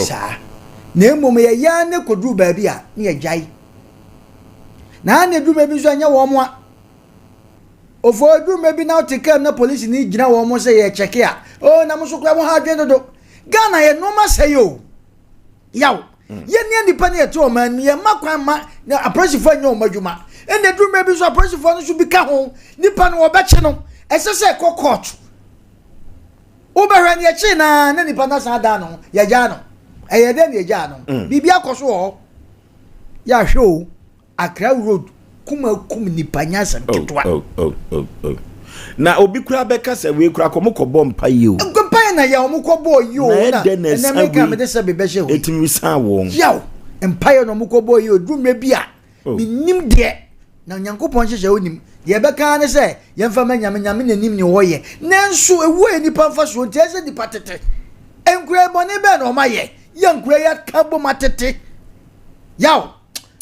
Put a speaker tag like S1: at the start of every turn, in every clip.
S1: Saa. Na mmom yɛyɛ ara ne kɔduru baabi a, ne yɛgyae. Na na ɛduru baabi nso ɛnyɛ wɔn a. Ofo ɛduru baabi na wote kaa mu na polisini gyina wɔn sɛ yɛkyɛke a, oh na mo nso koraa mo ha adwene dodo. Ghana yɛ nneɛma sɛe o. Yaw. Yɛn ne nnipa ne yɛte ɔman mu, yɛmma kwan ma na apolisifoɔ nyɛ wɔn adwuma. Ɛna ɛduru baabi nso apolisifoɔ no nso bi ka ho. Nipa no wɔbɛkye no, ɛsɛ sɛ ɛkɔ court. Wobɛhwɛ no yɛkyee no ara na nipa no asan adan ne ho, yɛgyaa no. Ɛyɛ dɛn na yɛgyaa no? Mm. Biribi akɔ so wɔ hɔ. Yɛahwɛ o, Accra Road kum akum nipa nyɛ asɛm oh, ketewa.
S2: Oh, oh, oh, oh. Na obi kura bɛka sɛ wei kura kɔ mo kɔ bɔ mpa yi o.
S1: Mpa yi na yɛ wɔn kɔ bɔ yi o.
S2: Na ɛdɛ na ɛsan
S1: wei. Ɛnna mi ka mi de sɛ bi bɛhyɛ hɔ.
S2: Etimi san wɔn.
S1: Yaw mpa yɛ na wɔn kɔ bɔ yi o duru mmerɛ bi a. Oh. Mennim deɛ, na Onyankopɔn nhyehyɛe onim. Deɛ ɛbɛka ara ne sɛ, yɛmfa ma Nyame, Nyame na nim nea ɔyɛ. Nanso ewuo yɛ nipa mfasoɔ nti, ɛsɛ nipa tete. Nkura yi bɔne bɛn na wɔn ayɛ? Yɛ nkura yi aka bom atete. Yaw!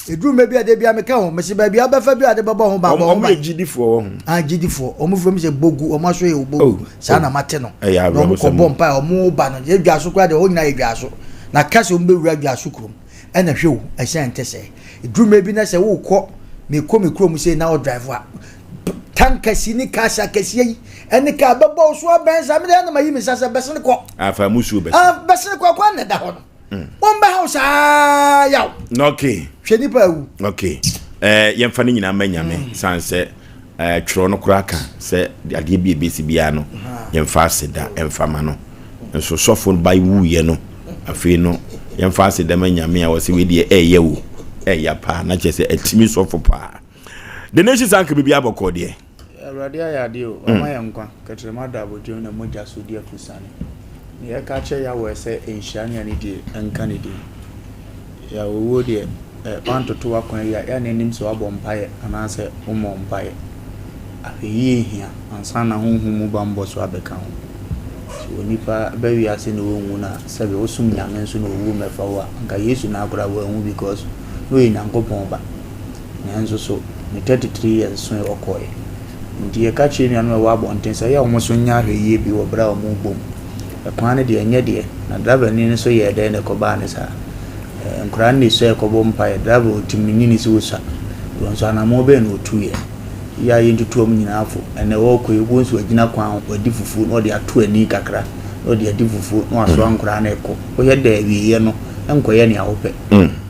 S1: Eduru mmerɛ bi a da biara meka ho, mese baabi a wobɛfa bi a ade bɛbɔ ho ban, bɔ ho
S2: ban. Wɔn yɛ gyidifoɔ wɔ ho.
S1: Ah, gyidifoɔ. Wɔn fam sɛ bogu, wɔn aso yɛ bogu. Oh, Saa na oh. mate no.
S2: Ɛyɛ
S1: Na wɔn
S2: awerɛhosɛm.
S1: kɔbɔ mpae, wɔn ba no, yɛ dwaso koraa deɛ, hɔ nyinaa yɛ dwaso. Na ka sɛ wɔn bɛwura dwaso kurom. Ɛna hwɛ o, ɛsɛ ɛnte sɛɛ. Ɛduru mmerɛ bi na sɛ wokɔ, mekɔ me kurom sei na wo drive a, tankasi ne cars akɛseɛ yi, ɛne car bɛbɔ wo so abɛn saa, mede ɛna mayi me nsa sɛ bɛsene kɔ.
S2: Afa musuo bɛsene.
S1: Ah, bɛsene kɔ, kwan na ɛda hɔ no. Mm. Wɔn bɛha wo saa yaw.
S2: Okay.
S1: Hwɛ nipa awu.
S2: Okay. Eh, yɛmfa ne nyinaa ma nyame, mm. san sɛ eh, twerɛ no koraa ka sɛ adeɛ bi ɛbɛsi biara no, yɛmfa aseda ɛmfa ma no. Nso sɔfo no ba wuiɛ no, afei no yɛmfa aseda ma Nyame a wɔsɛ wei deɛ ɛyɛ o, ɛya paa, na kyerɛ sɛ atimi sɔfo paa. The Nation san ka biribi abɔkɔ deɛ.
S3: Awurade ayɛ adeɛ o, wama yɛn nkwa, kɛtrɛma da abodwoɔ na mogya so di afusane. Nea yɛka akyerɛ Yahweh sɛ nhyira ne anidie nka ne din. Yah owuo deɛ, eh, woantoto w'akwan yie a, yɛ a na ɛnnim sɛ woabɔ mpaeɛ anaasɛ wommɔɔ mpaeɛ. Ahwɛyie hia ansa na honhom mu bammɔ so abɛka ho. Sɛ onipa ba wiase na ɔnwu no a, sɛbe wosom Nyame nso na owuo mmɛfa wo a, anka Yesu naa koraa wanwu because na ɔyɛ Nyankopɔn ba. Nanso so ne 33 years soe ɔkɔeɛ. Nti yɛka kyerɛ nuanom a ɛwɔ abɔnten sɛ ɛyɛ a wɔn nso nyɛ ahwɛyie bi wɔ berɛ a wɔrebɔ mu. Ɛkwan no deɛ ɛnyɛ deɛ, na driver ni no nso yɛɛ dɛn na ɛkɔbaa no saa? Ɛɛ nkwadaa no na ɛsua ɛkɔbɔ mpaeɛ, driver ɔtim no nyini sɛ ɔsua. Wɔn nso anammɔn bɛn na ɔtuiɛ? Yɛ a yɛntutu wɔn nyinaa fo. Ɛnɛ ɔrekɔ yi, wobɛhu sɛ wagyina kwan ho, wadi fufuo na ɔde ato ani kakra, na ɔde adi fufuo na wasoa nkwadaa no rekɔ. Wohwɛ dɛ awieeɛ no, ɛnkɔyɛ nea wopɛ.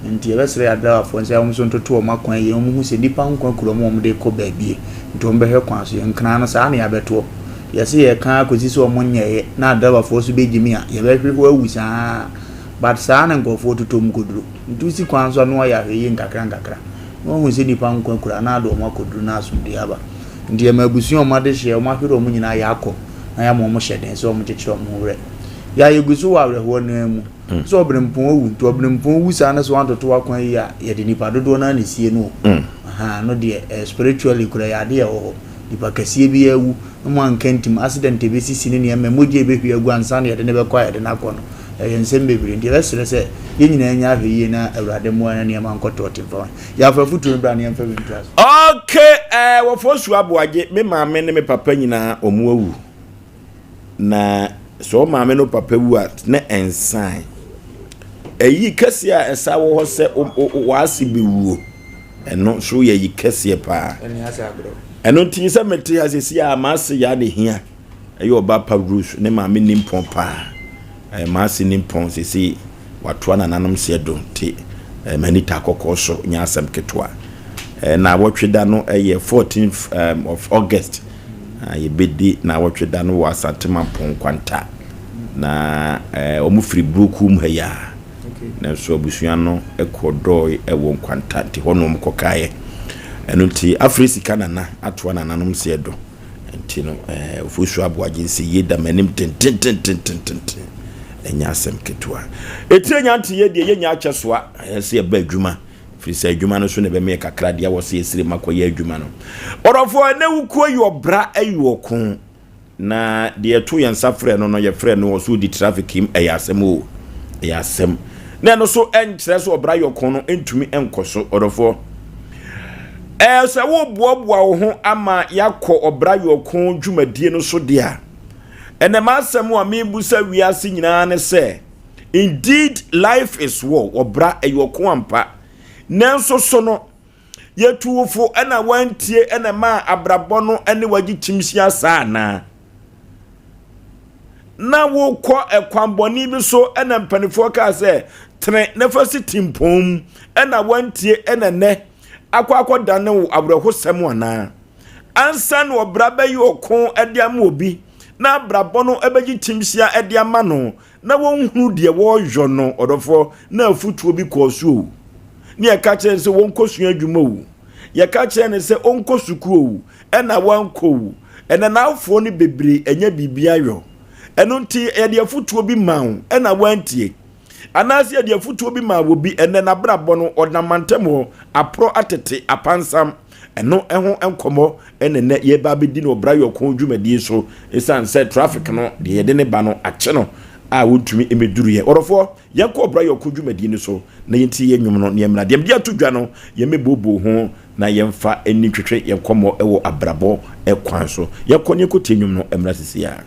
S3: Nti yɛbɛsrɛ yɛn adraivafoɔ no sɛ wɔn nso ntoto wɔn akwan yie na wɔnhu sɛ nnipa nkwa kura wɔn a wɔde rekɔ baabi, nti wɔbɛhwɛ kwan so. Yɛn nkran no, saa na yɛabɛtoɔ. Yɛse yɛka ara kɔsi sɛ wɔn nyɛeɛ na adraivafoɔ nso bɛgyimi a, yɛbɛhwe hɔ awu saa ara. But saa na nkurɔfoɔ totɔ mu kɔduro. Nti wosi kwan so a na wɔayɛ ahwɛyie nkakra nkakra. Na wɔahu sɛ nnipa nkwa kura na ade wɔn akɔduru na asomdwoeɛ aba. Nti yɛma abusua a wɔn adehyeɛ, wɔn ahwere wɔn nyinaa yɛakɔ na yɛama wɔn hyɛden sɛ wɔn kyekyere wɔn ho werɛ. Yɛ a yɛgu so wɔ awerɛhoɔ no ara mu. Sɛ ɔberempɔn awu, nti ɔberempɔn wu saa na sɛ wantoto w'akwan yie a, yɛde nnipa dodoɔ no ara na ɛsie no o. Ahaa, ɛno deɛ ɛyɛ spiritually koraa ɛyɛ adeɛ a ɛwɔ hɔ. Nipa kɛseɛ bi awu na mo anka ntim, accident a ɛbɛsisi ne nneɛma, mogya a ɛbɛhwie agu ansa na yɛde no bɛkɔ a yɛde no akɔ no, ɛyɛ nsɛm bebree. Nti yɛbɛsrɛ sɛ yɛn nyinaa nyɛ ahwɛyie na Awurade mmoa yɛn na nneɛma nkɔ tɔɔte mfa ma yɛn. Yɛafa afotuo no bra na yɛmfa bi ntoa so.
S2: Ok eh wɔfɔ su aboagye me maame ne me papa nyinaa wɔn awu na sɛ wo maame ne wo papa wu a na ɛnsan ayi kɛseɛ a ɛsa wɔ hɔ sɛ w'ase bɛwuo ɛno nso yɛ ayi kɛseɛ paa ɛno nti sɛ mete ha sɛsi a m'ase yɛ ade hia ɛyɛ ɔba pa Bruce ne maame nimpɔn paa ɛɛ m'ase nimpɔn sɛsi watoa nananom seɛ do nti ɛɛ m'ani ta kɔkɔɔ so nyɛ asɛm ketewa ɛɛ na awɔtwe da no ɛyɛ 14th um, of August Na yɛbɛdi naawɔtwe da no wɔ Asante Mampong Nkwanta. Na wɔn firi Burokuo mu ha yi ara. Nanso abusua no kɔ dɔɔe wɔ Nkwanta nti hɔ na wɔn kɔ kaeɛ. Ɛno nti afiri sika nana atoa nananom seɛ do. Nti no Ofosu Aboagye nse yie da m'anim tentententententen. Ɛnyɛ asɛm ketewa. Etire nya nteyɛ deɛ yɛnya akyɛ soa. Ɛyɛ sɛ yɛba adwuma. Firi sɛ adwuma no so na ɛbɛma yɛ kakra deɛ wɔ sɛ yɛsire ma kɔyɛ adwuma no. Ɔdɔfoɔ, ɛnɛ wukuo yi ɔbra ayi ɔko na deɛ ɛto yɛn nsa frɛ no no yɛfrɛ no ɔso di traffic mu ɛyɛ asɛm o ɛyɛ asɛm na ɛno so ɛnkyerɛ sɛ ɔbra yɛ ɔko no ntumi nkɔ so ɔdɔfoɔ ɛɛ sɛ woboaboa wo ho ama yɛakɔ ɔbra yɛ ɔko dwumadie no so deɛ a ɛnɛ m'asɛm a mebusa wiase nyinaa ne sɛ. Indeed life is war, ɔbra ɛyɛ ɔko ampa. Nanso so no, yɛtu wo fo ɛna wantie ɛna ɛmaa abrabɔ no ɛne wagye kyimhyia saa anaa? Na wokɔ ɛkwan bɔne bi so ɛna mpanimfoɔ kaa sɛ tene na fa si timpɔn mu ɛna wantie ɛna nɛ akɔ akɔdane wo awerɛhosɛm anaa? Ansa na ɔbra bɛyɛ ɔko de ama obi na abrabɔ no bɛgye kyimhyia de ama no na wɔnhunu deɛ wɔreyɔ no, ɔdɔfoɔ, na afutuo bi kɔɔ so o. Ne yɛka kyerɛ no sɛ wɔnkɔsua adwuma o. Yɛka kyerɛ no sɛ ɔnkɔ sukuu o, ɛna wankɔ o. Ɛnɛ n'awofoɔ no bebree anya biribi ayɔ. Ɛno nti yɛde afutuo bi maa wo, ɛna wantie. Anaasɛ yɛde afotuo bi maa obi, ɛnnɛ n'abrabɔ no, ɔnam mantam hɔ, aporɔ atete, apansam. Ɛno ho nkɔmmɔ na ɛnnɛ yɛreba abɛdi no wɔ Bra Yɔko dwumadie so, ɛsiane sɛ traffic no, deɛ yɛde ne ba no akye no a wɔntumi mmɛduruiɛ. Ɔdɔfoɔ, yɛnkɔ Ɔbra Yɔko dwumadie no so na yɛntie yɛn nnwom no na yɛmmra. Deɛ mede ato dwa no, yɛmmɛbooboo ho na yɛmfa nni ntwetwe yɛn nkɔmmɔ wɔ abrabɔ kwan so. Yɛnkɔ na yɛnkɔtie nnwom no mmra seesei ara.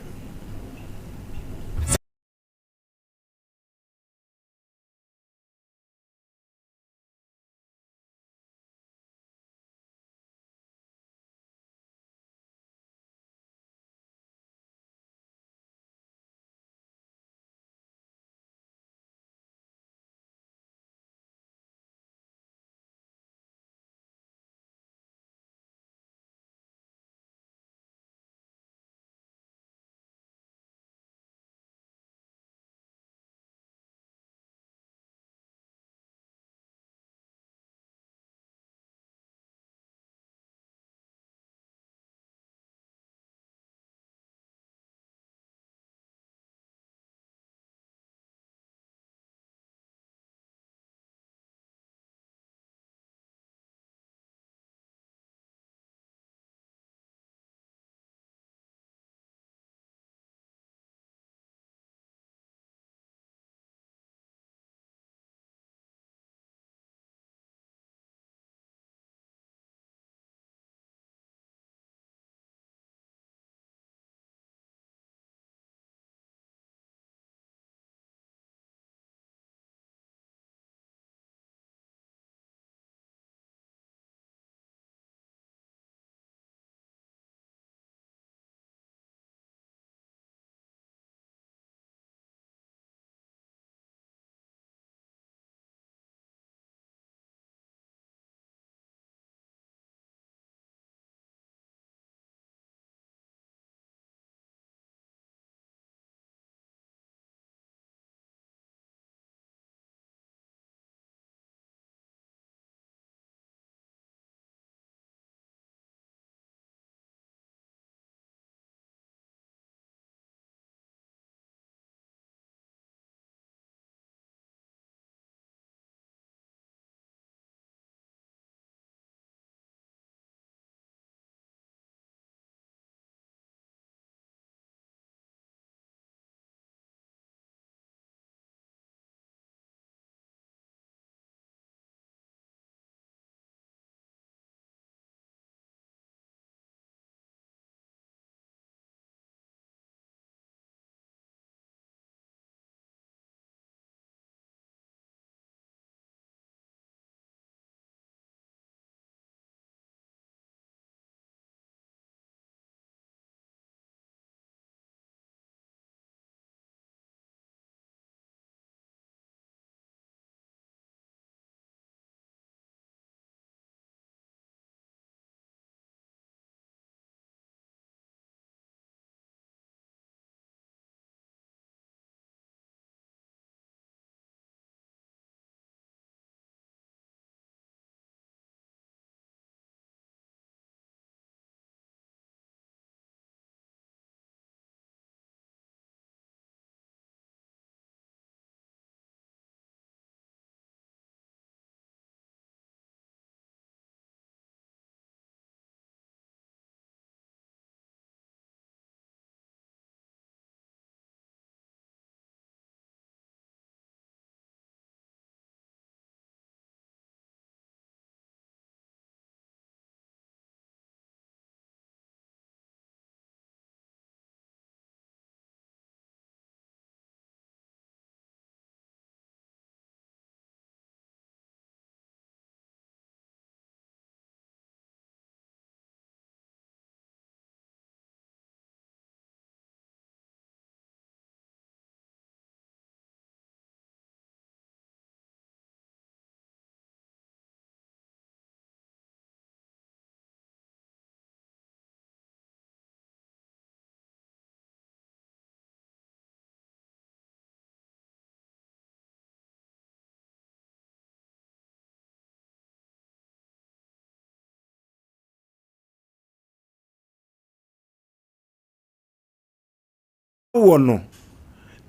S2: wɔ no,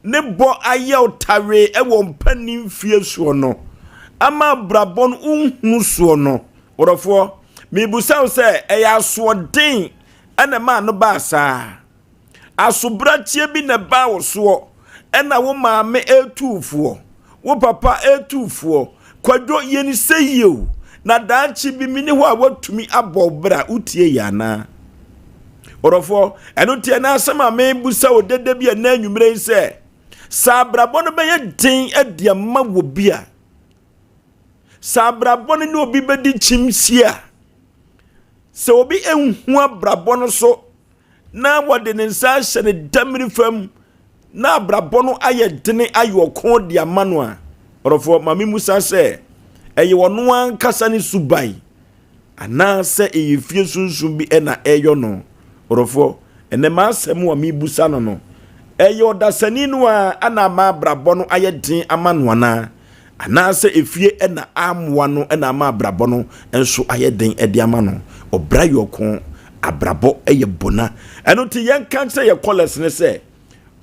S2: ne bɔ ayɛ wo tawee wɔ mpanin mfie soɔ no, ama abrabɔ no wonhunu soɔ no, wɔdɔfoɔ, mebusa wo sɛ ɛyɛ asoɔden ɛna ɛmaa no baa saa? Asobrakyeɛ bi na ɛbaa wo soɔ ɛna wo maame ɛretu wo foɔ, wo papa ɛretu wo foɔ. Kwadwo, yɛ ne sɛ yie o, na daakye bi meni hɔ a woatumi abɔ wo bra, wotie yɛ anaa? Ɔdɔfoɔ, ɛno nti ɛna asɛm a mebusa wo dede bi ɛnɛ anwummerɛ yi sɛ, sɛ abrabɔ no bɛyɛ den adi ama wɔ bi a, sɛ abrabɔ no ne obi bɛdi kyimsie a, sɛ obi nhu abrabɔ no so na wɔde ne nsa ahyɛ ne damiri fam na abrabɔ no ayɛ dene ayɛ ɔko de ama no a, ɔdɔfoɔ, ma memusa sɛ, ɛyɛ ɔno ankasa ne suban Anaasɛ ɛyɛ fie sunsum bi na ɛreyɔ no? Ɔdɔfoɔ, ɛnnɛ m'asɛm a merebisa no no, ɛyɛ ɔdasani no ara na ama abrabɔ no ayɛ den ama no anaa? Anaasɛ efie na ammoa no na ama abrabɔ no nso ayɛ den de ama no? Ɔbra yɛ ɔko, abrabɔ yɛ bona. Ɛno nti yɛnka nkyerɛ yɛ callers no sɛ,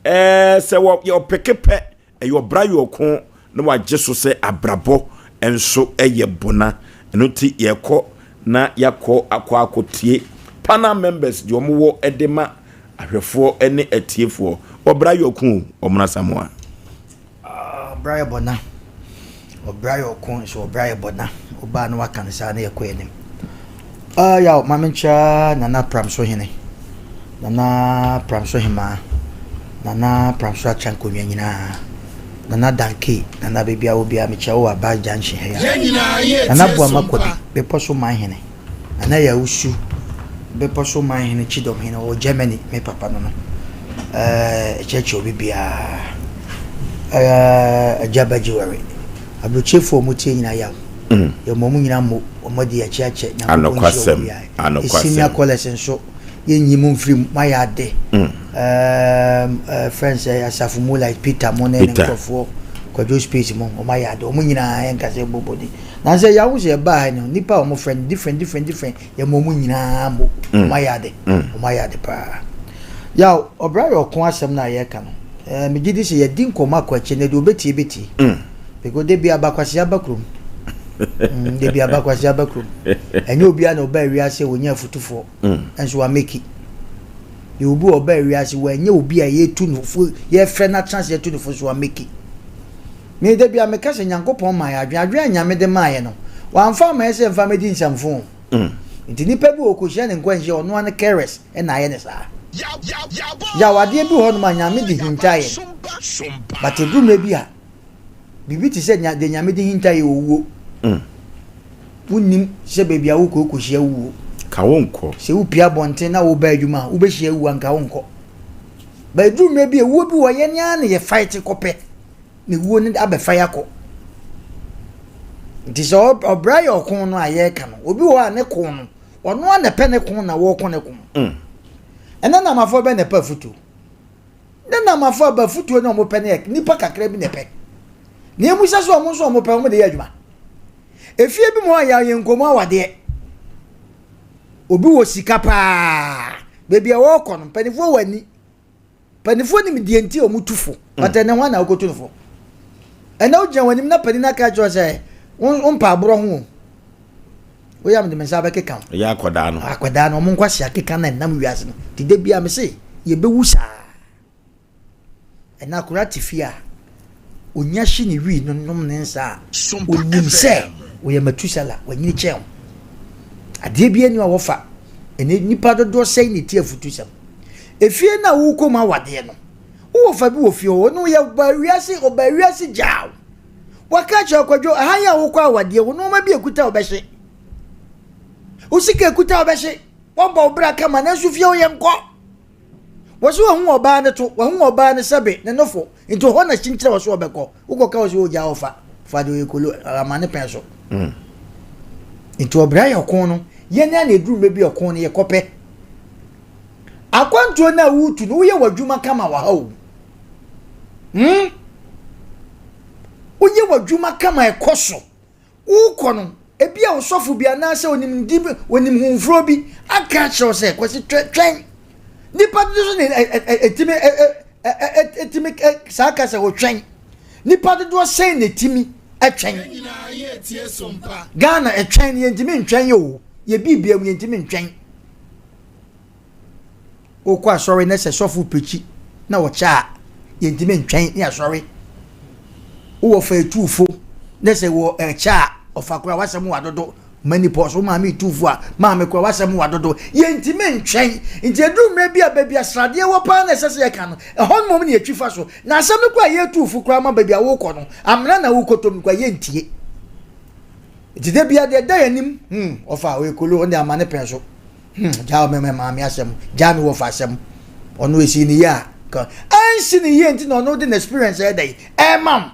S2: ɛɛ sɛ wɔpeke pɛ Ɛyɛ ɔbra yɔko na wagye so sɛ abrabɔ nso yɛ bona. Ɛno nti yɛkɔ na yɛakɔ akɔ akɔtie panel members deɛ wɔn wɔ de ma ahwɛfoɔ ne atiefoɔ. Ɔbra yɔko o, Ɔmena Asamoah.
S1: Ɔbra yɛ bɔna. Ɔbra yɛ ɔko nso ɔbra yɛ bɔna. Ɔbaa na waka no saa na yɛkɔ anim. Ah yaw ma menkyia Nana Pramso hene, Nana Pramso hemaa, Nana Pramso Akyɛ nkonnwa nyinaa, Nana Danke, Nana baabi a wɔ biara mekyia wo wɔ Abas Junction ha yi a. Nana Boama Kwabi, Bepɔ so man hene, Nana Yawusu, Bepɔ so man hene, Kyidɔm hene, ɔwɔ Germany, me papa no no. Ɛɛ kyerɛkyerɛ obi biara. Ɛɛ Agya Bagyiware. Aburokyefoɔ a wɔtie nyinaa yaw. Yɛma wɔn nyinaa mo, wɔn adi akyi akyɛ. Nyankopɔn nhyira wɔn biara. Senior callers nso, yɛnyi mo mfiri mu, moayɛ ade. Um, uh, friends, uh, Asafo mu like Peter mo ne ne nkurɔfoɔ, Kwadwo Space mo, wɔn ayɛ ade. Wɔn nyinaa yɛnka sɛ bɔbɔ din. Nansɛ yɛaho sɛ yɛbaa ha no, nnipa a wɔn frɛ no different, different, different, yɛma wɔn nyinaa mo, wɔn ayɛ ade. Wɔn ayɛ ade paa. Yaw, ɔbra yɛ ɔko asɛm no a yɛreka no, eh, megye di sɛ yɛadi nkɔmmɔ akɔ akyire na deɛ ɔbɛtie bɛtie. Mm. Because da bi abakwasea ba kurom. Mm, da bi abakwasea ba kurom. Ɛnyɛ obiara na ɔbaa wiase a wɔnya afutufoɔ, mm. nso wameki. Yɛ obi a ɔbaa wiase wɔanyɛ obi a yɛtu no fo, yɛfrɛ no atena ase yɛtu no fo nso wameki. Me da bi a meka sɛ Nyankopɔn maa yɛ adwene, adwene a Nyame de maa yɛ no, wamfa ama yɛ sɛ mfa mɛdi nsɛmfo o. Mm. Nti nipa bi wɔ ɔkɔhyia ne nkwanhyia ɔno ara ne careless na ayɛ ne saa. Yaw adeɛ bi wɔ hɔnom a Nyame de hinta yɛn. But ɛduru mmerɛ bi a, biribi te sɛ deɛ Nyame de hinta yɛ owuo. Mm. Wonnim sɛ baabi a wokɔ wokɔhyia wuo.
S2: Ka wonkɔ.
S1: Sɛ wopie abɔnten na woba adwuma a, wobɛhyia wuo a nka wonkɔ. But ɛduru mmerɛ bi a, wuo bi wɔ yɛn ara na yɛ fight kɔpɛ. ne wuo no abɛfa yɛ akɔ. Nti sɛ ɔbra yɛ ɔko no a yɛreka no, obi wɔ hɔ a ne ko no, ɔno a na ɛpɛ ne ko na wɔreko ne ko. Mm. Ɛnɛ namafoɔ bɛ na ɛpɛ afutuo. Ne namafoɔ aba afutuo na wɔpɛ no yɛ nipa kakra bi na ɛpɛ. Na emu sɛ sɛ wɔn nso wɔpɛ wɔn de yɛ adwuma. Efie bi mu a yɛ nkɔmɔ awadeɛ. Obi wɔ sika paa. Baabi a wɔrekɔ no, mpanimfoɔ wɔ ani. Mpanimfoɔ nim deɛ nti a wɔtu fo, mm. but ɛnɛ hwan na wokɔtu no fo? Ɛnɛ wogyina wɔn anim na panin no aka kyerɛ sɛ wompa aborɔ ho o. Woyɛ mede me nsa bɛkeka wo.
S2: Ɛyɛ akwadaa no.
S1: Akwadaa no, wɔn nkwasi akeka na ɛnam wiase no. Te da bi a me se yɛbɛwu saa. Ɛnɛ akwadaa te fie a onya hye ne wii no nom ne nsa a, onim sɛ ɔyɛ Matusala, wanyini kyɛn wo. Adeɛ bi ani a wɔfa. Ɛnɛ nipa dodoɔ sɛn na ɛti afutusɛm. Efie no a wokɔ mu awadeɛ no, wowɔ fa bi wɔ fie hɔ, ɔno yɛ ɔbaa wiase, ɔbaa wiase gyaa wo. Waka akyerɛ Kwadwo, ɛha yi a wokɔ awadeɛ, wo nneɛma bi ekuta ɔbɛhye. Wo sika ekuta ɔbɛhye. Wabɔ wo bra kama, nanso fie hɔ yɛnkɔ. Wɔsi wahu ɔbaa no to, wahu ɔbaa no sɛbe, ne nofo. Nti hɔ na kyinkyerɛ wɔ so ɔbɛkɔ. Wokɔka wɔ so ogya ɔfa, fa de oyɛ kolo, amane pɛn so. Mm. Nti ɔbra yɛ ɔko no, yɛn a na eduru mɛ bi ɔko no yɛkɔpɛ. Akwantuo no a woretu no, woyɛ w'adwuma kama wɔ ha o. Hmm? Woyɛ w'adwuma kama ɛkɔ so. Wokɔ no, ebi a ɔsɔfo bi anaasɛ onimdi bi, onim hunfuro bi aka akyerɛ wo sɛ, Kwasi twɛn. Nipa dodo so na ɛtumi ɛtumi saa kasa wɔtwɛn? Nipa dodoɔ sɛn na ɛtumi ɛtwɛn? Ghana ɛtwɛn no yɛntumi ntwɛn yɛ o. Yɛ biribia mu yɛntumi ntwɛn. Wokɔ asɔre na sɛ sɔfo pekyi na ɔkyɛ a, yɛntumi ntwɛn ne asɔre. Wowɔ fa etuufo na sɛ wɔ ɛkyɛ a, ɔfa koraa wasɛm wɔ adodo. Menopause, wo maame etuufo a, maame koraa wasɛm wɔ adodo. Yɛntumi ntwɛn. Nti eduru mmerɛ bi a baabi a sradeɛ wɔ paa na ɛsɛ sɛ yɛka no, ɛhɔ no mmom na yɛtwi fa so. Na asɛm no koraa a yɛretuufo koraa ma baabi a wokɔ no, amena na wokɔtɔ mu koraa yɛntie. Nti da biara deɛ ɛda yɛn anim, hmm, ɔfa ɔyɛ kolo, ɔne ama ne pɛn so. Hmm, gyaa me maame asɛm, gyaa me wɔfa asɛm. Ɔno esi ne yie a, ka ansi ne yie nti na ɔno de n'experience ɛyɛ dɛ ɛma m.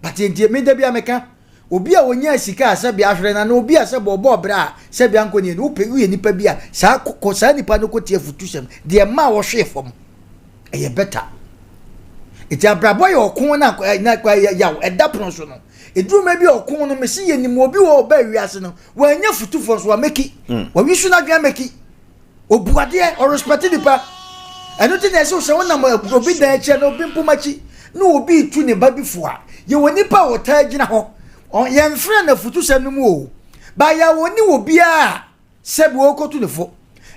S1: But nti me da bi a meka, obi a onyaa sika a sɛbi ahwere na na obi a sɛbi ɔbɔ ɔbrɛ a sɛbi ankɔ ne no wopɛ woyɛ nipa bi a saa kɔ saa nipa no kɔ tie afutusɛm deɛ mma a wɔhwee fam ɛyɛ better. Nti abrabɔ yɛ ɔko na na yaw ɛda pono so no. Eduru mmerɛ bi a ɔko no mesi yɛ nim obi wɔ ɔbaa wiase no wanya futufoɔ nso wameki mm. wawi so n'adwene ameki obu adeɛ ɔrespɛte nipa ɛno ti na ɛsɛ sɛ wonam obi dan akyi na obi mpoma akyi na obi tu ne ba bi fo a yɛwɔ nipa a wɔtaa gyina hɔ yɛmfrɛ no afutusɛm no mu o baayɛ wɔne wɔ biara Sɛbi ɔrekɔtu ne fo.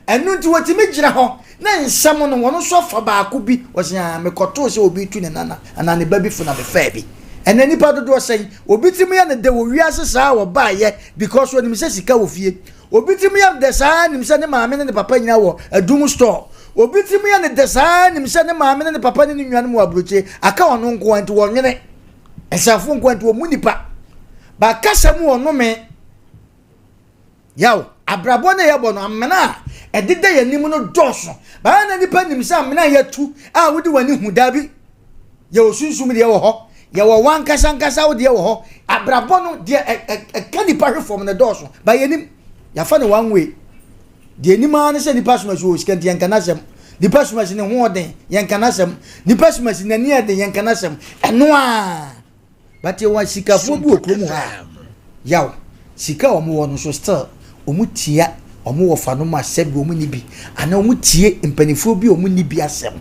S1: Ɛno nti wɔtumi gyina hɔ na nsɛm no wɔn nso afa baako bi wɔsi aa mekɔtoo sɛ obi retu ne nana anaa ne ba bi fo na mefaa bi. Ɛnɛ nipa dodoɔ sɛn? Obi tirim yɛ no dɛ wɔ wiase saa a wɔbaayɛ because onim sɛ sika wɔ fie. Obi tirim yɛ no dɛ saa nim sɛ ne maame ne ne papa nyinaa wɔ adum store. Obi tirim yɛ no dɛ saa nim sɛ ne maame ne ne papa ne ne nuanom wɔ aburokyire aka ɔno nko ara nti wɔnwene. Nsɛmfo nko ara nti wɔmmu nipa. Ba kasa mu ɔnome. Yaw, abrabɔ no a yɛbɔ no, amena a ɛdeda yɛn anim no dɔɔso. Baa na nipa nim sɛ amena a yɛatu a wode w'ani hu, daabi. Yɛwɔ sunsum deɛ wɔ hɔ, yɛwɔ w'ankasa ankasa wo deɛ wɔ hɔ. Abrabɔ no deɛ ɛka nipa hwe fam no dɔɔso. Ba yɛnim, yɛafa no one way. Deɛ anim ara ne sɛ nipa soma si wɔ sika nti yɛnka n'asɛm. Nipa soma si ne ho ɔden, yɛnka n'asɛm. Nipa soma si n'ani ɛden, yɛnka n'asɛm. Ɛno ara. But yɛwɔ asikafoɔ bi wɔ kurom ha a, yaw, sika a wɔn wɔ no so still wɔn tia wɔn wɔfa nom a sɛbi wɔn nni bi anaa wɔn tie mpanimfoɔ bi a wɔn nni bi asɛm.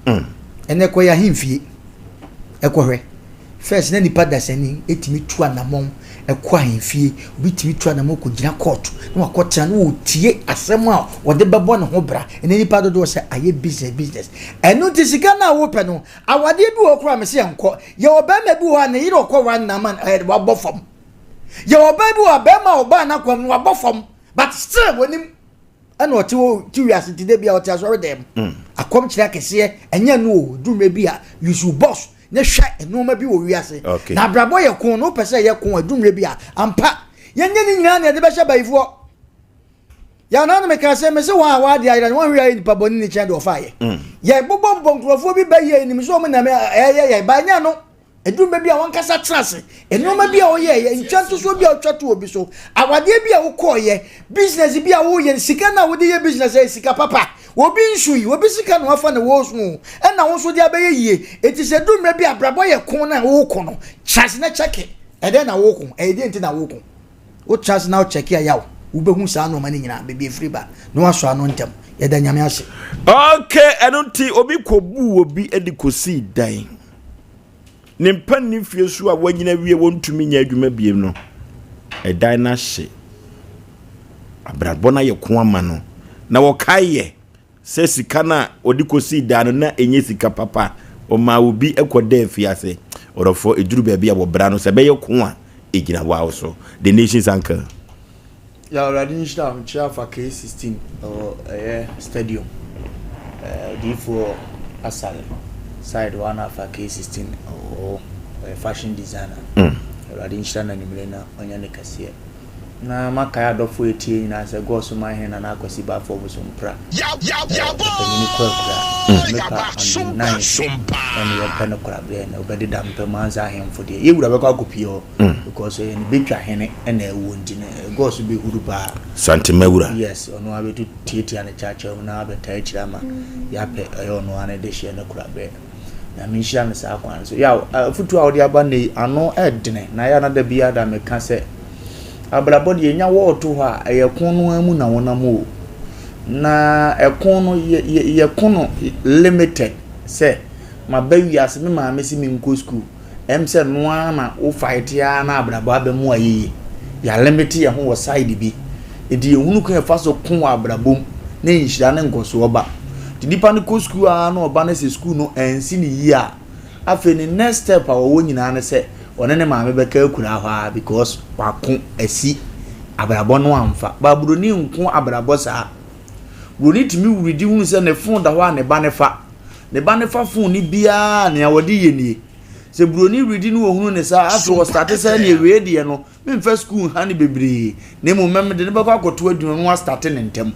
S1: Mm. Ɛnɛ kɔ yɛ ahemfie ɛkɔhwɛ. First na nipa dasani etumi tu anamɔn ɛkɔ ahemfie, obi tumi tu anamɔn kɔ gyina court na wakɔ tena na wɔtie asɛm a wɔde bɛbɔ ne ho bra. Ɛnɛ nipa dodoɔ sɛ ayɛ business business. Ɛno nti sika no a wopɛ no Awadeɛ bi wɔ hɔ koraa a mese yɛnkɔ. Yɛwɔ barima bi wɔ hɔ a ne yere ɔkɔ one na man ɛɛ wabɔ fam. Yɛwɔ ɔbaa bi wɔ hɔ a barima a ɔbaa n'akwam no wabɔ fam but still wɔnim ɛna ɔte hɔ te wiase nti da bi a ɔte asɔre dɛm. Mm. Akɔmkyerɛ akɛseɛ ɛnyɛ no o du mmerɛ bi a use your boss ne hwɛ nneɛma bi wɔ wiase. Okay. Na abrabɔ yɛ ko no wopɛ sɛ ɛyɛ ko a du mmerɛ bi a ampa yɛnyɛ ne nyinaa na yɛde bɛhyɛ bayifoɔ. Yɛn na meka sɛ mese wɔn a wɔade ayera no wɔn hwɛ ayɛ nipa bɔne ne kyɛn de ɔfa yɛ. Mm. Yɛ bobɔ bobɔ nkurɔfoɔ bi bɛyɛ anim sɛ wɔn nam ɛyɛ yɛ ba nyɛ no. Ɛduru baabi a wɔn kasa tena ase. Nneɛma bi a wɔyɛ yɛ ntwa ntosoɔ bi a wɔtwa to obi so. Awadeɛ bi a wokɔɔyɛ, business bi a woyɛ, sika no a wode yɛ business ɛyɛ sika papa. Obi nso yi, obi sika na wafa na wɔreso ɛna wo nso de abɛyɛ yie. Eti sɛ ɛduru mmerɛ bi a abrabɔ yɛ ko na woko no, kyerɛ ase na kyɛke. Ɛdɛn na woko? Ɛyɛ deɛ nti na woko? Wotra ase na wo check a yaw, wobɛhu saa nnoɔma no nyinaa, baabi ɛfiri ba, na woasɔ ano ntɛm. Yɛda Nyame ase.
S2: Ok, ɛno nti obi kɔbuu obi de kɔsii dan. Ne mpanni fie so a wanyini awie wɔntumi nyɛ adwuma biem no, ɛdan no ahye. Abrabɔ no ayɛ ko ama no. Na wɔkae yɛ. Sɛ sika no a ɔde kɔsii daa no na ɛnyɛ sika papa a, ɔmaa obi kɔdaa afiase. Ɔdɔfoɔ, ɛduru baabi a wɔbra no, sɛ ɛbɛyɛ ko a, ɛgyina wawo so. The Nation's Uncle.
S3: Ya Awurade nhyira wo mekyerɛ afa K16 ɛwɔ ɛyɛ stadium ɛɛ odiyifoɔ asare side hɔ ana afa K16 ɛwɔ hɔ ɔyɛ fashion designer mm. Awurade nhyira no anwummere na ɔnyɛ ne kɛseɛ. Na makae adɔfoɔ a ɛtie nyinaa sɛ God so man hene Nana Akwasi Baffour Bosompra ɔpanyini kɔ akura mepa on the ninth ɛne yɛpɛ no koraberɛ na ɔbɛdeda mpɛ mu ansa ahemfo deɛ yɛ wura bɛkɔ akɔpie hɔ because ɔyɛ ne bɛtwa hene ɛna ɛwɔ nti no God so bɛhuru paa
S2: Santema wura
S3: yes ɔno abɛtu tiatia ne kyakyɛw mu na abɛtaa akyiri ama yɛapɛ ɛyɛ ɔno ara ne dehyeɛ no koraberɛ. Nyame nhyira no saa kwan no so. Yaw, afutuo a wode aba nnɛ yi, ano ɛdene. Na yɛ a na da biara da meka sɛ, abrabɔ deɛ yɛnya wɔɔto hɔ a, ɛyɛ ko no ara mu na wonam o. Na ɛko no, yɛ, yɛ, yɛko no limited. sɛ maba wiase me maame se menkɔ school ɛm sɛ no ara na wo fight ara na abrabɔ aba mu ayɛ yie. Yɛalimite yɛn ho wɔ side bi. Nti yɛhunu kwan yɛfa so ko wɔ abrabɔ mu na nhyira ne nkɔsoɔ ba. Nti nipa no kɔ school ara na ɔba no sɛ school no ansi no yie a, afei ne next step a ɔwɔ nyinaa ne sɛ ɔne ne maame bɛka akuraa hɔ ara because wako asi abrabɔ no amfa. But buroni nko abrabɔ saa. Buroni tumi wuridi hunu sɛ ne phone da hɔ a ne ba ne fa. Ne ba ne fa phone no biara nea wɔde yɛ nie. Sɛ buroni redi no wɔhunu ne saa afei wɔstate sɛ neɛ wei deɛ no memfa sukuu nha no bebree na mmom mɛmede no bɛkɔ akɔto adwuma mu astate ne ntɛm.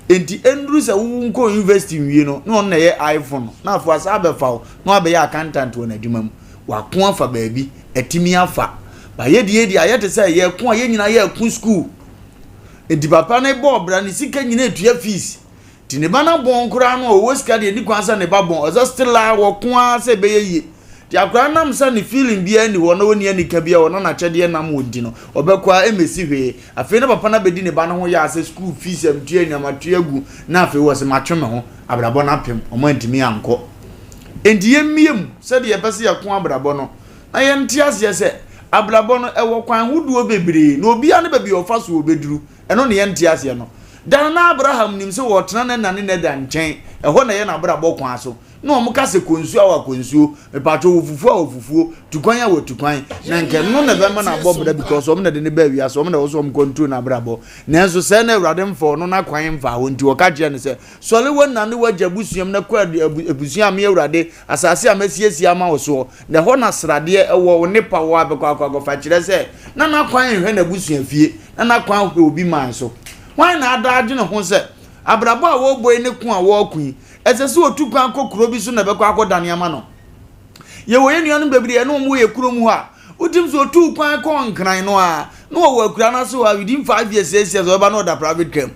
S3: Enti ɛnduru sɛ wo nkɔ university nwie no na ɔno na ɛyɛ iPhone na afei wasan abɛfa wo na wabɛyɛ accountant wɔ n'adwuma mu. Wako afa baabi, atumi afa. Ba yɛ deɛ deɛ ayɛ te sɛ yɛko a yɛn nyinaa yɛko sukuu. Enti papa no bɔɔ bra ne sika nyinaa etua fees. Nti ne ba no abɔn koraa no a ɔwɔ sika deɛ ɛni kwan sɛ ne ba bɔn ɔsɛ still a wɔko ara sɛ ɛbɛyɛ yie. Nti akwadaa no nam sɛ ne feeling biara nni hɔ na ɔnni anika biara wɔ na n'akyɛdeɛ nam wɔ nti no ɔbɛkɔ ara ɛmmɛsi hwee. Afei na papa no abɛdi ne ba no ho yaw sɛ school fees a metua nneɛma tua agu na afei wɔse matwe me ho abrabɔ no apem wɔn antumi ankɔ. Enti yɛmmie mu sɛdeɛ yɛpɛ sɛ yɛko abrabɔ no na yɛnte aseɛ sɛ abrabɔ no ɛwɔ kwan hodoɔ bebree na obiara ne baabi a ɔfa so ɔbɛduru. Ɛno ne yɛnte aseɛ no. Da no na Abraham nim sɛ ɔretena n'ɛna ne n'agya nkyɛn, ɛhɔ na ɛyɛ n'abrabɔ kwan so. Na wɔn ka sɛ kɔ nsuo a wakɔ nsuo, mepakyɛw wɔ fufuo a wɔ fufuo, tu kwan a watu kwan. Na nka ɛno na ɛbɛma no abɔ bra because wɔn na ɛde no baa wiase, wɔn na ɛwɔ sɛ wɔn control n'abrabɔ. Nanso sɛɛ na Awurade mfa ɔno n'akwan mfaa hɔ nti ɔka kyerɛɛ no sɛ, Sɔre w'ɛna ne w'agya abusua mu na kɔ abusua a me Awurade, asase a masiesie ama wo soɔ. Na ɛhɔ na sradeɛ wɔ, wo nnepa wɔ a bɛkɔ akɔ akɔfa, kyerɛ sɛ, na n'akwan nhwɛ n'abusuafie, na n'akwan hwɛ obi man so. Hwan na ada adwene ho sɛ, abrabɔ a wɔrebɔ yi ne ko a wɔreko yi, ɛsɛ sɛ ɔtu kwan kɔ kuro bi so na ɛbɛkɔ akɔdane ama no? Yɛwɔ yɛn nuanom bebree a ɛne wɔn wɔ yɛn kurom hɔ a, wotim sɛ ɔtuu kwan kɔɔ Nkran no ara, na wɔwɔ akuraa no ase hɔ a, within 5 years, 6 years, ɔbɛba na ɔda private car mu.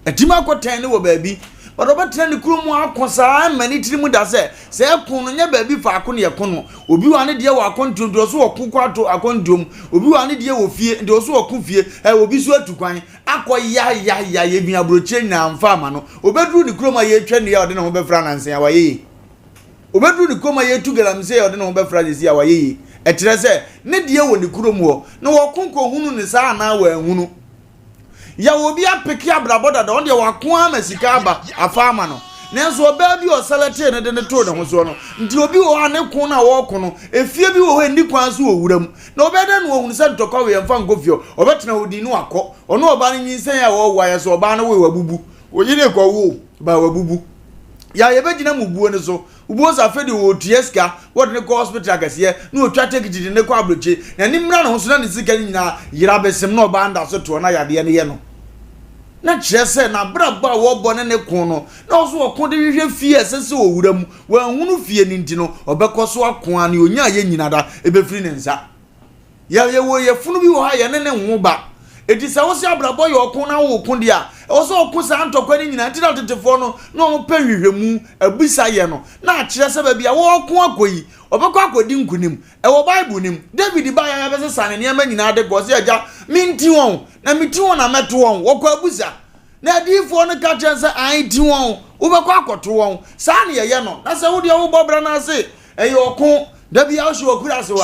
S3: Atumi akɔtɛn no wɔ baabi, but ɔbɛtena ne kurom ako saa mma ne tirim da sɛ sɛ ɛko no nyɛ baabi faako na ɛko no. Obi wɔ ne deɛ wɔ akɔntuo nti ɔso ɔko kɔ ato akɔntuo mu. Obi wɔ ne deɛ wɔ fie nti ɔso ɔko fie. Ɛ obi so atu kwan akɔ ya ya ya yɛdwin aburokyire nyinaa mfa ama no. Obɛduru ne kurom a yɛretwa nnua a ɔde ne ho bɛfra nansa a wayɛ yie. Obɛduru ne kurom a yɛretu galamsey a ɔde ne ho bɛfra sɛsi a wayɛ yie. Ɛkyerɛ sɛ ne deɛ wɔ ne kurom hɔ na wɔko kɔhunu ne saa anaa wɔanhunu. Yaw obi apeke abrabɔ dada, ɔno deɛ wako ara ma sika aba afa ama no. Nanso ɔbaa bi a ɔsɛlɛtee no de no too ne ho soɔ no, nti obi wɔ hɔ a ne ko no a wɔreko no, efie bi wɔ hɔ a ɛnni kwan so wɔ wura mu. Na ɔbɛyɛ dɛn na wahunu sɛ ntɔkwa wei ɛmfa nkɔ fie hɔ? Ɔbɛtena hɔ din na wakɔ. Ɔne ɔbaa no nyinsɛn a wɔrewo ayɛ sɛ ɔbaa no woe wabubu. Oyere rekɔwo ba wabubu. Yaw yɛbɛgyina mubuo no so. Wobɛhu sɛ afei deɛ ɔretua sika, wɔde no kɔ hospital akɛseɛ, na ɔtwa tekiti de no kɔ abrokye, n'ani mmra ne ho so na ne sika no nyinaa yera bɛsem na ɔbaa nda so toɔ na yadeɛ no yɛ no. Na kyerɛ sɛ n'abrabɔ a wɔbɔ ne ne ko no, na ɔso ɔko de hwehwɛ fie a ɛsɛ sɛ ɔwura mu, wanhunu fie no nti no, ɔbɛkɔ so ako ara, nea ɔnyaeɛ nyina da ɛbɛfiri ne nsa. Yɛ yɛwɔ yafunu bi wɔ hɔ a yɛne ne nwo ba. Enti sɛ wose abrabɔ yɛ ɔko na woreko deɛ a, ɛwɔ sɛ ɔko saa ntɔkwa no nyinaa. Nti na tetefoɔ no na wɔpɛ nhwehwɛmu, abisa yɛ no, na akyerɛ sɛ baabi a wɔreko akɔ yi, ɔbɛkɔ akɔdi nkonim. Ɛwɔ Bible no mu. David baeɛ a yɛabɛsesa ne nneɛma nyinaa de kɔ, ɔse, Agya, menti wɔn, na meti wɔn na mɛto wɔn. Wɔkɔ abusa. Na adiyifoɔ no ka kyerɛ no sɛ, Aane, ti wɔn, wobɛkɔ akɔto wɔn. Saa na yɛyɛ no. Na sɛ wo deɛ wobɔ bra no ase, ɛyɛ ɔko. Da biara wohyɛ w'akura ase hɔ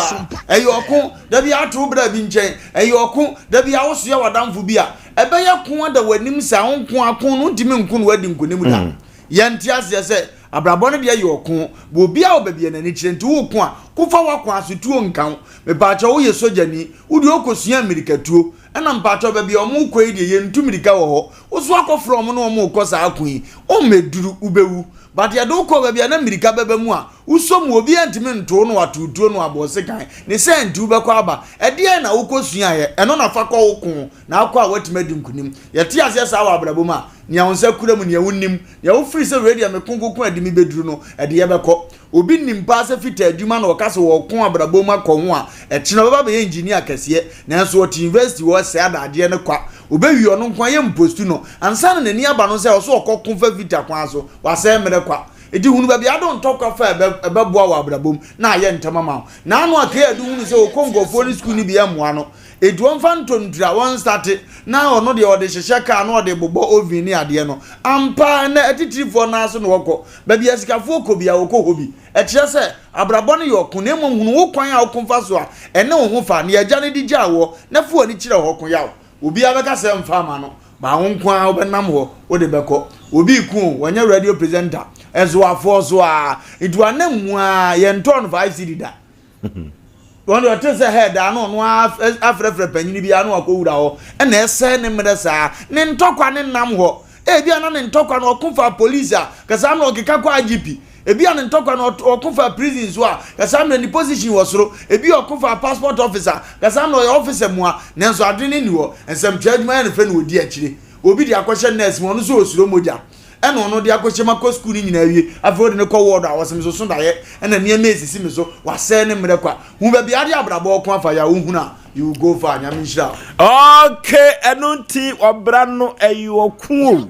S3: a, ɛyɛ ɔko. Da biara wote wo bra bi nkyɛn, ɛyɛ ɔko. Da biara wosoɛ w'adamfo bi a, ɛbɛyɛ ko ada w'anim saa. Wo nko ara ko no, wontumi nko na woadi nkonim da. Yɛnte aseɛ sɛ abrabɔ no deɛ yɛ ɔko. But obiara wɔ baabi a n'ani kyerɛ, nti woreko a, ko fa w'akwan so, tuo nka wo. Mepaakyɛw, woyɛ sogyani, wo deɛ wokɔsua mmirikatuo. Ɛna mpakyɛw baabi a ɔmo kɔ yi deɛ yɛntu mirika wɔ hɔ, wo so akɔfrɛ ɔmo ne ɔmo rekɔ saa ko yi, wommɛduru, wobɛwu. But yɛde wo kɔ baabi a na mirika bɛba mu a, wosɔ mu, obiara ntumi nto wo na wato wo tuo na wabɔ wo sekan, ne saa nti wobɛkɔ aba. Ɛdeɛn na wokɔ suaeɛ? Ɛno na fa kɔ wo ko, na akɔ a woatumi adi nkunim. Yɛte aseɛ saa wɔ abrabɔ mu a, nea wo nsa kura mu, nea wonim, nea wofiri sɛ wei deɛ meko ko ko a ɛde me bɛduru no, ɛde yɛbɛkɔ. Obi nim paa sɛ fitaa adwuma na ɔka sɛ ɔreko abrabɔ mu akɔ ho a, ɛkyena ɔbɛba abɛyɛ engineer kɛseɛ. Nanso ɔte university hɔ sɛe adagyeɛ no kwa. Ɔbɛwie ɔno nko ara yɛmpostu no. Ansa na n'ani aba no sɛ ɔso ɔkɔko fa fitaa kwan so, wasɛe mmerɛ kwa. Enti hunu baabi a wode ntɔkwa fa a ɛbɛboa wɔ abrabɔ mu na ayɛ ntɛm ama wo. N'ano a Kay Adu hunu sɛ ɔkɔ nkurɔfoɔ no sukuu no bi mmoa no. Enti wɔmfa ntontura wɔnstate na ɔno deɛ ɔde hyehyɛ kaa na ɔde bobɔ oven ne adeɛ no. Ampa ara nnɛ atitirifoɔ nan so na wɔkɔ. Baabi a asikafoɔ kɔ biara wɔkɔ hɔ bi. Ɛkyerɛ sɛ, abrabɔ no yɛ ɔko na mmom hunu wo kwan a woko fa so a ɛne wo ho fa, nea Agya no de gyaa woɔ, na fa w'ani kyerɛ hɔ ko yaw. Obiara bɛka sɛ mfa ama no, but wo nko ara wobɛnam hɔ wode bɛkɔ. Obi reko o, wɔnyɛ radio presenter, nso wafɔɔ so ara. Nti wanam mu ara, yɛntɔɔ no 5 cedi da. Wɔn deɛ ɔte sɛ head a na ɔno afrɛfrɛ panyini bi a na wakɔwura hɔ ɛna ɛsɛe ne mmerɛ saa. Ne ntɔkwa ne nam hɔ. Ebi a na ne ntɔkwa no ɔko fa police a, kasa na ɔkeka kɔ IGP. Ebi a ne ntɔkwa no ɔko fa prison so a, kasa na ne position wɔ soro. Ebi a ɔko fa passport officer, kasa na ɔyɛ officer mua. Nanso adwene nni hɔ. Nsɛmtwerɛ adwuma yɛ no fɛ na ɔdi akyire. Obi de akɔhyɛ nurse mu, ɔno nso ɔsuro mogya. Ɛna ɔno de akɔhyɛ mu akɔ sukuu no nyinaa awie. Afei wode no kɔ ward a, ɔse mesoso daeɛ ɛna nneɛma esisi me so. Wasɛe ne mmerɛ kwa. Hu baabi a ade abrabɔ ɔko afa yɛ a wohunu a, you will go far. Nyame nhyira wo.
S2: Okay, ɛno nti ɔbra no ɛyɛ ɔko o.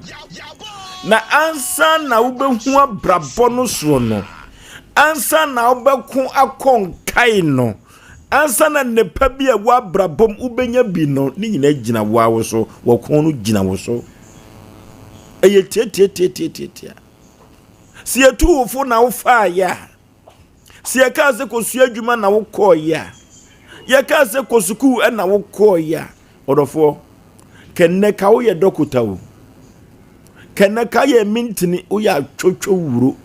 S2: Na ansa na wobɛhu abrabɔ no soɔ no, ansa na wobɛko akɔ nkae no, ansa na nnepa bi a ɛwɔ abrabɔ mu wobɛnya bi no, ne nyinaa gyina wo ara wo so, wɔko no gyina wo so. Ɛyɛ tiatiatiatiatia. Sɛ yɛtu wo fo na wofaeɛ a, sɛ yɛkaa sɛ kɔsua adwuma na wokɔeɛ a, yɛkaa sɛ kɔ sukuu na wokɔeɛ a, ɔdɔfoɔ, kɛnnɛ ka woyɛ dɔkota o. Kɛnnɛ ka yɛ mintini, woyɛ atwotwo wuro.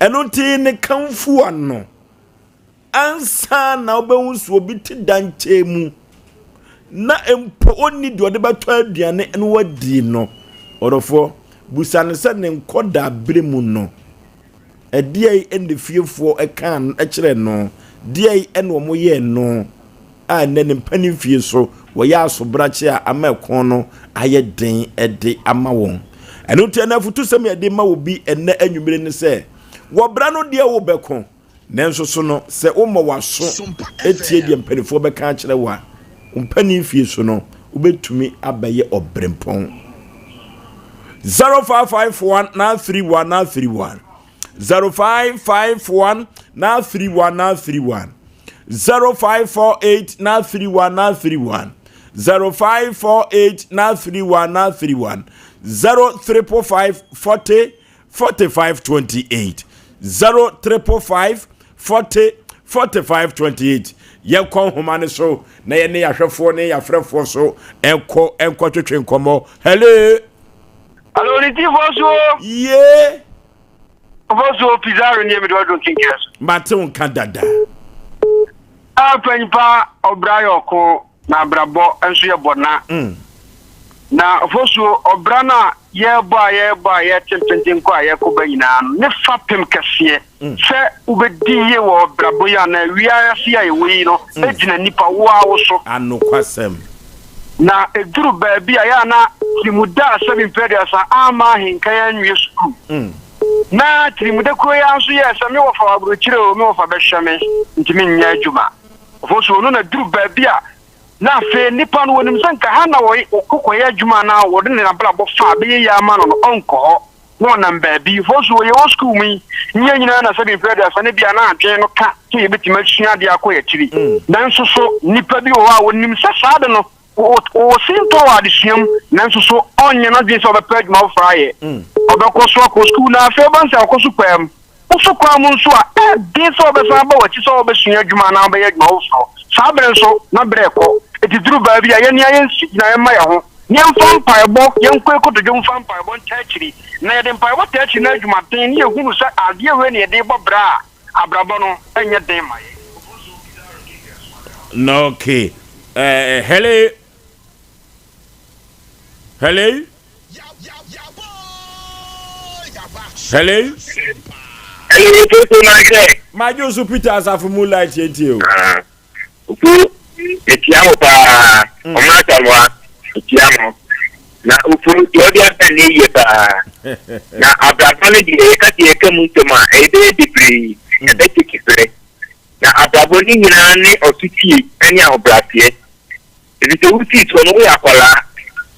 S2: Ɛno nti ne kamfo ano. Ansa na wobɛhu sɛ obi te dankyɛn mu na mpo ɔnni deɛ ɔde bɛtɔ aduane na wadi no, ɔdɔfoɔ, busa no sɛ ne nkɔdaa berɛ mu no, ɛdeɛn na fiefoɔ kaa kyerɛ no, deɛn na wɔyɛɛ no a nnɛ ne mpanin fie so wɔyɛ asobrakye a ama ɛko no ayɛ den de ama wɔn. Ɛno nti ɛnɛ afutusɛm yɛde ma obi ɛnɛ anwummere ne sɛ, wɔbra no deɛ wobɛko. Nanso so no, sɛ woma w'aso tie deɛ mpanimfoɔ bɛka akyerɛ wo a, wo mpanin fie so no, wobɛtumi abɛyɛ ɔberempɔn. 0551 931 931 0551 931 931 0548 931 931 0548 931 931 0355 40 45 28 0 triple 5 40 45 28 yɛnkɔ nhoma no so na yɛne yɛahwɛfoɔ ne yɛafrɛfoɔ so ɛnkɔ ɛnkɔtwetwe nkɔmmɔ hello
S4: Alo ne ti fɔ so.
S2: Yee.
S4: Fɔ so Pizarro nie mede ɔdɔ kinkyerɛ so.
S2: Mate wo nka dada.
S4: Afa nyimpa ɔbra yɛ ɔko na abrabɔ nso yɛ bɔna. Mm. Na ɔfosuo ɔbra no a yɛrebɔ a yɛrebɔ a yɛte mpenten kɔ a yɛkɔ ba nyinaa no ne fapem kɛseɛ mm. sɛ wobɛdi yie wɔ ɔbrabɔ yi anaa wiase a yɛwɔ yi no mm. gyina nipa wo ara wo so.
S2: Anokwasɛm.
S4: Na ɛduru baabi a yɛ a na tirimuda a sɛbi mfeɛ aduasa amma ahenkan anwie sukuu. Mm. Na tirimuda kuro yi ara nso yɛɛ sɛ me wɔfa wɔ aburokyire o, me wɔfa bɛhwɛ me nti menyɛ adwuma. Ɔfosuo no na duru baabi a na afei nnipa no wɔnim sɛ nka ha na wɔkɔ kɔyɛ adwuma anaa wɔde ne abrabɔ fa a bɛyɛ yie ama no no, ɔnkɔ hɔ na ɔnam baabi. Ɔfosuo yɛwɔ sukuu mu yi, nyɛ nyinaa na sɛbi mfeɛ aduasa no bi a na adwene no ka sɛ yɛbɛtumi asua adeɛ akɔ yɛn akyiri. Nanso so nnipa bi wɔ hɔ a wɔnim sɛ saa ade no Ɔwɔ sintɔ wɔ adesua mu, nanso so ɔnyɛ n'adwene sɛ ɔbɛpɛ adwuma foforo ayɛ? Ɔbɛkɔ so akɔ sukuu na afei ɔbɛhu sɛ ɔkɔ so paa mu. Woso kwan mu nso a, ɛyɛ den sɛ ɔbɛsan aba w'akyi sɛ ɔrebɛsua adwuma anaa ɔbɛyɛ adwuma foforo. Saa bere nso, na bere rekɔ. Enti duru baabi a, yɛn nea yensi gyinae mma yɛn ho, na yɛmfa mpaebɔ, yɛnkɔ yɛn kotodwe mfa mpaebɔ ntaa akyiri. Na yɛde mpaebɔ taa akyiri na adwumaden, na yɛhunu sɛ adeɛ wei na yɛde rebɔ bra a, Abrabɔ no nyɛ den ma yɛn.
S2: Na okay. Eh, hello. Hello. Hello.
S5: Hello, Toto Michael.
S2: Majo so Peter Asafo Moonlight yɛntie o.
S5: Ah, Ofu, mekyia mo paa. Ɔmo Asamoah, mekyia mo. Na Ofu, deɛ ɔde aba nnɛ yie paa. Na abrabɔ no deɛ, yɛka sɛ yɛka mu nsɛm a, ɛbɛyɛ bebree, ɛbɛteke berɛ. Na abrabɔ no nyinaa ne ɔsotie ne ahobrɛaseɛ. Ɛfiri sɛ wosii soɔ no, woyɛ akwadaa.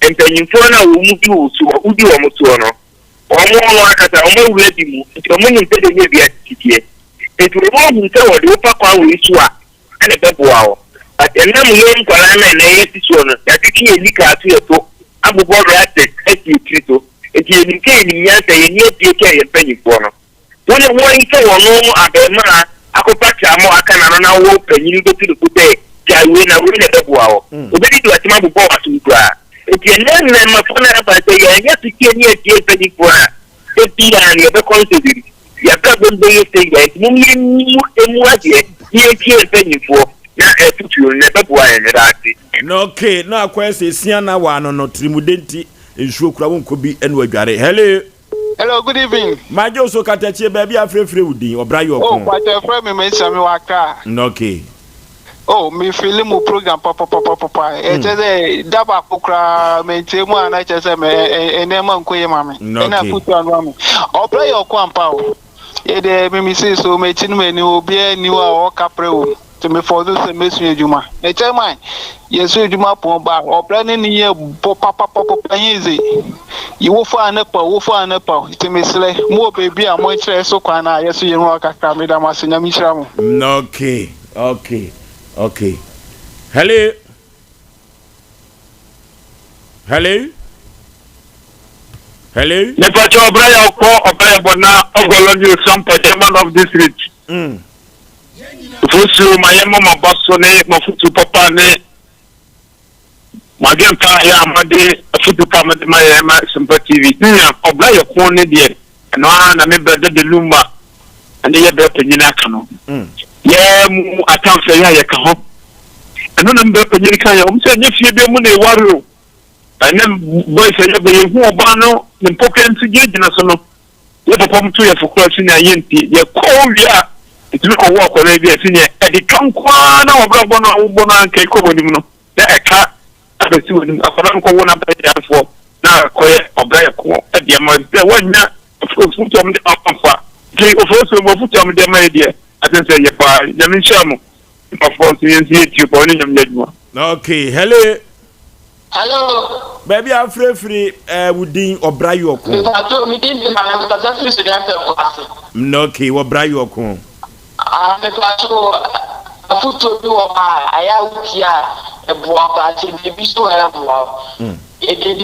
S5: Mpanyimfoɔ no a wɔn mu di wo soɔ, wodi wɔn soɔ no, wɔn no ankasa wɔn awura bi mu, nti wɔn nim sɛdeɛ ne wiase si teɛ. Nti wɔn ahunu sɛ wɔde wo fa kwan wei so a, ɛna ɛbɛboa wo. But. Ɛnam yɛn nkwadaa no a ɛnnɛ yɛte soɔ no, yɛatwetwe yɛn nika ato yɛn to, abobɔ rastas asi yɛn tiri so. Enti yɛnim sɛ yɛnim nyansa, yɛn ani abue kyɛn yɛn mpanimfoɔ no. Wo ne hwan sɛ ɔno abarimaa akɔfa tramɔ aka n'ano na wo panyin bɛtu no fo sɛ gyae wei na wei na ɛbɛboa wo? Ɔbɛdidi w'atɛm abobɔ w'asom koraa. Enti ɛnnɛ mmarimafoɔ no aba sɛ yɛanyɛ sotie ne antie mpanimfoɔ a, da biara no yɛbɛkɔ nsɔhwɛ mu. Yɛn abrabɔ mu bɛyɛ sei a, enti mom yɛnni mu adeɛ na yɛntie yɛn mpanimfoɔ na afotuo no na ɛbɛboa yɛn. Meda ase.
S2: Na okay na akɔyɛ sɛ esia na waa no no tirimude nti nsuo kura wonkɔ bi ɛna wadware hello.
S6: Hello, good evening.
S2: Magye wo so katakyie baabi a frɛfrɛ wo din ɔbra yɛ
S6: Oh,
S2: ɔko.
S6: Kwakyɛ frɛ me Mensah me wɔ Accra.
S2: Na okay.
S6: Oh, me feeli mo program papapapapa. Ɛkyɛ sɛ da baako koraa mentie mu a na kyerɛ sɛ me nneɛma nkɔ yie ma me.
S2: Na
S6: Ɛna
S2: okay.
S6: afotu ano ma me. Ɔbra yɛ ɔko ampa o. Yɛ deɛ me me sei so m'akyi no m'ani obiara nni hɔ a ɔwɔ kaprɛ wɔ mu. Nti me fɔɔ so sɛ mɛsua adwuma. Ne chairman yɛsua adwuma pɔn ba ɔbrɛ ne ne yɛ bɔ papapapa nyɛ dze. Yi wo faa ne paw wo faa ne paw nti mesrɛ mo wɔ baabi a mo nkyerɛ so kwan a yɛso yɛhu hɔ kakra meda mo ase Nyame nhyira mo.
S2: Okay okay okay hello hello hello.
S4: Mepakyɛ ɔbra yɛ ɔkɔ ɔbra yɛ bɔ na ɔgɔlɔ ni osampa chairman of district.
S2: Mm.
S4: Ofosuo ma yɛmmɔ mo aba so ne mo afotu papa ne mo adwempa a ɛyɛ a mode afotu pa mode ma yɛn ma Sempa TV. Nua, ɔbra yɛ ko ne deɛ ɛno ara na me brɛ Dede Lumba ɛne yɛ brɛ panyin aka no. Yɛ mu atamfo ɛyɛ a yɛka ho. Ɛno na me brɛ panyin ka yɛ, wɔn sɛ ɛnyɛ fie bi mu na ɛware o. Ɛnɛ boys ɛyɛ bɛ yɛhu ɔbaa no ne mpɔkɛ nso gyinagyina so no. Yɛ papa mu to yɛ fo koraa sɛnea yɛ nti yɛ kɔ hɔ wie a ɛtumi kɔ wo akwadaa bi a sɛnea ɛde ka nko ara na wɔbrabɔ no a wobɔ no anka ɛkɔ w'anim no na ɛka abɛsi w'anim akwadaa no kɔ wo na bɛyɛ yarefoɔ na akɔyɛ ɔbra yɛ ko ɛde ama sɛ wɔanya afutuo a wɔde amfa nti ofo so mu afutuo a wɔde ama yɛ deɛ asɛn sɛ yɛ paa nyame nhyira mo mpafoɔ nso yɛn nso yɛ tie paa ɔne nyame yɛ adwuma.
S2: Okay, hello.
S7: Hello.
S2: Baabi a afirafiri ɛɛ eh, wo din ɔbra yɔko.
S7: Mepatwo me din de Nana mekasa firi Sudan Pɛko ase.
S2: Mm, okay, wɔbra yɔko.
S7: Ah, mepatwo afotuo bi wɔ hɔ a ɛyɛ a wotie a ɛboa paa sɛ biribi so a ɛmmoa wo. Mm. Ebi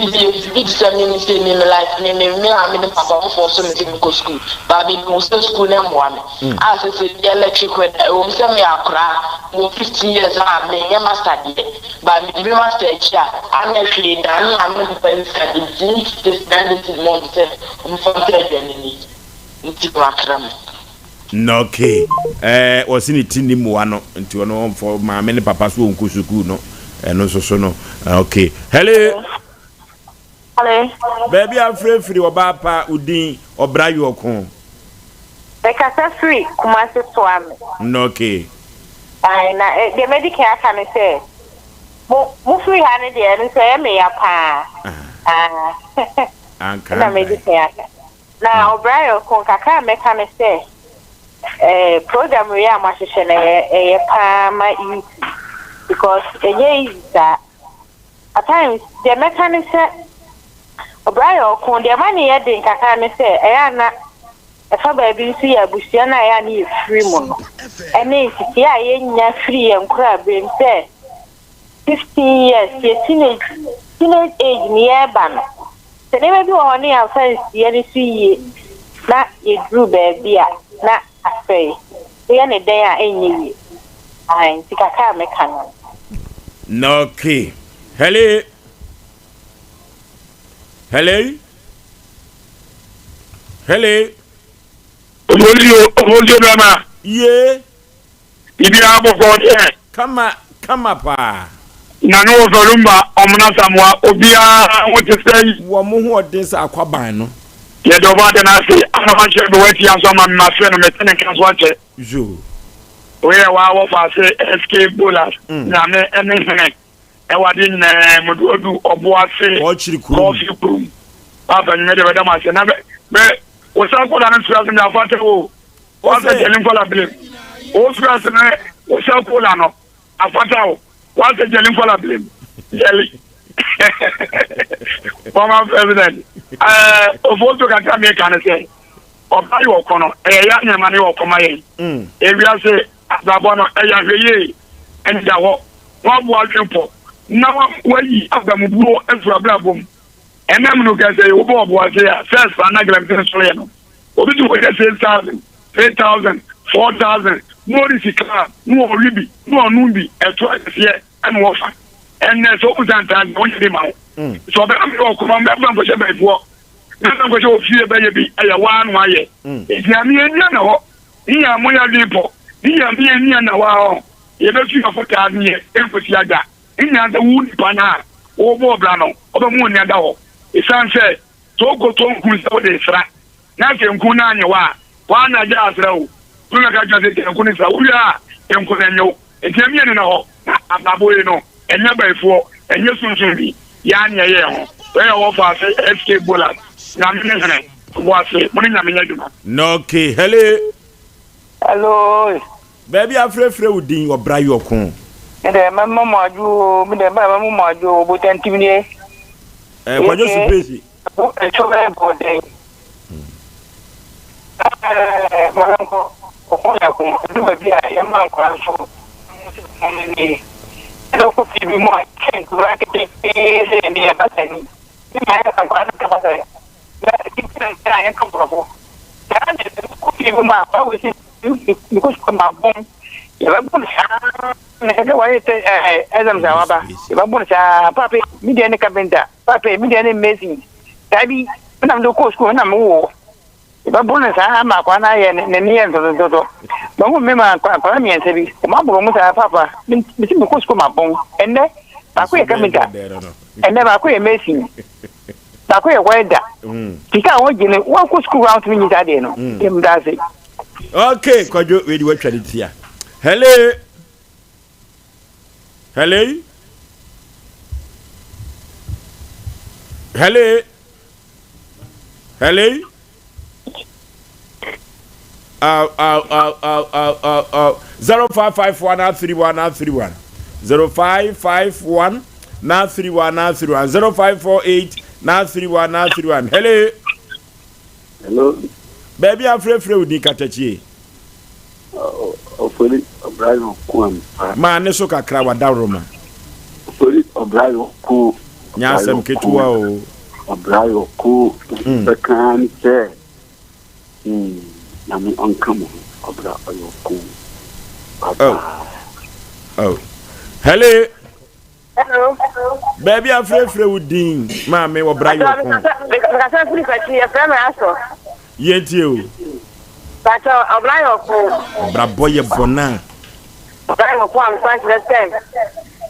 S7: bi te sɛ me me sɛ me me life me me me maame ne papa mo fɔ so me sɛ mekɔ sukuu ba me hu sɛ sukuu no mmoa me. Mm. A sɛ sɛ bi electric wɛ ɛwɔ mu sɛ meyɛ akoraa wɔ 15 years a menyɛ master deɛ. Ba mede me master akyi a, anyɛ hwee daa me maame ne papa ne sika de nti me tete sika de si mom sɛ ɔmfa ntɔ aduane ni nti wakra me.
S2: Na okay eh, ɔse ne ti nni mmoa no nti ɔno ɔmfa maame ne papa so ɔnkɔ sukuu no ɛno nso so no okay hello.
S8: Hello.
S2: Baabi a afirafiri ɔbaa pa wo din ɔbra yɔko.
S8: Mekasa firi Kumasi Suame.
S2: Mm okay.
S8: Ae na eh, deɛ madi kan aka ne sɛ mo mo firi ha no deɛ ɛno nso ɛyɛ me ya paa. Ah.
S2: Anka
S8: Ɛna madi kan aka. Na ɔbra yɔko kakra a mɛka ne sɛ eh, program wei a moahyehyɛ no ɛyɛ ɛyɛ paa ma youth because ɛnyɛ easy saa. At times, deɛ mɛka ne sɛ, ɔbra yɛ ɔko. Deɛ ɛma no yɛ den kakra ne sɛ, ɛyɛ a na ɛfa baabi nso yɛ abusua no a ɛyɛ a na yɛfiri mu no, ɛne nteteeɛ a yɛnya firi yɛn nkoraaberɛ mu sɛ 15 years, yɛ teenage, teenage age no yɛreba no, sɛ nneɛma bi wɔ hɔ ne yɛamfa ansi yɛn ani so yie na yɛduru baabi a na asɛe. Woyɛ no dɛn a ɛnyɛ yie. Ae, nti kakra a mɛka no no.
S2: Na okay. Hello. Hello. Hello.
S4: Ofolio, ofolio bɛma.
S2: Ye.
S4: Biribiara bɔkɔɔ deɛ.
S2: Kama kama paa.
S4: Na ne wɔfa Lumba Ɔmena Samoa obiara ho te sɛn?
S2: Wɔ mo ho ɔden sɛ akwaban no.
S4: Yɛda ɔbaa da no ase ana wakyerɛ me watia nso ama me mafrɛ no mete ne nka nso akyɛ.
S2: Yoo.
S4: Wei yɛ waa wɔfa ase SK Bolas Nyame ne hene ɛwɔ adeɛ nyinaa mu de ɔdu ɔbo ase
S2: Kɔɔkyiri kurom.
S4: Kɔɔfiri kurom. Papa nwuma deɛ bɛda mo ase na bɛ bɛ wosan kɔda no nso ase mi afa tɛ wo. Wasa jɛli nkɔla bilen. O firi ase ne wosan kola no afata o. Wasa jɛli nkɔla bilen. Jɛli. Former president. Ɛɛ ofoto kakra mi ka ne sɛ ɔba yɛ ɔkɔ no ɛyɛ ya nneɛma no yɛ ɔkɔ ma yɛn. Ewiase abrabɔ no ɛyɛ ahwɛ yie ɛne da hɔ. Woabɔ adwene pɔ na woayi abamubuo afiri w'abrabɔ mu. Ɛnna mu no kɛsɛ yi wobɔ ɔboase a first fa na galamsey nsɔreɛ no obi de wɔyɛ 6000, 3000, 4000 na ɔde sika a na ɔwe bi na ɔnom bi ɛto akɛseɛ ɛna wɔfa. Ɛnnɛ sɛ wobusa ntaa deɛ wɔnyɛ bi ma wo. Sɛ ɔbɛma meyɛ ɔkoma mɛfa nkɔhyɛ bɛyifoɔ na mfa nkɔhyɛ ofie bɛyɛ bi ɛyɛ waa na wayɛ. Nti Nyame ani ana hɔ ne Nyame yɛ adwene pɔ ne Nyame ani ana hɔ a ɔ yɛbɛsu yɛfo taa ne yɛ ɛnkɔsi ada. Ne nyinaa sɛ wo nipa no a wobɔ ɔbra no ɔbɛma w'ani ada hɔ. Ɛsiane sɛ sɛ wokɔtɔ nku sɛ wode sra na sɛ nku no anyɛ wo a waa na agya asra o. Wone bɛka kyerɛ sɛ gya nku no sra wowie a nku no nyɛ wo. Nti ɛmi ani na hɔ na abrabɔ yi no ɛnyɛ bayifoɔ ɛnyɛ sunsum bi yaa ne ɛyɛ ho. Wei yɛ wɔfa ase SK Bolas Nyame ne hene ɔboase mo ne Nyame nyɛ adwuma.
S2: Okay, hello.
S9: Hello.
S2: Baabi a frɛfrɛ wo din ɔbra yɔko.
S9: Me dɛ mɛma mo adwo o, me dɛ mɛma mo adwo o, botantim nie.
S2: Eh, kwadwo supesi.
S9: Ɛtwo bɛyɛ bɔ den. Ɛɛ, ma yɛnkɔ, ɔko yɛ ko, ɛdu baabi a yɛma nkwadaa nso wɔn ani. Ɛna ɔkɔ fie bi mu a, kyɛ nkwadaa ketee sɛ ɛne yɛ basa ni. Ne ma yɛ nkwadaa no kasa sɛ, na titi na yɛnka borɔfo. Saa na ɛkɔ fie bi mu a, akwadaa wɔ si mekɔ sukuu ma bɔn. Yɛbɛbɔ no saa na ɛsɛ wɔyɛ sɛ ɛɛ exams a waba. Yɛbɛbɔ no saa, paapa mi deɛ ne carpenter. Paapa mi deɛ ne mason. Saa bi, me na mede kɔɔ sukuu, me na mewoo. Yɛbɛboro no saa ama akwadaa no ayɛ n'ani yɛ ntɔtɔntɔtɔ. Mahu me ma akwadaa mmiɛnsa bi, wɔn aboro wɔn saa paapa. Mesi mekɔ sukuu ma bɔn. Ɛnnɛ, baako yɛ carpenter, ɛnnɛ baako yɛ mason, baako yɛ welder. Sika a wɔgye no, wɔakɔ sukuu a wɔntumi nyi saa deɛ no. Meda ase.
S2: Okay, Kwadwo, wei de watwa ne tia. Hello. Hello. Hello. Hello. Aw, aw, aw, aw, aw, aw, aw. 0551 931 931. 0551 931 931. 0548 931 931. Hello.
S10: Hello.
S2: Baabi a frɛfrɛ wo din katakyie.
S10: Ofori Ɔbrayo ko ampa.
S2: Maa ne so kakra wadaworoma.
S10: Ofori Ɔbrayo ko.
S2: Nyɛ asɛm ketewa o.
S10: Ɔbrayo ko bɛka ne sɛ Nyame ɔnka mo ho ɔbra ɔyɛ ɔko. Bye bye.
S2: Oh. Hello.
S8: Hello.
S2: Baabi a frɛfrɛ wo din maame wɔ bra yɛ ɔko.
S8: Mekasa firi Kwakyi, yɛfrɛ me Asɔ.
S2: Yɛntie o.
S8: Pakyɛ ɔbra yɛ ɔko.
S2: Ɔbra bɔ yɛ bɔna.
S8: Ɔbra yɛ ɔko amfa nkyerɛ sɛ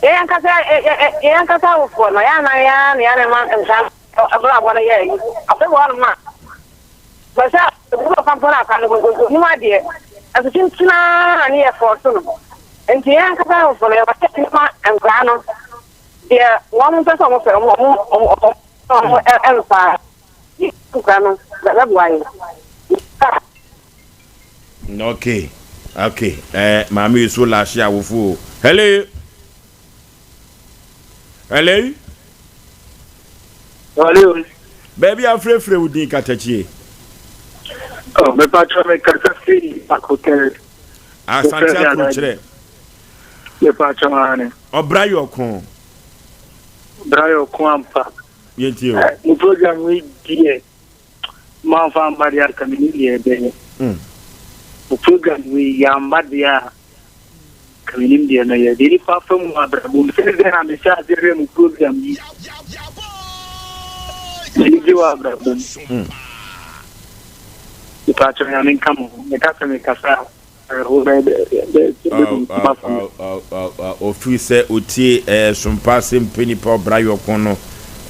S8: yɛn ankasa yɛn ankasa awofoɔ no yɛn anan yɛn ara na yɛn ma nsa ɔbra bɔ no yɛ ayi. Afei wɔ hɔnom a bɛsɛ ebi wɔ pampa no akwa no onim adeɛ ɛso kyenkyena ne yɛ fɔɔso no. Nti yɛn ankasa awofoɔ no yɛwɔ sɛ yɛma nkwadaa no deɛ wɔn mpɛ sɛ wɔn pɛ wɔn wɔn wɔn ɛmfa nkwadaa no bɛboa yɛn.
S2: Okay, okay. Eh, maame yi so laahye awofo o. Hello. Hello.
S10: Hello.
S2: Baabi afrɛfrɛ wo din katakyie.
S10: Oh, mepatwa me kasa firi akotɛre.
S2: Asante Akrokyerɛ.
S10: Mepatwa ane.
S2: Ɔbra yɛ ɔko.
S10: Ɔbra yɛ ɔko ampa.
S2: Yɛntie o.
S10: Mo program yi deɛ mamfa amma deɛ anka menim deɛ ɛbɛyɛ. Mo program yi yɛamba deɛ a anka menim deɛ mɛyɛ. Deɛ nipa afa mu abrabɔ mu sɛ dɛn na mehyɛ aseɛ hwɛ mo program yi. M'ani gye wɔ abrabɔ mu. Mepatwa Nyame nka mo ho. Meka sɛ mekasa a.
S2: Ɔfiri sɛ ɔtie sompa ase mpɛ nipa ɔbra yɔko no,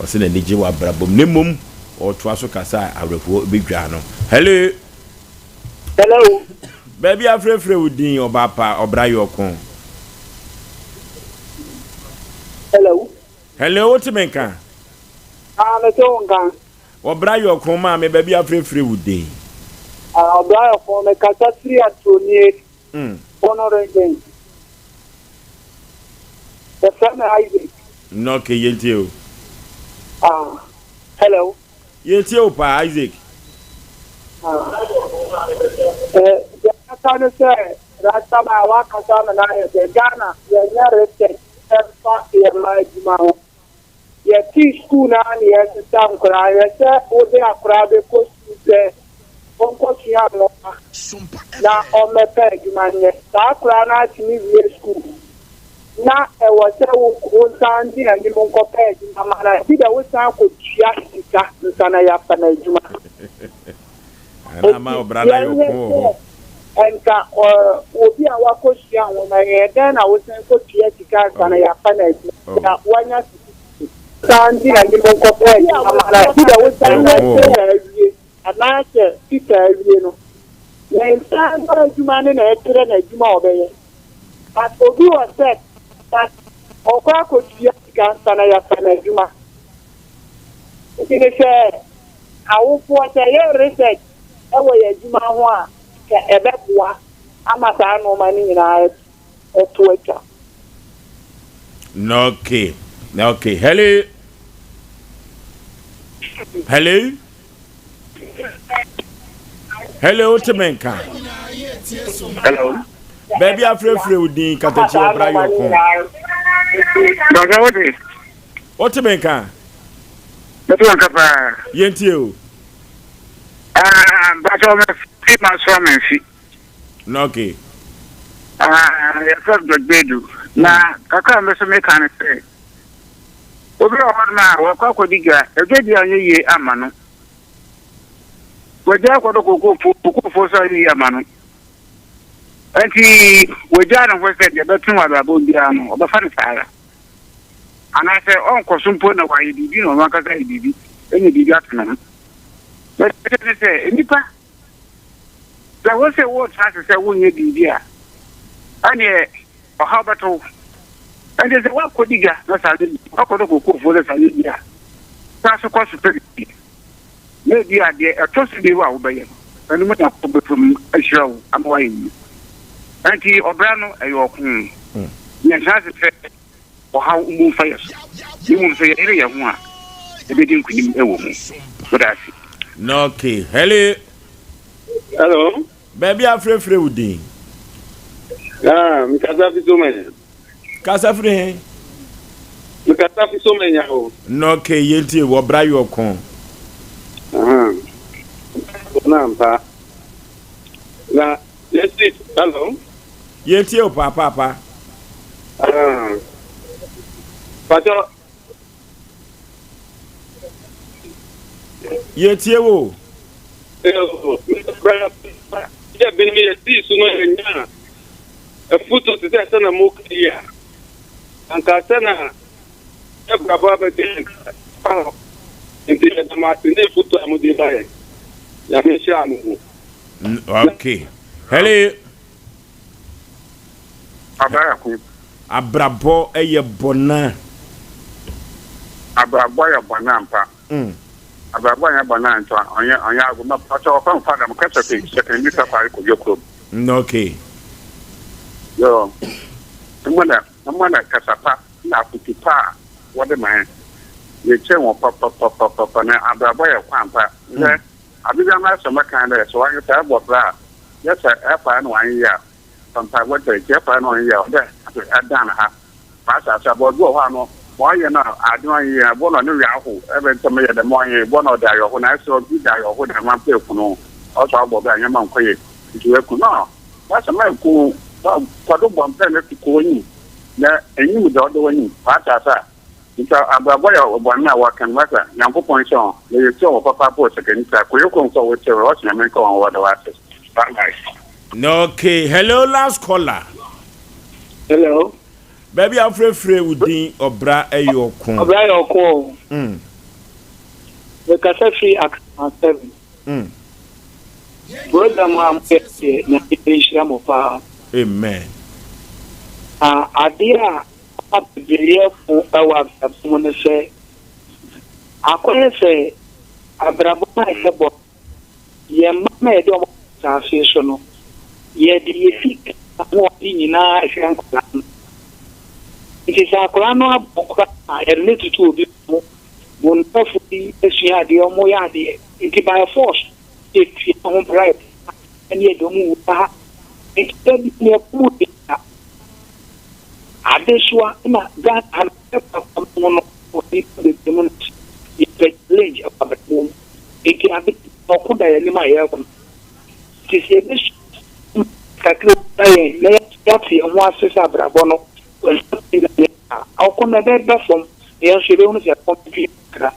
S2: ɔsɛ n'ani gye wɔ abrabɔ mu. Na mmom ɔtoa so kasa a awerɛhoɔ bɛdwaa no. Hello.
S10: Hello.
S2: Baabi afrɛfrɛ wo din ɔbaa pa ɔbra yɔko.
S10: Hello.
S2: Hello, wote me nka?
S10: Ah, mete wo nka.
S2: Ɔbra yɔko maame baabi afrɛfrɛ wo den.
S10: Ah, ɔbra yɔko me kasa firi Atuonie, Bono Region. Yɛfrɛ me Isaac.
S2: Okay, yɛntie o.
S10: Ah, hello.
S2: Yɛtie o paa, Isaac.
S10: Ah, eh, deɛ kasa ne sɛ, Rastama wakasa me na ayɛ sɛ Ghana yɛnyɛ research.
S11: adwuma ho. Yɛtee sukuu no ara na yɛresesa nkwadaa. Hwɛ sɛ wode akwadaa bɛkɔ sukuu sɛ ɔnkɔsua nwoma na ɔmmɛpɛ adwuma nyɛ. Saa akwadaa no atumi wie sukuu na ɛwɔ sɛ wo wosan di anim nkɔpɛ adwuma ma no a, gye dɛ wosan kɔtua sika nsa na yɛafa no adwuma.
S2: Ɛna ama ɔbra no ayɛ ɔko wɔ hɔ.
S11: Nka obi a wakɔsua nwoma ɛyɛ dɛn na wosan kɔtua sika ansa na yɛafa no adwuma na wanya certificate. San di anim nkɔpɛ adwuma ma no bi dɛ wosan sika awie anaasɛ sika awie no ne nsa ano adwuma no na ɛkyerɛ no adwuma a ɔbɛyɛ but obi wɔ set but ɔkɔ akɔtua sika ansa na yɛafa no adwuma nti ne sɛ Awofoɔ, sɛ yɛyɛ research wɔ yɛn adwuma ho a, nka ɛbɛboa ama saa nnoɔma no nyinaa to atwa.
S2: Okay, okay. Hello. Hello. Hello, wote me nka?
S5: Hello.
S2: Baabi afrɛfrɛ wo din katakyi ɔbra yɛ ɔko.
S5: Bàtà wote.
S2: Wote me nka?
S5: Mete wo nka paa.
S2: Yɛntie o.
S5: Ah, mpakyɛ me fi ma so ama mfi.
S2: Na okay.
S5: Ah, yɛfrɛ me George Na kakra a mɛso meka ne sɛ obi wɔ hɔnom a wɔkɔ akɔdi dwa, ɛdwa bi anyɛ yie ama no. Wɔgya akɔdɔ kokoofo, kokoofo nso anyɛ yie ama no. Nti wɔgyaa ne ho sɛ deɛ ɛbɛto wɔ abrabɔ biara no, ɔbɛfa no saa ara. Anaasɛ ɔnkɔ so mpo na wayɛ biribi na ɔno ankasa ayɛ biribi, anya biribi ato ne ho. Na kyerɛ ne sɛ, nnipa, sɛ wo sɛ wotra ase sɛ wonyɛ biribi a, ɛneɛ ɔhaw bɛto wo. Ɛnti sɛ woakɔdi dwa na saa ne woakɔdɔ kokofoɔ na saa ne bi a, saa so kɔ so pɛ biribi. Na ebi a deɛ ɛtɔ so bio a wobɛyɛ no, ɛno mu Nyankopɔn bɛfa mu ahyira wo ama woayɛ yie. Ɛnti ɔbra no ɛyɛ ɔko. Yɛntena ase sɛ ɔhaw mmu mfa yɛ so, na mmom sɛ yɛyere yɛn ho a, yɛbɛdi nkonim wɔ mu. Meda ase.
S2: Okay, hello.
S12: Hello.
S2: Baabi afrɛfrɛ wo din.
S12: Ah, mekasa fi Somanya.
S2: Kasa firi he?
S12: Mekasa fi Somanya o.
S2: Na okay, yɛntie wɔ bra yɛ ɔko.
S12: Na mpa. Na yɛsi, hello.
S2: Yɛntie o paapaapa.
S12: Ah. Pacho.
S2: Yɛtie wo.
S12: Yɛ binom yɛsii so no yɛnya afutu te sɛ sɛ na moka yi a, anka sɛ na yɛbrabɔ abɛdi anka fa hɔ. Nti yɛda mo ase ne afutu a mode ma yɛn. Nyame nhyira mo mu.
S2: Okay. Hello.
S5: Abrako.
S2: Abrabɔ yɛ bɔna.
S5: Abrabɔ yɛ bɔna ampa. Abrabɔ nyɛ bɔna nti ɔnyɛ ɔnyɛ ago ma pɔtɔ ɔfɛn fa dɛm kɛsɛ fi sɛkɛn bi sɛ kɔ yɛ kurom.
S2: Okay.
S5: Yo. Mo na mo na kasa pa na afotu pa a wɔde ma yɛn. Yɛkyɛ wɔn papapapapa na abrabɔ yɛ kwan pa. Sɛ ade bi ama sɛ mɛkan dɛ sɛ wɔanyɛ sɛ ɛbɔ bra a yɛ sɛ ɛfa na wɔanyɛ yɛ a fa mpaebɔ kyerɛ nti ɛfa na wɔanyɛ yɛ a ɔdɛ ɛdan ha. W'asase abɔ bi wɔ hɔ a no ma ɔyɛ no a ade ɔnyɛ yɛ bɔ na ɔne wia ho ɛbɛ ntɛm yɛ dɛm ɔnyɛ bɔ na ɔde ayɔho na ɛsɛ ɔbi de ayɔho dɛm ampa ekunu ɔsɔ abɔ bɛ anyɛ ma nkɔ yɛ nti wɔ eku no w'asɛ ma eku kɔdo bɔ mpɛ na etu kɔ w'enyim na enyim dɛ ɔdɔ w'enyim w'asase a nti abrabɔ yɛ ɔbɔne a wɔka no w'asɛ Nyankopɔn nhyɛ wɔn na yɛ tie wɔn papaapa wɔ sɛkɛni saa kɔ yɛ kɔ nkɔ wɔ tie wɔ ɔsɛ Nyame nka wɔn wɔ da w'ase bye bye.
S2: Okay, hello last caller.
S12: Hello.
S2: Baabi a wofrɛfrɛ wo din ɔbra yɛ ɔko.
S10: Ɔbra yɛ ɔko o. Mekasa firi Akra 7. Program a moyɛ deɛ Nyame nhyira mo paa.
S2: Amen.
S10: Na adeɛ a ama bebree yɛ ko wɔ abrabɔ mu ne sɛ akɔyɛ sɛ abrabɔ no a yɛbɔ no Yɛn mma no a yɛde wɔn aba asase so no, yɛde yɛn sika ahoɔden nyinaa hwɛ nkwadaa no. Nti sɛ akwadaa no abɔ koraa a, yɛde no tutu obi ho. Wɔn mfɛfo bi asua adeɛ, wɔyɛ adeɛ. Nti by force, yɛtua ho bribe ne yɛde wɔn wura ha. Nti da bi no yɛkɔ mu de adesoa na Ghana ha no, yɛkɔ akɔma. mu no wɔ nnipa bebree mu no yɛpɛ challenge wɔ abrabɔ mu. Nti ade ɔko da yɛn anim a yɛreko. Nti sɛ yɛbɛsua kakra bi yɛn na yɛate yɛn ho ase sɛ abrabɔ no nsa pii na yɛn a, ɔko no ɛbɛba fam na yɛn nso yɛbɛhunu sɛ ɛkɔm dwe kakra.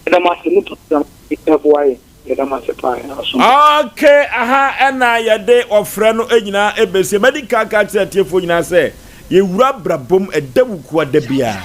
S10: Yɛda mo ase ne program yi ɛboa yɛn. Yɛda mo ase paa yɛn asom.
S2: Ok, aha ɛna yɛde ɔfrɛ no nyinaa ɛbɛsie. Madi kan aka akyerɛ atiefoɔ nyinaa sɛ yɛwura abrabom ɛda wukua da biara.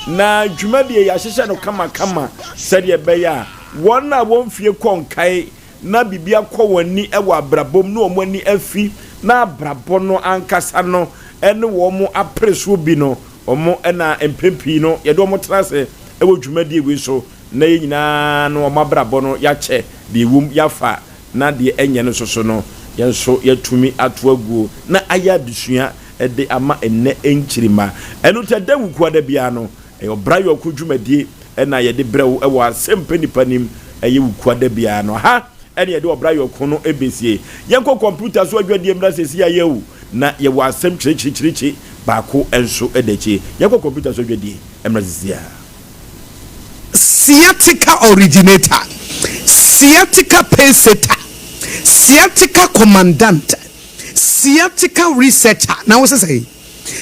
S2: Na dwumadie yɛahyehyɛ no kamakama sɛdeɛ ɛbɛyɛ a wɔn a wɔn mfie kɔ nkae na biribi akɔ wɔn ani wɔ abrabom na wɔn ani afi na abrabɔ no ankasa no ne wɔn apere soɔ bi no, wɔn na mpɛn pii no yɛde wɔn tena ase wɔ dwumadie wei so na yɛn nyinaa no wɔn abrabɔ no yɛakyɛ deɛ ɛwom yɛafa na deɛ ɛnyɛ no nso so no yɛn nso yɛatumi ato aguo na ayɛ adesua de ama nnɛ nkyirimma. Ɛno nti ɛda Wukuada biara no ɛyɛ ɔbra yɔnko dwumadie na yɛde brɛ wo wɔ Asɛmpɛ Nipa Nim ɛyɛ Wukuada biara no. Ha ɛne yɛde ɔbra yɔnko no bɛsie. Yɛnkɔ kɔmputa so adwadie mmra sɛsi ayɛ o na yɛwɔ asɛm kyerɛkyerɛkyerɛkyi baako nso da akyi. Yɛnkɔ kɔmputa so adwadie mmra sɛsi a.
S13: Sciatica originator, sciatica pacesetter, sciatica commandant, sciatica researcher na wo sɛ sɛn?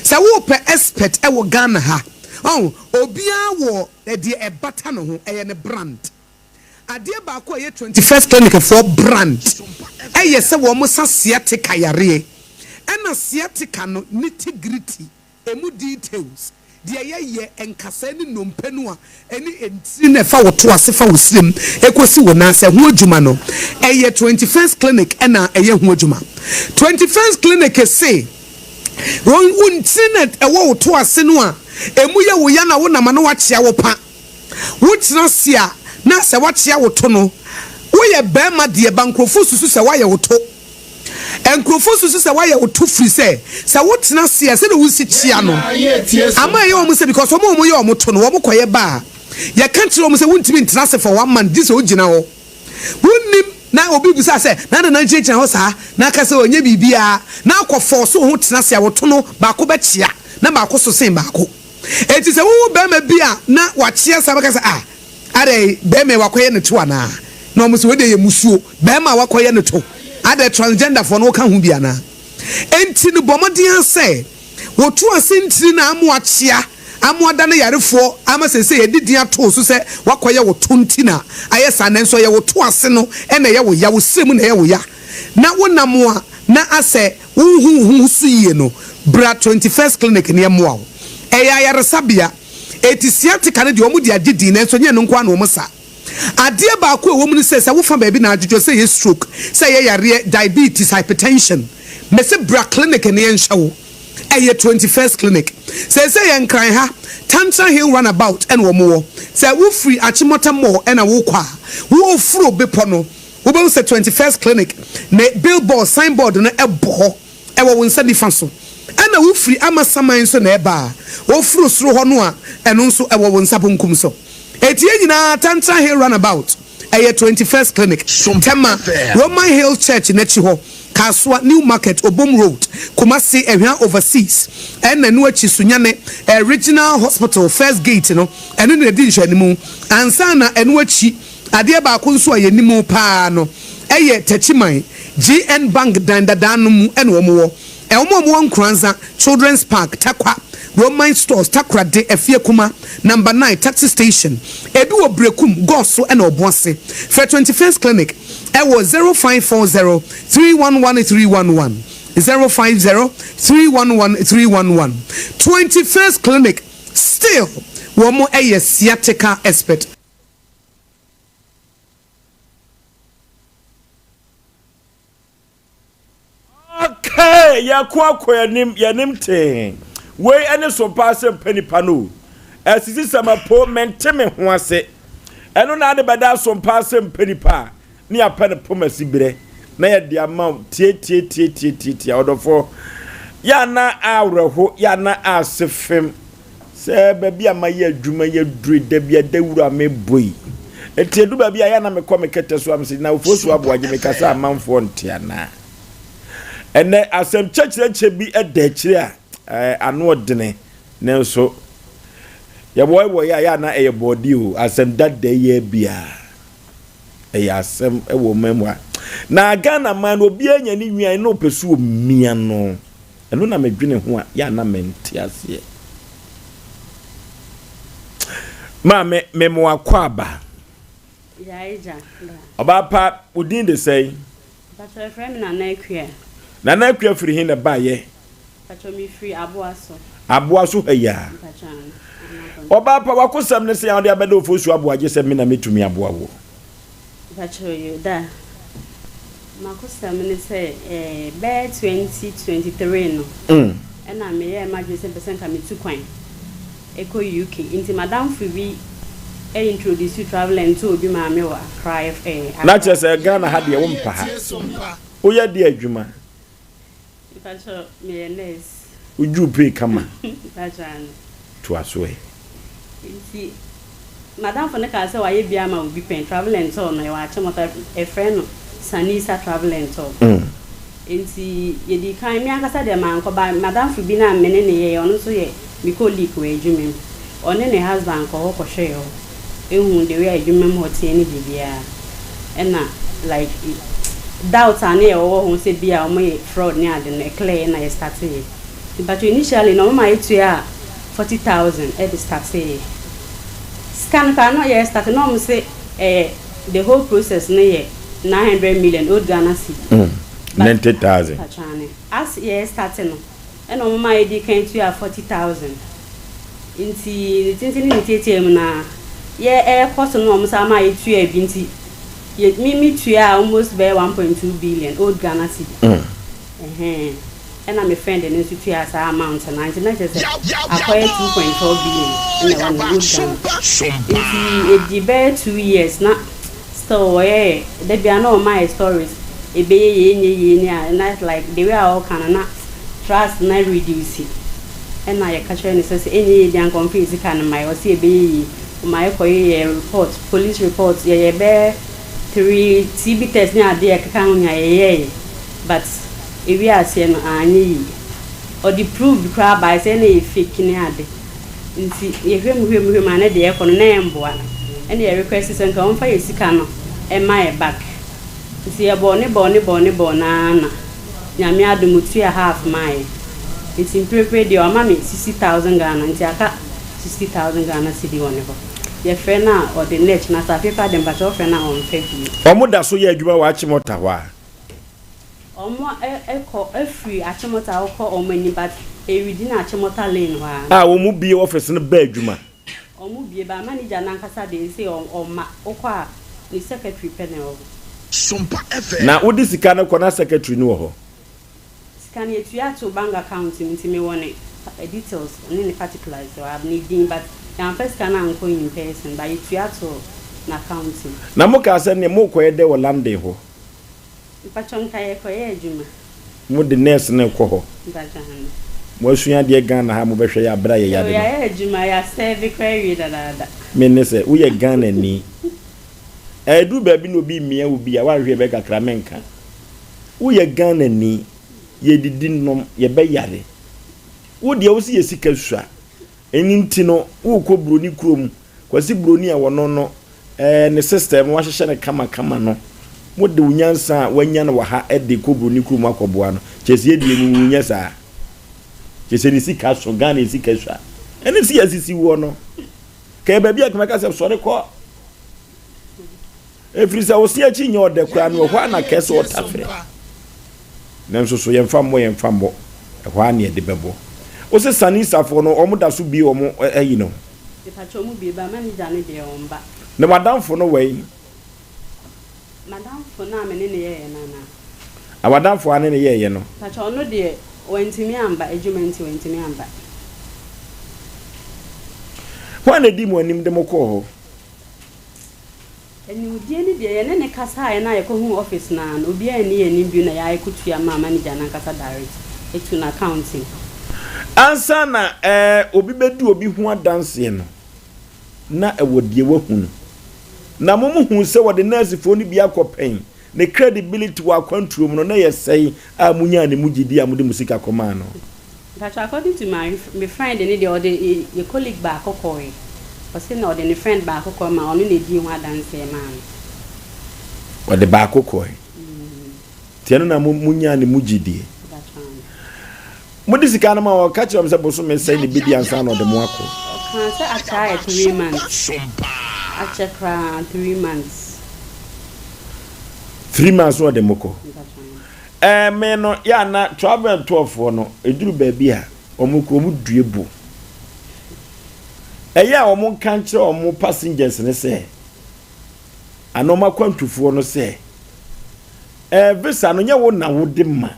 S13: Sɛ wopɛ expert wɔ Ghana ha, ɔho, obiara wɔ deɛ ɛbata ne ho, ɛyɛ ne brand. Adeɛ baako a ɛyɛ 21st Clinic foɔ brand ɛyɛ sɛ wɔn sa sciatica yareɛ, ɛna sciatica no nitty gritty Emu details, deɛ yɛyɛ, nkasɛɛ ne nnompe no a ɛne ntini no a ɛfa wo to ase fa wo srem kɔsi wo nan ase ho adwuma no, ɛyɛ 21st Clinic na ɛyɛ ho adwuma. 21st Clinic se wo ntini no a ɛwɔ wo to ase no a emu yɛ wo ya na wonam a na woakyea wo pa, wotena ase a na sɛ woakyea wo to no, woyɛ barima deɛ ba nkurɔfoɔ susu sɛ woayɛ wo to. Nkurɔfoɔ susu sɛ woayɛ wo to firi sɛ, sɛ wotena ase a sɛdeɛ wosi kyea no ama ɛyɛ wɔn sɛ because wɔn a wɔyɛ wɔn to no wɔn kɔyɛ ba a yɛka kyerɛ wɔn sɛ wontumi ntena ase for one month gye sɛ wogyina hɔ. Wonnim na obi bisa sɛ na adɛn na wogyinagyina hɔ saa na aka sɛ ɔnyɛ biribiara na akɔ force wo ho tena ase a wo to no baako bɛkyea na baako so sen baako. Enti sɛ wohu barima bi a na wakyea saa bɛka sɛ ah Adɛn, bɛɛma yi wakɔyɛ ne to anaa? Na wɔn se, wei deɛ yɛ musuo, bɛɛma a wakɔyɛ ne to. Adɛn, transgender foɔ no woka ho bi anaa? Enti no bɔ mmɔden ara sɛ wotu ase ntini no a ama wakyea, ama wadane yarefoɔ, ama seesei yɛde din ato wo so sɛ wakɔyɛ wo to nti na ayɛ saa, nanso ɛyɛ wo to ase no na ɛyɛ wo ya, wo srɛ mu na ɛyɛ wo ya, na wonam a na asɛ wonhu wo ho so yie no, bra 21st Clinic na yɛmmoa wo. Ɛyɛ ayaresabea. Enti sciatica no deɛ wɔn de agye din nanso ɛnyɛ ɛno nko ara na wɔn sa. Adeɛ baako a ɛwɔ mu ne sɛ, sɛ wofa baabi na adwodwo, sɛ ɛyɛ stroke, sɛ ɛyɛ yareɛ, diabetes, hypertension, mese bra clinic na yɛnhwɛ wo. Ɛyɛ 21st clinic. Seesei yɛ Nkran ha, Tantra Hill runabout ɛna wɔn wɔ. Sɛ wofiri Achimota Mall ɛna wokɔ a, woforo bepɔ no, wobɛhu sɛ 21st clinic ne billboard, signboard no ɛbɔ hɔ. Ɛwɔ wo nsa nifa so. Ɛna wo firi amasaman nso na ɛba a, woforo soro hɔ no a, ɛno nso ɛwɔ wo nsa bonkum so. Enti yɛn nyinaa Tantra Hill Runabout, ɛyɛ 21st Clinic, Tema, Roman Hill Church no akyi hɔ, Kasoa, New Market, Obom Road, Kumasi, Ɛhwa Overseas, ɛna ɛno akyi Sunyani, eh, Regional Hospital, First Gate no, ɛno na ɛdi nhwɛanimu. Ansa na ɛno akyi. Adeɛ baako nso a yɛnim pa ara no yɛ Techiman, GN Bank dan dadaa no mu na wɔn wɔ. Wɔn a wɔwɔ Nkoranza, Children's Park, Tarkwa, Roman Stores, Takoradi, Afiekuma, Number 9, Taxi Station. Ebi wɔ Berekum, Goso na Obuasi. Frɛ 21st Clinic wɔ 0540 311 311, 050 311 311. 21st Clinic still wɔn yɛ sciatica expert.
S2: Okay, yɛko akɔ yɛnim yɛnim tee. Wei ɛne so paa sɛ mpɛ nipa no o. Asisi sɛ mapo mente me ho ase. Ɛno na ade bɛda so paa sɛ mpɛ nipa a ne yɛapɛ no poma si berɛ na yɛde ama wo tietietietietietie ɔdɔfoɔ. Yɛ ana awerɛho, yɛ ana ase fem. Sɛ baabi a mayɛ adwuma yi aduru da bi a dawuro a mebɔ yi. Enti edu baabi a yɛ na mekɔ me kɛtɛ so a mesɛ na ofosu aboagye mekasa amanfoɔ nte anaa. Ɛnɛ asɛm kyɛkyerɛkyɛ bi da akyire a ano ɔdene nanso. Yɛbɔebɔeɛ a, yɛ a na ɛyɛ bɔɔdeɛ o, asɛm dada yi ara biara. Ɛyɛ asɛm wɔ ɔman mu ha. Na Ghana man no, obiara nya ne nwi a, ɛna ɔpɛ sɛ ɔmia no. Ɛno na medwene ho a, yɛ a na mente aseɛ. Maame, mema wakɔ aba. Ɔbaa pa, wo din de sɛn?
S14: Mpakyɛw yɛfrɛ me Nana Akua.
S2: Nana Akua firi he na ɛbaeɛ?
S14: Mpakyɛw me firi Aboaso.
S2: Aboaso ha yi aa?
S14: Mpakyɛw aane.
S2: Ɔbaa pa wakosɛm ne sɛn a wode abɛda Ofosu Aboagye sɛ me na mɛtumi aboa woɔ?
S14: Mpakyɛw yoo da. Makosɛm ne sɛ eh, bɛyɛ 2023 no ɛna meyɛɛ m'adwene sɛ mepɛ sɛ nka metu kwan. kɔ UK nti madamfo bi introduce travel and tour bi maa me wɔ Accra eh Accra.
S2: Na kyerɛ sɛ Ghana ha deɛ wo mpa ha. Wo yɛ deɛ adwuma?
S14: Mpakyɛ me yɛ nurse.
S2: Wo dwuu pay kama?
S14: Mpakyɛ aane.
S2: Toa so ɛ.
S14: Nti madamfo no kaa sɛ wayɛ bi ama obi pɛn travel and tour no ɛwɔ Achimota yɛfrɛ no Sanisa travel and tour. Enti yɛdii kan, me ankasa deɛ mankɔ, but m'adamfo bi no a me ne no yɛeɛ, ɔno nso yɛ me colleague wɔ adwuma mu, ɔne ne husband kɔɔ hɔ kɔhwɛɛ hɔ, huu the way a adwuma mu hɔ teɛ ne biribiara, ɛna like doubt a na yɛwɔ wɔ ho sɛ bi a wɔyɛ fraud ne ade no, ɛclear yɛ na yɛ starteeɛ. Nti mpakyɛw initially no wɔma yɛtuaa 40,000 de starteeɛ. Sika no koraa na yɛ starte na wɔn se ɛyɛ the whole process no yɛ 900 million old Ghana cedi.
S2: But 90,000.
S14: Patwane. As yɛ starte no ɛna wɔn maa yɛdi kan tuaa 40,000. Nti ne tenten ne ne tiatia mu no ara yɛ ɛɛkɔ so no wɔn san maa yɛtuaa bi nti yɛ me me tuaa almost bɛyɛ 1.2 billion old Ghana cedi. Ɛhɛn. Ɛna me friend no nso tuaa saa amount no ara nti na kyerɛ sɛ akɔyɛ 2.4 billion ɛna ɛwɔ ne old Ghana. Nti ɛdi bɛyɛ 2 years na Still wɔyɛ da biara na ɔma yɛ stories ɛbɛyɛ yie ɛnyɛ yie ne a na like the way a ɔka no na trust no reduce ɛna yɛka kyerɛ no sɛ sɛ ɛnyɛ yie deɛ anka ɔmfa yɛ sika no mma yɛ ɔse ɛbɛyɛ yie ɔma yɛkɔ yɛ report police report yɛyɛ bɛyɛ 3 TB test ne adeɛ ɛkeka ho nyinaa yɛyɛɛyɛ but ɛwie aseɛ no anyɛ yie ɔde proof bi koraa baeɛ sɛ na ɛyɛ fake ne ade. Nti yɛhwɛ mu hwɛ mu hwɛ mu a na deɛ ɛkɔ no na ɛmboa ɛna yɛ request sɛ nka ɔmfa yɛ sika no mma yɛ back nti yɛbɔɔ ne bɔɔ ne bɔɔ ne bɔɔ no ara na Nyame adom otua half maa yɛ nti mprepre deɛ wama me 60,000 Ghana nti aka 60,000 Ghana cedi wɔ ne hɔ yɛfrɛ no a ɔde nɛkyi na sɛ afei koraa deɛ mpakyɛ wofrɛ no a ɔmfa bio.
S2: Wɔn da so yɛ adwuma wɔ Achimota hɔ a?
S14: Ɔmo kɔ firi Achimota hɔ kɔ ɔmo anim but ɛredi no Achimota lane hɔ ara.
S2: A wɔn bue office no ba adwuma.
S14: Ɔmo bue but manager no ankasa deɛ seesei ɔmma, wokɔ a ne secretary pɛ na ɛwɔ hɔ.
S2: Na wode sika no kɔ na secretary no wɔ hɔ?
S14: Sika no yɛtua to bank account mu nti mewɔ ne details ne ne particulars wɔ ha, ne din but yɛamfa sika no ankɔ in person but yɛtua to n'account mu.
S2: Na mokaa sɛ neɛ morekɔyɛ dɛn wɔ London hɔ?
S14: Mpakyɛw nka yɛ kɔ yɛ adwuma.
S2: Mo de nurse no rekɔ hɔ.
S14: Mpakyɛw aane.
S2: Mo asua adeɛ Ghana ha mo bɛhwɛ yɛ abrɛ a yɛ yade no.
S14: Oh yayɛ adwuma yɛ asɛve koraa awie dadaada.
S2: Me ne sɛ wo yɛ Ghana ni. Ɛduru baabi na obi mia wo bi a wanhwɛ bɛ kakra menka. Wo yɛ Ghana ni yɛ didi nom yɛ bɛ yare. Wo deɛ wo se yɛ sika sua. Ɛno nti no wo kɔ broni kurom Kwasi broni a wɔno no Ɛɛ ne system no wahyehyɛ no kamakama no, mode wo nyansa a wanya no wɔ ha de kɔ buroni kurom akɔboa no, kyerɛ sɛ yɛdeɛ mu nyɛ saa. Kyerɛ sɛ ne sika so, Ghana yɛ sika sua. Ɛne sɛ yɛasisi woɔ no. Kɛyɛ baabi a kɛmɛka sɛ sɔre kɔ. Ɛfiri sɛ wo se akyi nyɛ ɔdɛ koraa no, ɛhɔ a na kɛɛ sɛ ɔtafere. Nanso so yɛmfa mmɔ yɛmfa mmɔ, ɛhɔ a na yɛde bɛbɔ. Wo se Sanisafoɔ no, wɔn da so bie wɔn ayi no.
S14: Mepakyɛw mo bie ba manager no deɛ ɔmba.
S2: Na w'adamfo no wɛn?
S14: M'adamfo no a me ne no yɛeɛ no anaa?
S2: A w'adamfo a ne no yɛeɛ no.
S14: Mepakyɛw ɔno deɛ wantumi amba, adwuma nti wantumi amba.
S2: Hwan na edii mo anim de mo kɔɔ hɔ?
S14: Animdie no deɛ, yɛne no kasaeɛ na yɛkɔhuu office no ara no, obiara anni yɛn anim bio na yɛa yɛkɔtua maa manager no ankasa direct to n'account mu.
S2: Ansa na obi bɛdi obi ho adanseɛ no, na ɛwɔ deɛ wahunu. Na mo mo huu sɛ wɔde nɛɛsefoɔ no bi akɔ pɛn, ne credibility wɔ akwantuo mu no, na ɛyɛ sɛn a monyaa ne mu gyedie a mode mo sika kɔmaa no?
S14: Mpakyɛw according to my me friend no deɛ ɔde yɛ colleague baako kɔeɛ. Ɔse na ɔde ne friend baako kɔ ma ɔno na edii ho adanseɛ maa no.
S2: Ɔde baako kɔe. Nti ɛno na mo monyaa ne mu gyidie. Mode sika no ma ɔka kyerɛ mo sɛ bosome sɛn na ebedi ansa na ɔde mo akɔ.
S14: Ɔkaa sɛ akyɛ ayɛ three months. Akyɛ koraa three months.
S2: Three months na ɔde mo kɔ. Ɛɛ me no yɛ ana travel and tour foɔ no eduru baabi a wɔn kɔ wɔn due bo. Ɛyɛ a wɔn nka nkyerɛ wɔn passengers ne sɛ anaa wɔn akwantufoɔ no sɛ ɛɛ visa no nyɛ wo na wode ma.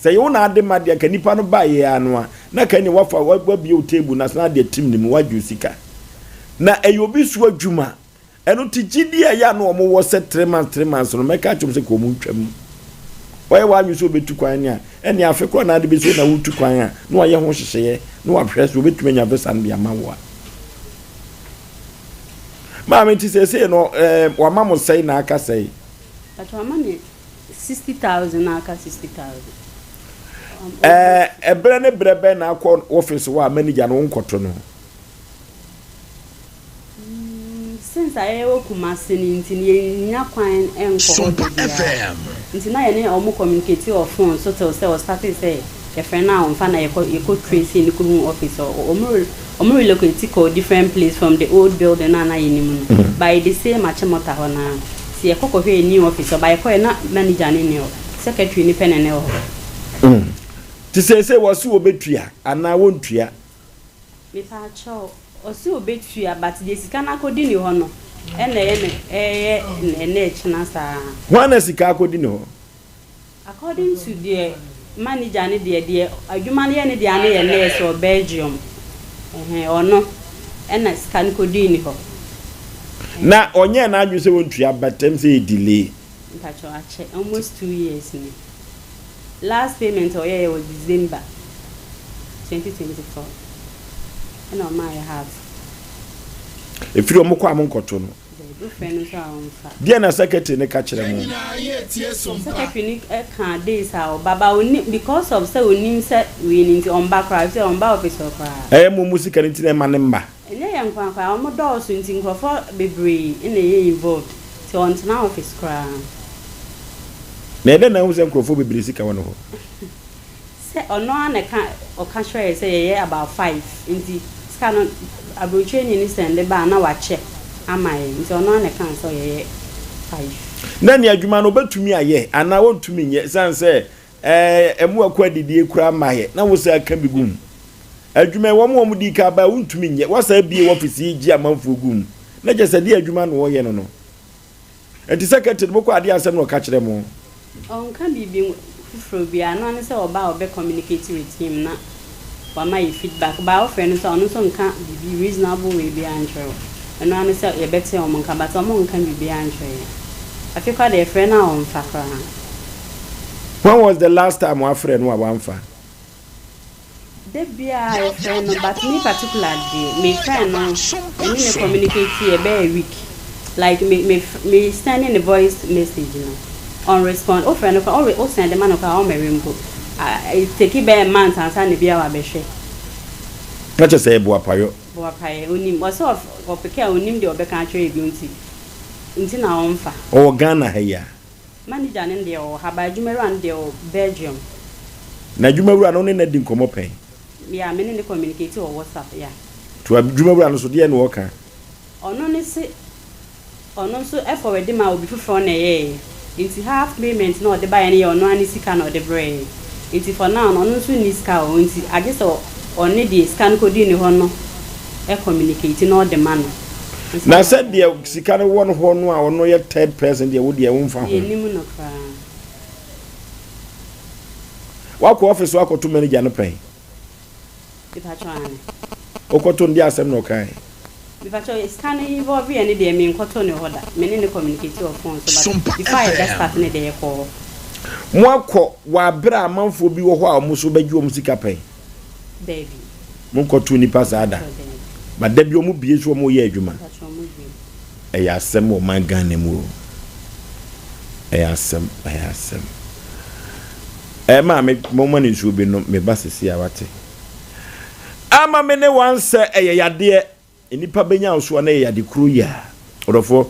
S2: Sɛ ɛyɛ wo na ade ma deɛ anka nipa no baeɛ ara no a na ka ɛneɛ wafa wabue wo table no ase na ade atim ne mu wagye wo sika. Na ɛyɛ obi so adwuma. Ɛno nti gyidie a ɛyɛ a na wɔn wɔ sɛ three months three months no mɛka akyerɛ wɔn sɛ ka wɔn ntwa mu. Wayɛ w'adwene sɛ wobɛtu kwan ne a ɛneɛ afe koraa na ade bɛsi na wotu kwan a na wayɛ ho nhyehyɛeɛ na wahwɛ sɛ wɔbɛtumi anya visa no de ama wo a. Maame nti seesei no ɛɛ wama mo sɛe na aka sɛe.
S14: But wama me 60,000 na aka 60,000.
S2: Ɛɛ ɛberɛ ne berɛ bɛn na akɔ office hɔ a manager no wonkɔto no?
S14: Mm, since a yɛwɔ Kumasi no nti no yɛnnya kwan nkɔ hɔ da biara. Nti na yɛne ɔmo communicate wɔ phone so till sɛ ɔstartee sɛ yɛfrɛ no a ɔmfa na yɛkɔ yɛkɔ trace no kɔhu office hɔ. Ɔmo Ɔmo relocate kɔɔ different place from the old building no a na yɛnim no but the same Achimota hɔ no ara. Nti yɛkɔ kɔhwɛɛ new office hɔ but yɛkɔeɛ na manager no nni hɔ, secretary no pɛ na na ɛwɔ hɔ.
S2: Nti seesei wɔse wɔbɛtua anaa wɔntua?
S14: Mepaakyɛw, ɔse ɔbɛtua but deɛ sika no akɔdi ne hɔ no ɛna ɛyɛ no ɛyɛ ɛnɛ ɛkyena saa.
S2: Hwan na sika akɔdi ne hɔ?
S14: According to deɛ manager no deɛ deɛ adwuma no yɛ ne dea no yɛ nurse wɔ Belgium ɛhɛn ɔno ɛna sika no kɔdii ne hɔ.
S2: Na ɔnyɛɛ n'adwene sɛ ɔntua but ɛm sɛ yɛ delay.
S14: Mpakyɛw akyɛ almost 2 years ni last payment a ɔyɛeɛ was December 2024 ɛna ɔmaa yɛ half.
S2: Ɛfiri ɔmo kɔ a mo nkɔto no.
S14: Dabi wofrɛ no nso a ɔmfa.
S2: Deɛn na secretary no ka kyerɛ mo?
S14: Secretary no kaa days a ɔba but ɔnnim because of sɛ ɔnim sɛ wei no nti ɔmba koraa efisɛ ɔmba office hɔ koraa.
S2: Ɛyɛ mo mo sika no nti na ɛma no mma?
S14: Ɛnyɛ yɛn nkoa koraa ɔmo dɔɔso nti nkorɔfoɔ bebree na ɛyɛ involved nti ɔntena office koraa.
S2: Na ɛdɛn na ahu sɛ nkorɔfoɔ bebree sika wɔ ne hɔ?
S14: Sɛ ɔno ara na ɛka ɔka kyerɛɛ yɛ sɛ yɛyɛ about five nti sika no abrokyireni no sɛnde ba a na wakyɛ ama yɛn nti ɔno ara na ɛkaa sɛ yɛyɛ five.
S2: Na nea adwuma no ɔbɛtumi ayɛ anaa ɔntumi nyɛ ɛsiane sɛ ɛɛ ɛmo ɛkɔ adidie koraa mmaeɛ na wo san ka bi gu mu. Adwuma yi wɔn a wɔn dii kan baeɛ wontumi nyɛ wasan abie office yi gye amanfoɔ gu mu na kyerɛ sɛ deɛ adwuma na ɔyɛ no no. Enti secretary no mokɔ adeɛ asɛm na ɔka kyerɛ mo.
S14: Ɔnka biribi foforɔ biara, ɛno ara ne sɛ ɔba a ɔbɛ communicate with him na wama yɛ feedback, but wofrɛ no nso a ɔno nso nka biribi reasonable way biara nkyerɛ wo, ɛno ara ne sɛ yɛbɛte wɔn nka but wɔn nka biribiara nkyerɛ yɛn. Afei koraa deɛ yɛfrɛ no a ɔmfa koraa.
S2: When was the last time wafrɛ no a wamfa?
S14: Da biara yɛfrɛ no but me particular deɛ me frɛ no me ne no communicate yɛ bɛyɛ week like me me me send ne voice message no ɔn respond wo frɛ no koraa wo send ma no koraa ɔmmɛwe mpo it take bɛyɛ month ansa na bia wabɛhwɛ.
S2: Na kyerɛ sɛ ɛyɛ boapayɔ.
S14: Boapayɛ onim ɔsɛ ɔpeke a onim deɛ ɔbɛka akyerɛ yɛ bio nti nti na ɔnfa.
S2: Ɔwɔ Ghana ha yi a.
S14: Manager no deɛ ɔwɔ ha but adwumawura no deɛ ɔwɔ Belgium.
S2: Na adwumawura no wo ne no adi nkɔmmɔ pɛn?
S14: Yeah, me ne no communicate wɔ WhatsApp, yeah.
S2: To adwumawura no so deɛn na ɔka?
S14: Ɔno no se ɔno nso forward maa obi foforɔ na ɛyɛɛyɛ nti half payment no a ɔde baeɛ no yɛ ɔno ara ne sika na ɔde brɛɛ yɛn nti for now no ɔno nso nni sika wɔ hɔ nti agye sɛ ɔne deɛ sika no kɔdii ne hɔ no communicate na ɔde ma no.
S2: Na sɛ deɛ sika no wɔ no hɔ no a ɔno yɛ third person deɛ wo deɛ wo nfa ho.
S14: Yɛnnim no koraa.
S2: Wakɔ office hɔ akɔto manager no pɛn?
S14: Mepakyɛw aane.
S2: Wokɔto no deɛ asɛm na ɔkae?
S14: Mepakyɛw sika no involve yɛ no deɛ menkɔto no hɔ da. Me ne no communicate wɔ phone so but before a yɛbɛ start no deɛ yɛkɔɔ hɔ.
S2: Moakɔ wɔ aberɛ a amanfoɔ bi wɔ hɔ a wɔn nso bɛgye wɔn sika pɛn?
S14: Daabi.
S2: Monkɔto nnipa saa da. But da bi ɔmo bie so ɔmo yɛ adwuma. Ɛyɛ asɛm wɔ ɔman Ghana mu o. Ɛyɛ asɛm, ɛyɛ asɛm. Ɛɛ maame, momma no nsuo bi nom, me ba sisi a wate. Ama me ne wansɛ ɛyɛ yadeɛ. nnipa bɛnya wo so a na ɛyɛ ade koro yi a, ɔdɔfoɔ,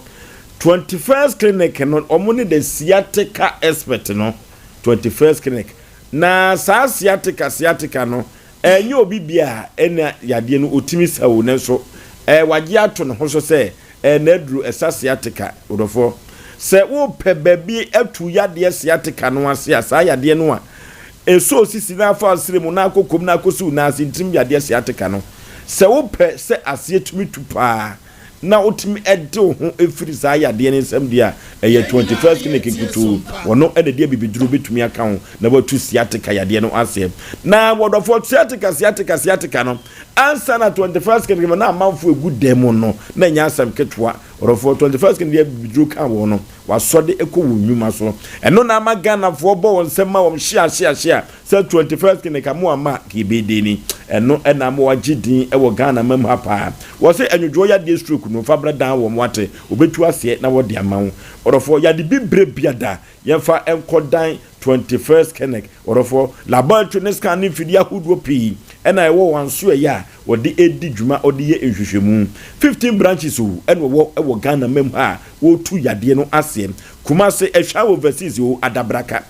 S2: 21st Clinic no, wɔn ne the sciatica expert no, 21st Clinic. Na saa sciatica sciatica no, ɛnyɛ obi bia ɛna yadeɛ no ɔtumi sa o, nanso ɛɛ wagye ato ne ho so sɛ ɛɛ n'aduro ɛsa sciatica, ɔdɔfoɔ. Sɛ wopɛ baabi atu yadeɛ sciatica no ase a, saa yadeɛ no a ɛsɔ osisi na afa asere mu na akɔ kom na akɔsi wo nan ase ntirim yadeɛ sciatica no, sɛ wopɛ sɛ aseɛ tumi tu paa na wotumi de wo ho firi saa yadeɛ no nsam deɛ a, ɛyɛ 21st Clinic nkutoo. Wɔno na ɛde abibiduro bɛtumi aka ho na watu sciatica yadeɛ no aseɛ. Na wɔdɔfoɔ, sciatica, sciatica, sciatica no, ansa na 21st Clinic na amanfoɔ ɛgu dan mu no, na ɛnyɛ asɛm ketewa. Ɔdɔfoɔ, 21st Clinic de abibiduro ka wɔn no, wasɔ de kɔ wɔn nnwuma so. Ɛno na ama Ghanafoɔ bɔ wɔn nsam ma wɔn hyea hyea hyea sɛ 21st Clinic a mo amma ka yɛbɛyɛ ni. Ɛno na ama wɔagye din wɔ Ghana mam ha paa. Wɔse ɛnwodwoɔ yadeɛ stroke no, fa bra dan wɔn wate, wɔbɛtu aseɛ na wɔde ama wo. Ɔdɔfoɔ, yade bibire biada, yɛmfa nkɔ dan 21st Clinic. Ɔdɔfoɔ, laboratory ne scan ne mfidie ahodoɔ pii na ɛwɔ wɔn asoɛeɛ a wɔde redi dwuma wɔde yɛ nhwehwɛmu. 15 branches o ɛna wɔwɔ wɔ Ghana mam ha a wɔretu yadeɛ no aseɛ. Kumase, Ɛhwa Overseas o, Adabraka.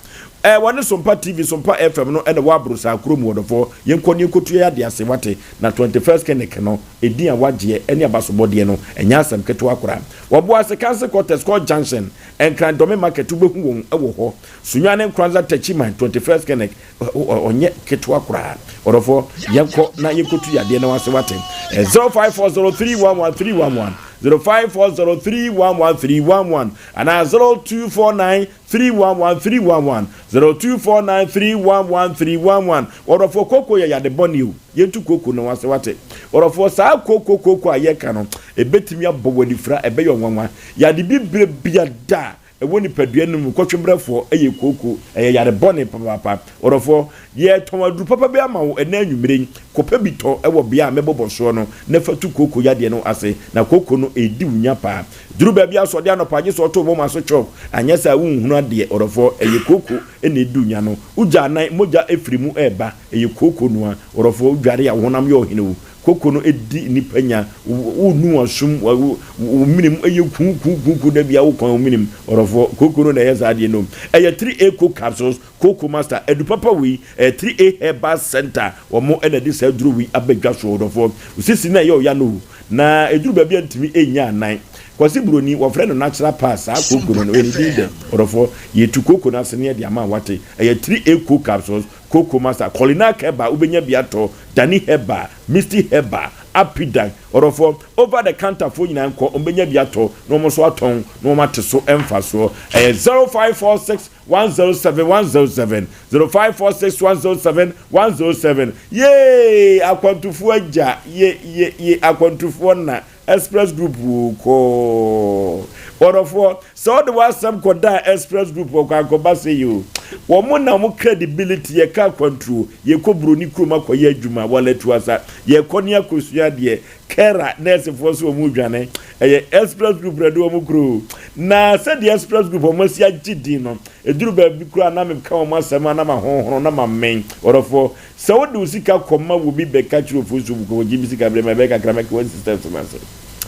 S2: Ɛɛ wɔne Sompa TV, Sompa FM no ɛna wɔ Aborosaa kurom ɔdɔfoɔ. Yɛnkɔ ne yɛnkɔtu yɛn adeɛ ase wate. Na 21st Clinic no, edin a wɔagyeɛ ɛne abasobɔdeɛ no, ɛnyɛ asɛm ketewa koraa. Wɔboase Council Quarters, Court Junction, Nkran Dɔme Market wobɛhu wɔn wɔ hɔ. Sunyani Nkoranza Techiman, 21st Clinic, ɔnyɛ ketewa koraa. Ɔdɔfoɔ, yɛnkɔ na yɛnkɔtu yadeɛ na wase wate. 0540311311, 0540311311, anaa 0249311311, 0249311311. Ɔdɔfoɔ, koko yɛ yade bɔne o. Yɛntu koko na wase wate. Ɔdɔfoɔ, saa koko koko a yɛka no, ɛbɛtumi abɔ w'anifira, ɛbɛyɛ ɔnwanwa. Yade bibire biada ɛwɔ nipadua no mu kɔtwebrɛfoɔ yɛ kooko, ɛyɛ yare bɔne papaapa. Ɔdɔfoɔ, yɛretɔn aduru papa bi ama wo ɛnnɛ anwummere yi. Kɔpɛ bi tɔ wɔ bea a mɛbɔbɔ soɔ no na fa tu kooko yadeɛ no ase, na kooko no ɛredi wo nya paa. Duru baabi a sɔde anɔpa gye sɛ ɔto wo moma so chalk, anyɛ saa a wonhunu adeɛ. Ɔdɔfoɔ, ɛyɛ kooko na ɛdi wo nya no. Wogya anan, mogya firi mu reba, ɛyɛ kooko noa. Ɔdɔfoɔ, wodware a wo honam yɛ ɔhene o. Koko no di nnipa nya, wo nu w'asom, wo menem yɛ kuu kuu kuu kuu da bia wo kwan wo menem, ɔdɔfoɔ, koko no na ɛyɛ saa adeɛ no. Ɛyɛ 3A Coke Capsules, Koko Master, adu papa wei, ɛyɛ 3A Herbal Center, wɔn na ɛde saa aduro wei aba dwa soɔ, ɔdɔfoɔ. Wo sisi na ɛyɛ ɔya no o, na ɛduru baabi a ntumi nnya anan. Kwasi Buroni, wɔfrɛ no Natural Pass, saa koko no, ɛyɛ ne din dɛ, ɔdɔfoɔ. Yɛtu koko no ase na yɛde ama wo, wate. Ɛyɛ 3A Coke Capsules, Koko Master, Colina Herbal, wobɛnya bi atɔ, Dani Herbal, Misty Herbal, Apidan, ɔdɔfoɔ, over the counter foɔ nyinaa nkɔ, wɔbɛnya bi atɔ na wɔn nso atɔn na wɔn ate so mfasoɔ. Ɛyɛ 0546 107 107, 0546 107 107. Yee! Akwantufoɔ agya, ye, ye, ye, akwantufoɔ na. Express Group oo kɔɔ. Ɔdɔfoɔ, sɛ wode w'asɛm kɔdaa Express Group hɔ kɔ ankɔba sei o. Wɔn na wɔn credibility, yɛka akwantuo, yɛkɔ buroni kurom akɔyɛ adwuma, wala tu asa, yɛkɔ ne akɔsua adeɛ, kɛra, nɛɛsefoɔ nso wɔn redwane. Ɛyɛ Express Group na ɛde wɔn kuro o. Na sɛdeɛ Express Group wɔn asi agye din no, ɛduru baabi koraa na meka wɔn asɛm a na mahonhono na mamen. Ɔdɔfoɔ, Sɛ wode wo sika kɔma obi bɛka kyerɛ ofosu mu kɔ gye me sika brɛ me ɛbɛyɛ kakra mɛka wasi steps no ase.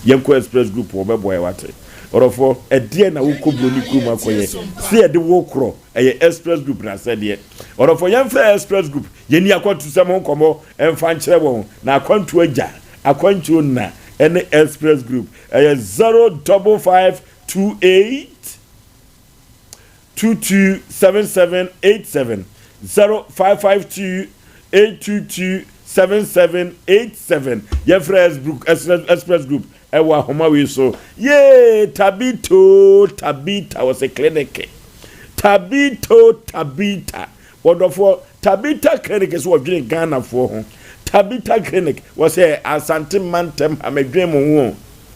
S2: Yɛnkɔ express group hɔ bɛboa yɛ wate. Ɔdɔfoɔ ɛdeɛn na wokɔ buroni kurom akɔyɛ sɛ yɛde wo korɔ ɛyɛ express group na asɛdeɛ. Ɔdɔfoɔ yɛmfrɛ express group yɛnni akwantusɛm ho nkɔmmɔ mfa nkyerɛ wɔn na akwantuo agya akwantuo na ɛne express group ɛyɛ 055 28 22 77 87 0552 822 77 87 Yɛfrɛ Express Group ɛwɔ ahoma wei so. Yee Tabito Tabita wɔ sɛ clinic. Tabito Tabita wɔdɔfoɔ Tabita clinic so wɔdwene Ghanafoɔ ho. Tabita clinic wɔ sɛ Asante mantam ha medwene mo ho.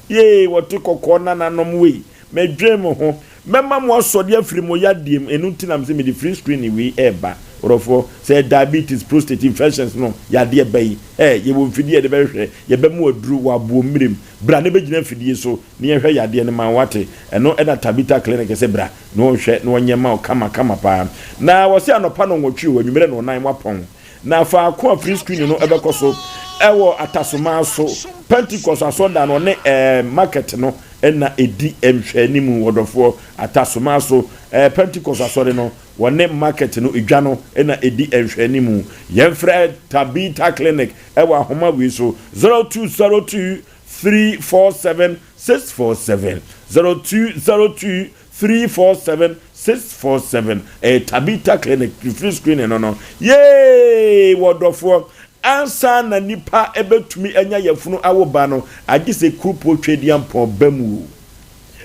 S2: Yee wɔte kɔkɔɔ nananom wei medwene mo ho. Mɛma mo asɔre afiri mo yadeɛ mu, ɛno nti na mese mede free screening wei reba. Ɔdɔfoɔ, sɛ ɛyɛ diabetes, prostate, infections no yadeɛ ba yi, ɛ, yɛwɔ mfidie a yɛde bɛhwehwɛ, yɛbɛma wo aduro wɔ aboɔ mmerɛ mu. Bra na bɛgyina mfidie so na yɛnhwɛ yadeɛ no ma wo, woate? Ɛno na Tabitha Clinic se bra na wɔnhwɛ na wɔnyɛ ma wo kama kama paa. Na wɔse anɔpa nnɔnwɔtwe o, anwummerɛ nnɔnnan woapɔn. Na faako a free screening no bɛkɔ so Ɛwɔ Atasomaa so, Pentecost asɔrdan no ɔne ɛɛ market no na ɛdi nhwɛanimu, ɔdɔfoɔ. Atasomaa so, ɛɛ Pentecost asɔre no wɔne market no, edwa no na ɛdi nhwɛanimu. Yɛmfrɛ Tabitha Clinic ɛwɔ ahoma wei so, 0202 347 647, 0202 347 647. Ɛyɛ Tabitha Clinic free screening no no. Yee, wɔdɔfoɔ, ansa na nipa ɛbɛtumi anya yafunu awo ba no, agye sɛ kurupo twɛdiampɔn ba mu o,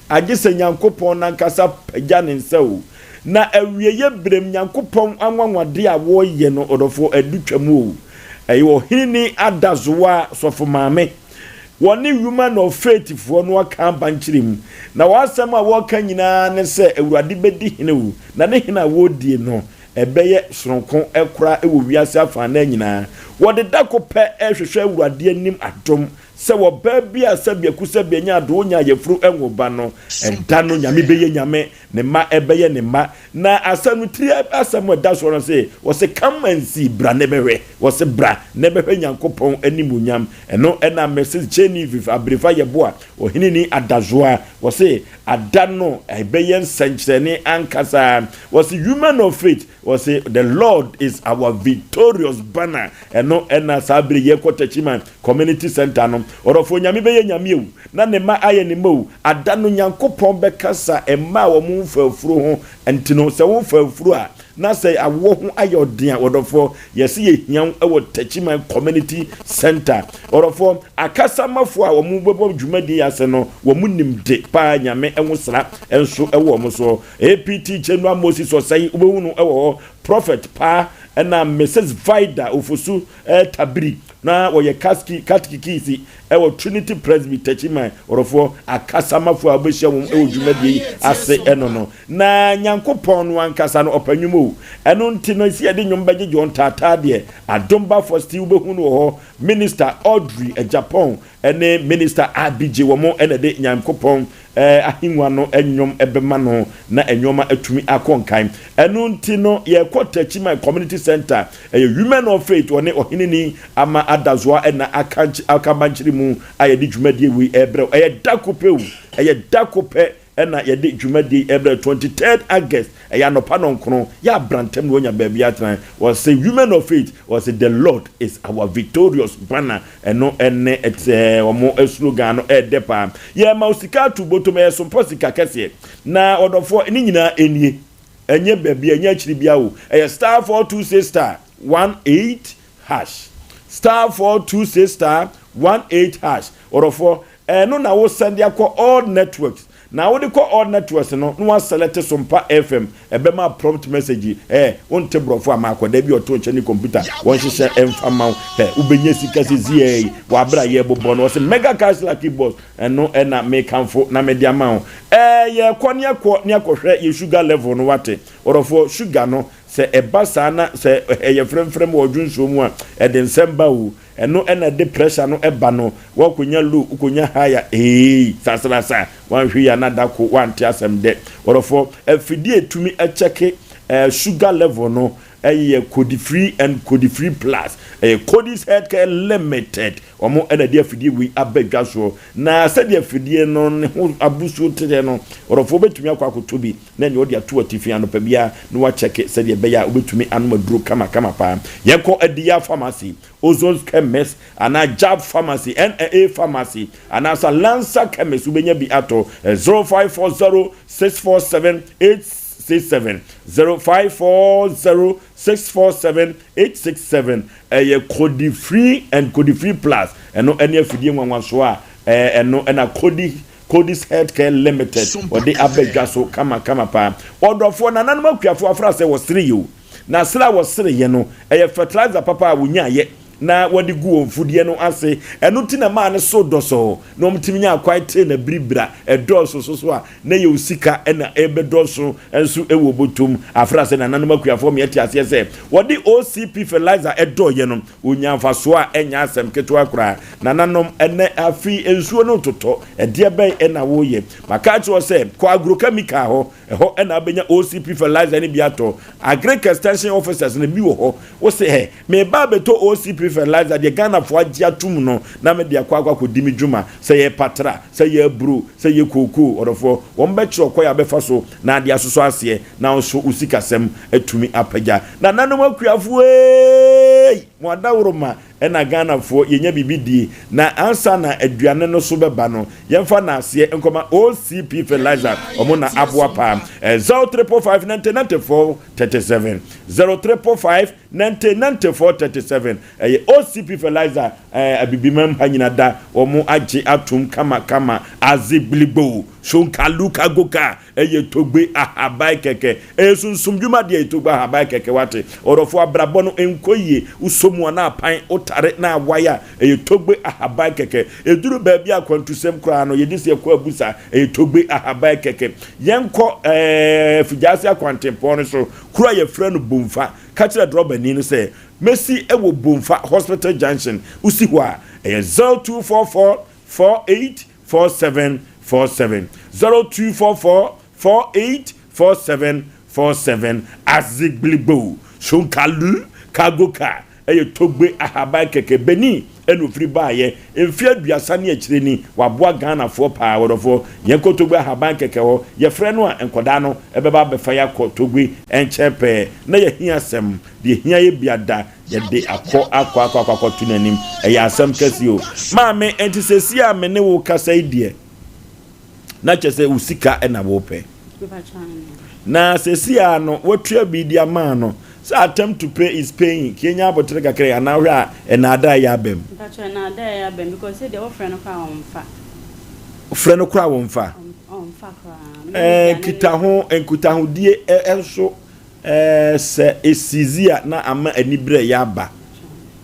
S2: agye sɛ Nyankopɔn nankasa pagya ne nsa o. Na awieyɛ berɛm Nyankopɔn anwanwade a wɔreyɛ no, ɔdɔfoɔ, adu twam o. Ɛyɛ ɔheneni Adazoa sɔfo maame wɔne Women of Faith foɔ no aka abankyere mu, na wɔn asɛm a wɔreka nyinaa ne sɛ Awurade bɛdi hene o, na ne hene a wɔredie no ɛbɛyɛ soronko koraa wɔ wiase afanan nyinaa. Wɔde da ko pɛ rehwehwɛ Awurade anim adom sɛ ɔbaa bi a sɛbea kusɛbea nya ado onya ayeforo nwo ba no, ɛda no Nyame bɛyɛ Nyame, ne mma ɛbɛyɛ ne mma. Na asɛm no tiri asɛm a ɛda soɔ no se, wɔse come and see, bra ne bɛhwɛ, wɔse bra ne bɛhwɛ Nyankopɔn animuonyam. Ɛno ɛna Mrs. Genevieve Abirifa Yeboah, Ɔheneni Adazoa, wɔse ada no ɛbɛyɛ nsɛnkyerɛnne ankasa. Wɔse women of faith, wɔse the Lord is our victorious banner. Ɛno ɛna saa bere yɛkɔ Techiman Community Center no. Ɔdɔfoɔ, Nyame bɛyɛ Nyame o, na ne mma ayɛ ne mma o. Ada no Nyankopɔn bɛkasa mma a wɔn mfa afuro ho. Nti no sɛ wofa afuro a, na sɛ awoɔ ho ayɛ ɔden a, ɔdɔfoɔ, yɛse yɛhia wo wɔ Techiman Community Center. Ɔdɔfoɔ, akasamafoɔ a wɔn bɛbɔ dwumadie yi ase no, wɔn nim de paa, Nyame nwosra nso wɔ wɔn soɔ. APT General Moses Osei, wobɛhu no wɔ hɔ, Prophet paa, ɛna Mrs. Vida Ofosu Tabiri, na wɔyɛ kaski katikikisi wɔ Trinity Presby Techiman. Ɔdɔfoɔ, akasamafoɔ a wobɛhyia wɔn wɔ dwumadie yi ase ɛno no, na Nyankopɔn no ankasa no ɔpɛ nnwom o. Ɛno nti no, sɛ yɛde nnwom bɛgyegye wɔn taataa deɛ, Adom Bafo Steve wobɛhu no wɔ hɔ, Minister Audrey Agyapong ne Minister Abigye, wɔn na ɛde Nyankopɔn ahengua no nnwom bɛma no na nneɛma atumi akɔ nkan. Ɛno nti no, yɛkɔ Techiman Community Center, ɛyɛ Women of Faith, wɔne Ɔheneni Ama Adazoa na aka aka mu a yɛde dwumadie wei ɛrebrɛ. Ɛyɛ da ko pɛ o, ɛyɛ da ko pɛ ɛna yɛde dwumadie yi ɛbrɛ, 23rd August, ɛyɛ anɔpa nɔnkron, yɛ abrantam na wɔnya baabi atena. Wɔsɛ Women of Faith, wɔsɛ the Lord is our victorious banner. Ɛno ɛne ɛtɛ wɔn slogan no, ɛɛdɛ paa. Yɛma wo sika ato bɔtɔm, ɛyɛ sompɔ sika kɛseɛ. Na ɔdɔfoɔ, ne nyinaa ɛnie, ɛnyɛ baabi, ɛnyɛ akyiri bia o. Ɛyɛ *426*18#, *426*18#. Ɔdɔfoɔ, ɛno na wo send akɔ all networks, na wode kɔ all networks no na waselect Sompa FM, ɛbɛma prompt message. Wonte borɔfo a, ma akɔda bi ɔto nkyɛn ne computer wɔnhyehyɛ ɛmfa ma wo. Ɛ wobɛnya sika sɛ yi wɔ abere a yɛbobɔ no, wɔsɛ mega cash lucky box. Ɛno ɛna mekamfo na mede ama wo. Yɛkɔ ne akɔ ne akɔhwɛ yɛ sugar level no. Wate, ɔdɔfoɔ, sugar no sɛ ɛba saa na sɛ ɛyɛ frɛmfrɛm wɔ ɔdwonsuo mu a, ɛde nsɛm ba o. Ɛno ɛna ɛde pressure no ɛba no, wɔkɔnya low, wokɔnya high a, ee, sasrasa wanhwɛ yi anada ko wante asɛm dɛ. Ɔdɔfoɔ, afidie etumi ɛkyɛke sugar level no ɛyɛ Codifree and Codifree Plus. Ɛyɛ Codis Healthcare Limited, wɔn ɛna de afidie wei aba dwa soɔ. Na sɛdeɛ afidie no ne ho abusuo teɛ no, ɔdɔfoɔ, bɛtumi akɔ akɔtɔ bi na nea ɔde ato atifi anɔpa biara na wakyɛke sɛdeɛ ɛbɛyɛ a wobɛtumi anom aduro kamakama paa. Yɛkɔ Adiya Pharmacy, Ozone Chemist anaa Jab Pharmacy, NA Pharmacy anaasɛ Lansa Chemist, wobɛnya bi atɔ. 0540 647 867, 0540 647 867. Ɛyɛ Codifree and Codifree Plus. Ɛno ɛne afidie nwanwasoɔ a ɛno ɛna Codis Healthcare Limited wɔde aba dwa so kamakama paa. Ɔdɔfoɔ, nananom akuafoɔ afra sɛ wɔsere yi o, na sere a wɔsere yɛ no, ɛyɛ fertilizer papa a wɔnyaayɛ na wɔde gu wɔn mfudeɛ no ase. Ɛno ti na maa ne so dɔsɔɔ na wɔn tumi nya akwan tee na biribira ɛdɔɔso so so a na yɛ osika ɛna ɛbɛdɔɔso nso ɛwɔ bɔtɔm. Afra sɛ nananom akuafoɔ mmea te aseɛ sɛ wɔde OCP fertilizer ɛdɔɔyɛ no, wɔnya mfasoɔ a ɛnya asɛm ketewa koraa. Nananom, ɛnɛ afi nsuo no totɔ, ɛdeɛ bɛn ɛna wɔreyɛ? Maka akyerɛ sɛ kɔ agrochemical hɔ. Ɛhɔ na wobɛnya OCP fertilizer no bi atɔ. Agric extension officers no bi wɔ hɔ. Wo se hɛ, meba abɛtɔ OCP fertilizer deɛ Ghanafoɔ agye atom no na mede akɔ akɔ akɔdi me dwuma. Sɛ yɛ patra, sɛ yɛ aburo, sɛ yɛ kookoo, ɔdɔfoɔ, wɔn bɛkyerɛ ɔkwan a wobɛfa so na ade asosɔ aseɛ na wo nso wo sikasɛm atumi apagya. Nananom akuafoɔ eei! Mo adaworoma Ɛna Ghanafoɔ yɛnya biribi die na ansa na aduane no so bɛba no yɛmfa naaseɛ nkɔma OCP fertilizer ɔmo na aboa paa eh, 0555 90 94 37 0555 90 94 37 ɛyɛ OCP fertilizer eh, abibimam ha nyina da ɔmo agye atom kama kama azegbiligbo shonkaluka goka Ɛyɛ togbe ahaban kɛkɛ. Ɛyɛ sunsum dwuma deɛ ɛyɛ togbe ahaban kɛkɛ wate. Ɔdɔfoɔ abrabɔ no nkɔ yie. Wosɔ mu a na apan, wotare na awae a, ɛyɛ togbe ahaban kɛkɛ. Ɛduru baabi a akwantusɛm koraa no yɛgye sɛ yɛkɔ abusa, ɛyɛ togbe ahaban kɛkɛ. Yɛnkɔ ɛɛ Fijaase akwantempɔn no so, kuro a yɛfrɛ no Bomfa. Ka kyerɛ drɔbani no sɛ mɛsi wɔ Bomfa Hospital Junction. Wosi hɔ a, ɛyɛ 0244 48 4747 0244 48 4747 Azigbligbou Shonkalu Cargo Car ɛyɛ Togbe ahaban kɛkɛ Benin ɛna ofiri baayɛ mfeɛ aduasa ne akyire ni waboa Ghanafoɔ paa wɔdɔfoɔ yɛnkɔ Togbe ahaban kɛkɛ hɔ yɛfrɛ no a nkɔdaa no ɛbɛba abɛfa yɛakɔ Togbe nkyɛn pɛɛ na yɛhia asɛm Deɛ hia yɛ bia da yɛde akɔ akɔ akɔ akɔ akɔto n'anim. Ɛyɛ asɛm kɛse o. Maame, ɛnti seesei a me ne wo kasa yi deɛ, na kyerɛ sɛ wo sika na wopɛ. Na seesei a no, woatua bi de ama no. Sɛ attempt to pay is paying, ka yɛnya abotere kakra yi, anaa wohwɛ a ɛnaadaa yi aba mu?
S14: Mpakyɛ ɛnaadaa yi aba mu because sɛdeɛ wofrɛ no koraa ɔmfa.
S2: Wofrɛ no koraa wɔmfa?
S14: Ɔmfa koraa.
S2: Ɛɛ nkitaho, nkitahodie nso Ɛɛ sɛ esizi a na ama aniberɛ yɛ aba.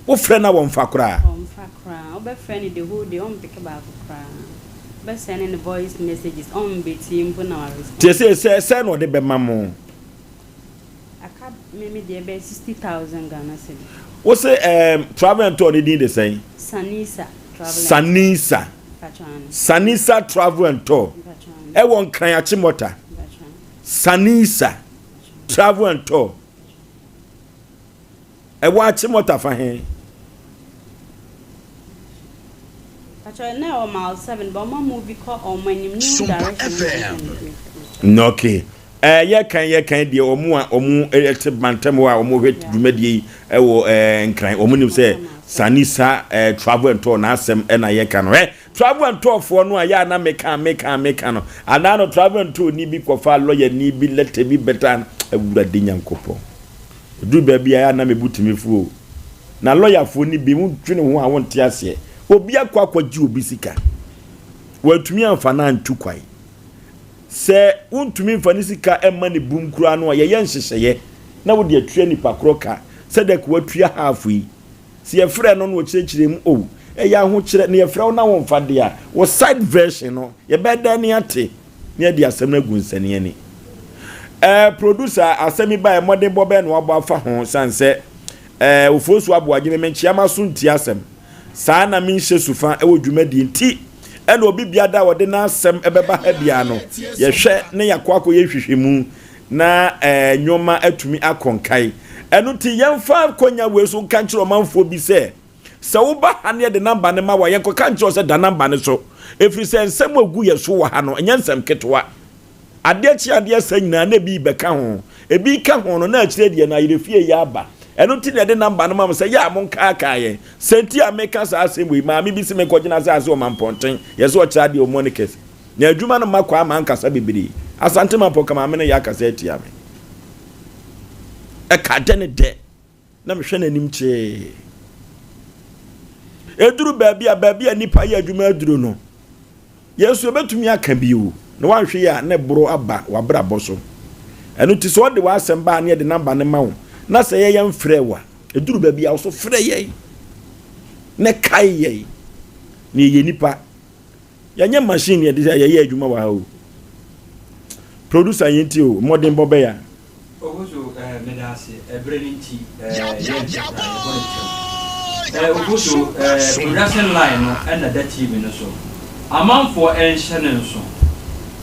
S2: Wo frɛ no a wɔnfa koraa?
S14: Ɔnfa koraa. Wo bɛ frɛ no the whole day ɔnpeke baako koraa. Wo bɛ sɛne no voice messages ɔnbɛtie mpo na wa respond.
S2: Nti ɛsei sɛ sɛn na ɔde bɛma mo?
S14: Aka me me deɛ ɛbɛyɛ 60,000 Ghana cedi.
S2: Wo se ɛɛm travel and tour no din de sɛn?
S14: Sanisa
S2: travel and tour. Sanisa.
S14: Mpakyɛ aane.
S2: Sanisa travel and tour.
S14: Mpakyɛ aane.
S2: Ɛwɔ Nkran Achimota.
S14: Mpakyɛ aane.
S2: Sanisa. Travel and tour. Ɛwɔ Achimota fa he?
S14: Sompa FM.
S2: Okay. Eh, yɛ kan yɛ kan deɛ wɔn a wɔn te mantam hɔ a wɔn hwɛ dwumadie yi ɛwɔ ɛɛ nkran wɔn nim sɛ Sanisa ɛɛ travel and tour n'asɛm ɛna yɛ ka no ɛ Travel and tour foɔ no a yɛ a na meka meka meka no anaa no travel and tour ni bi kɔfa lawyer ni bi letter bi bɛta no awurade nyankopɔn ɛduru baabi a yɛ a na mebu tumi fuo o na lawyer foɔ ni bi wodwene ho a wonte aseɛ obi akɔ akɔgye obi sika wantumi amfa no antu kwae sɛ wontumi mfa ne sika mma ne bum koraa no a yɛyɛ nhyehyɛeɛ na wode atua nipa korɔ ka sɛdeɛ ka watua half yi Sɛ yɛfrɛ no na ɔkyerɛkyerɛ mu oh, ɛyɛ ahokyerɛ, na yɛfrɛ wo na womfa deɛ a, wo side version no, yɛbɛyɛ dɛn ne ate na yɛde asɛm no agu nsɛne ani. Eh, producer, asɛm yi baeɛ, mmɔdenbɔ bɛn na wabɔ afa ho, sane sɛ eh, Ofosu Aboagye me menkyea m'aso ntie asɛm. Saa na menhyɛ sufa wɔ dwumadie nti, ɛna obi biada a ɔde n'asɛm ɛbɛba ha biara no, yɛhwɛ na yɛakɔ akɔyɛ nhwehwɛmu na eh, nneɛma atumi akɔ nkae. Ɛno nti, yɛmfa akwanya wei so nka nkyerɛ ɔmanfoɔ bi sɛ, sɛ woba ha ne yɛde namba no ma wo a, yɛnkɔka nkyerɛ wo sɛ da namba no so. Ɛfiri sɛ nsɛm a ɛgu yɛn so wɔ ha no, ɛnyɛ nsɛm ketewa. Adeɛ kye adeɛ sa nyinaa na ebi rebɛka ho. Ebi reka ho no, na akyire deɛ no ayerɛfie yɛ aba. Ɛno nti na yɛde namba no ma mo sɛ yɛ a monkaakae yɛn. Sɛ nti a meka saa asɛm wei, maame bi se menkɔgyina asase wɔ Mampɔnten, yɛsɛ ɔkyerɛ adeɛ wɔ Monikers. Na adwuma no mma kwaa mankasa bebree. Asante Mampɔn ka maame no yɛ akasa atia me. Ɛka dɛ ne dɛ na mehwɛ n'anim kyee. Eduru baabi a baabi a nipa yɛ adwuma aduru no, yɛn nso yɛbɛtumi aka bi o, na wanhwɛ yɛ a na ɛboro aba w'abrabɔ so. Ɛno nti sɛ ɔde w'asɛm ba a na yɛde namba no ma wo, na sɛ yɛyɛ mfrɛ wo a, eduru baabi a wo so frɛ yɛn na kae yɛn na yɛyɛ nipa. Yɛnyɛ machine yɛde sɛ yɛyɛ adwuma wɔ ha o. Producer yɛn ti o, mmɔdenbɔ bɛya.
S15: Oboso eh, meda ase. Ɛberɛ no nti eh, yɛnkyɛ koraa, yɛbɔ no ntɛm. Eh, Oboso eh, production line no ɛna da TV no so. Amanfoɔ ɛnhyɛ no nso.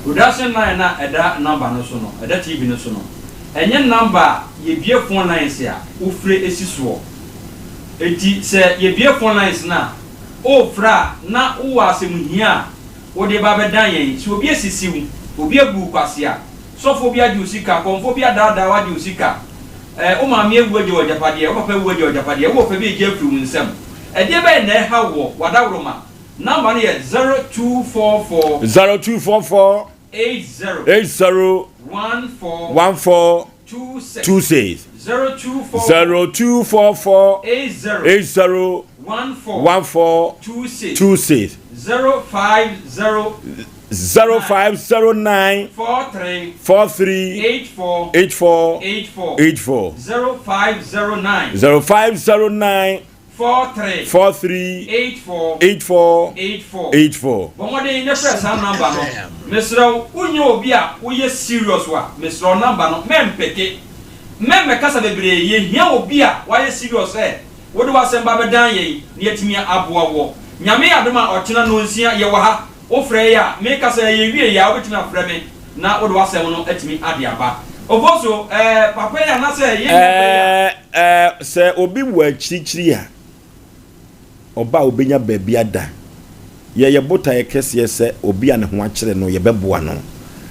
S15: Production line no a ɛda number no so no, ɛda TV no so no, ɛnyɛ number a yɛbue phone lines a wofrɛ si soɔ. Enti sɛ yɛbue phone lines no a, worefrɛ a na wowɔ asɛm hia a wode reba abɛdan yɛn. Sɛ obi asisi wo, obi abu wo kwasea, sɔfoɔ bi agye wo sika, kɔmfoɔ bi adaadaa wo agye wo sika, eh, wo maame awu agya wo agyapadeɛ, wo papa awu agya wo agyapadeɛ, wowɔ fa bi regye afiri wo nsam. Ɛdeɛ bɛn na ɛha woɔ? W'adaworoma. Number no yɛ 0244.
S2: 0244.
S15: 80.
S2: 80.
S15: 14.
S2: 14.
S15: 26.
S2: 26.
S15: 0244.
S2: 0244.
S15: 80.
S2: 80.
S15: 14.
S2: 14.
S15: 26.
S2: 26.
S15: 050.
S2: 0509.
S15: 43.
S2: 43.
S15: 84.
S2: 84.
S15: 84.
S2: 84.
S15: 0509.
S2: 0509.
S15: 43.
S2: 43.
S15: 84.
S2: 84.
S15: 84.
S2: 84.
S15: Bɔ mmɔden na frɛ saa number no. Mesrɛ wo, wonyɛ obi a woyɛ serious a, mesrɛ wo number no, mɛmpeke. Mɛmmɛkasa bebree. Yɛhia obi a wayɛ serious sɛ wode w'asɛm ba bɛdan yɛn na yɛatumi aboa woɔ. Nyame adom a, ɔkyena nnɔnsia yɛwɔ ha. Wofrɛ yɛ a, mekasa yi yɛwie yi a, wobɛtumi afrɛ me na wode w'asɛm no atumi ade aba. Ofosu, eh, papa yi anaasɛ yɛn nua ba yi a.
S2: Eh, eh, sɛ obi wɔ akyirikyiri a, ɔba a obenya baabi ada. Yɛyɛ botaeɛ kɛseɛ sɛ obi a ne ho akyere no, yɛbɛboa no.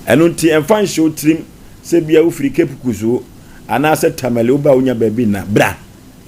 S2: Ɛno nti, ɛmfa nhyɛ wo tirim sɛ ebia wofiri Cape Coast o, anaasɛ Tamale, woba a wonya baabi nna. Bra!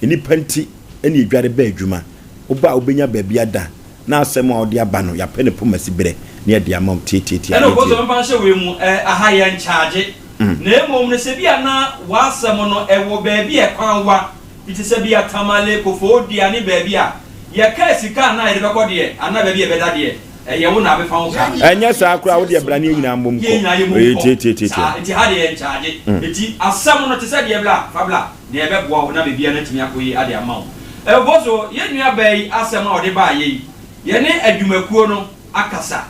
S2: Nnipa nti na yɛdware ba adwuma. Woba a wobɛnya baabi ada, na asɛm a wode aba no, yɛapɛ no pomasi berɛ na yɛde ama wo tiatiatia.
S15: Ɛna ɔbɔ sɛ ɔmfa nhyɛ wei mu, eh, aha yɛ nkyagye. Na mmom no, sɛ bi a na w'asɛm no ɛwɔ baabi a ɛkwan wa, bi te sɛ bi a Tamale, Koforidua ne baabi a yɛkaa sika anaa yɛde bɛkɔ deɛ, anaa baabi a yɛbɛda deɛ, ɛyɛ wo na abɛfa wo ka.
S2: Ɛnyɛ saa koraa, wo deɛ bra ne yɛn nyinaa mmom
S15: Yɛn
S2: nkɔ.
S15: nyinaa yɛmmom
S2: Ɛyɛ
S15: nkɔ.
S2: tiatiatiatia.
S15: Saa, nti ha deɛ yɛnkyagye. Nti asɛm no te sɛ deɛ bla, fa bla. Nea ɛbɛboa wo na biribiara no atumi akɔ yie ade ama wo. Ɛwɔ so, yɛn nuabaa yi asɛm a ɔde baeɛ yi, yɛne adwumakuo no akasa.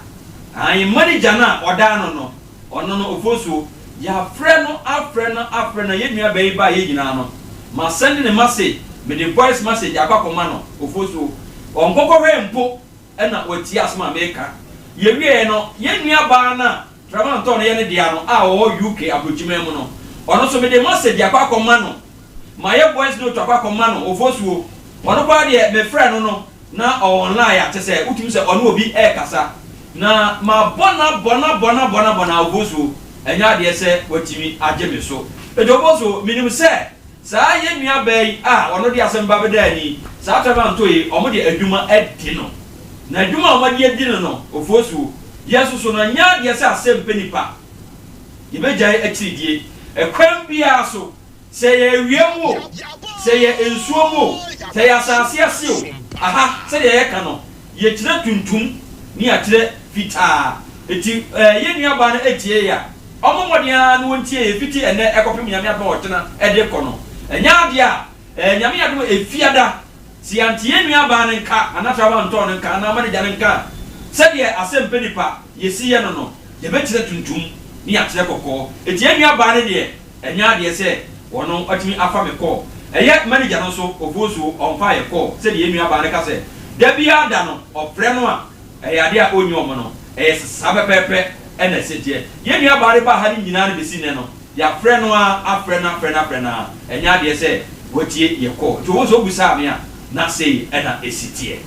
S15: Aane, manager no a ɔda ano no, ɔno no, Ofosuo, yɛafrɛ no, afrɛ no, afrɛ no, yɛn nuabaa yi baeɛ nyinaa no, masɛnde ne message, mede voice message akɔ akɔma no, Ofosuo, ɔnkɔkɔhwɛ mpo na watie asɛm a mereka. Yɛwieeɛ no, yɛn nuabaa no a Tramantor no yɛ ne dea no a ɔwɔ UK abrokyiman mu no, ɔno nso mede message akɔ akɔma no, mayɛ voice note akɔ akɔma no, Ofosuo, ɔno koraa deɛ mefrɛɛ no no na ɔwɔ online a kyesɛ wotumi sɛ ɔne obi ɛrekasa, na mabɔ no abɔ no abɔ no abɔ no abɔ no a Ofosuo, ɛnyɛ adeɛ sɛ watumi agye me so. Enti Ofosuo, menim sɛ saa yɛn nua baa yi a ɔno de asɛm ba bɛdaa ani yi, saa Tramantor yi, wɔn de adwuma adi no, na adwuma a wɔde adi no no, Ofosuo, Yɛn nso so no, ɛnyɛ adeɛ sɛ asɛm pɛ nipa. Yɛbɛgyae akyiridie. Ɛkwan biara so, sɛ ɛyɛ awia mu o, sɛ ɛyɛ nsuo mu o, sɛ ɛyɛ asase ase o, aha, sɛdeɛ yɛka no, yɛkyerɛ tuntum ne yɛakyerɛ fitaa. Enti eh, yɛn nuabaa no tie yɛn a, ɔmmɔ mmɔden ara na ɔntie yɛn fiti ɛnnɛ ɛkɔpem Nyame adom a ɔkyena de rekɔ no. Ɛnyɛ adeɛ a, eh, Nyame adom a ɛfiada Sɛ yɛante yɛn nuabaa no nka, anaa traban tɔɔ no nka, anaa manegya no nka a, sɛdeɛ asɛm pɛ nipa yɛsi yɛ no no, yɛbɛkyerɛ tuntum ne yɛakyerɛ kɔkɔɔ. Enti yɛn nuabaa no deɛ, ɛnyɛ adeɛ sɛ ɔno atumi afa me kɔɔ. Ɛyɛ manegya no nso, Ofosuo, ɔmfaa yɛ kɔɔ. Sɛdeɛ yɛn nuabaa no ka sɛ, da biara da no, ɔfrɛ no a, ɛyɛ adeɛ a ɔnyi wɔn no, ɛyɛ saa pɛpɛɛpɛ na ɛsɛ teɛ. Yɛn nuabaa no baa ha no nyinaa no bɛsi nnɛ no, Yɛafrɛ no ara, afrɛ no afrɛ no afrɛ no ara, ɛnyɛ adeɛ sɛ watie yɛ call. Nti wo nso wobisaa me a, na sei na ɛsi teɛ.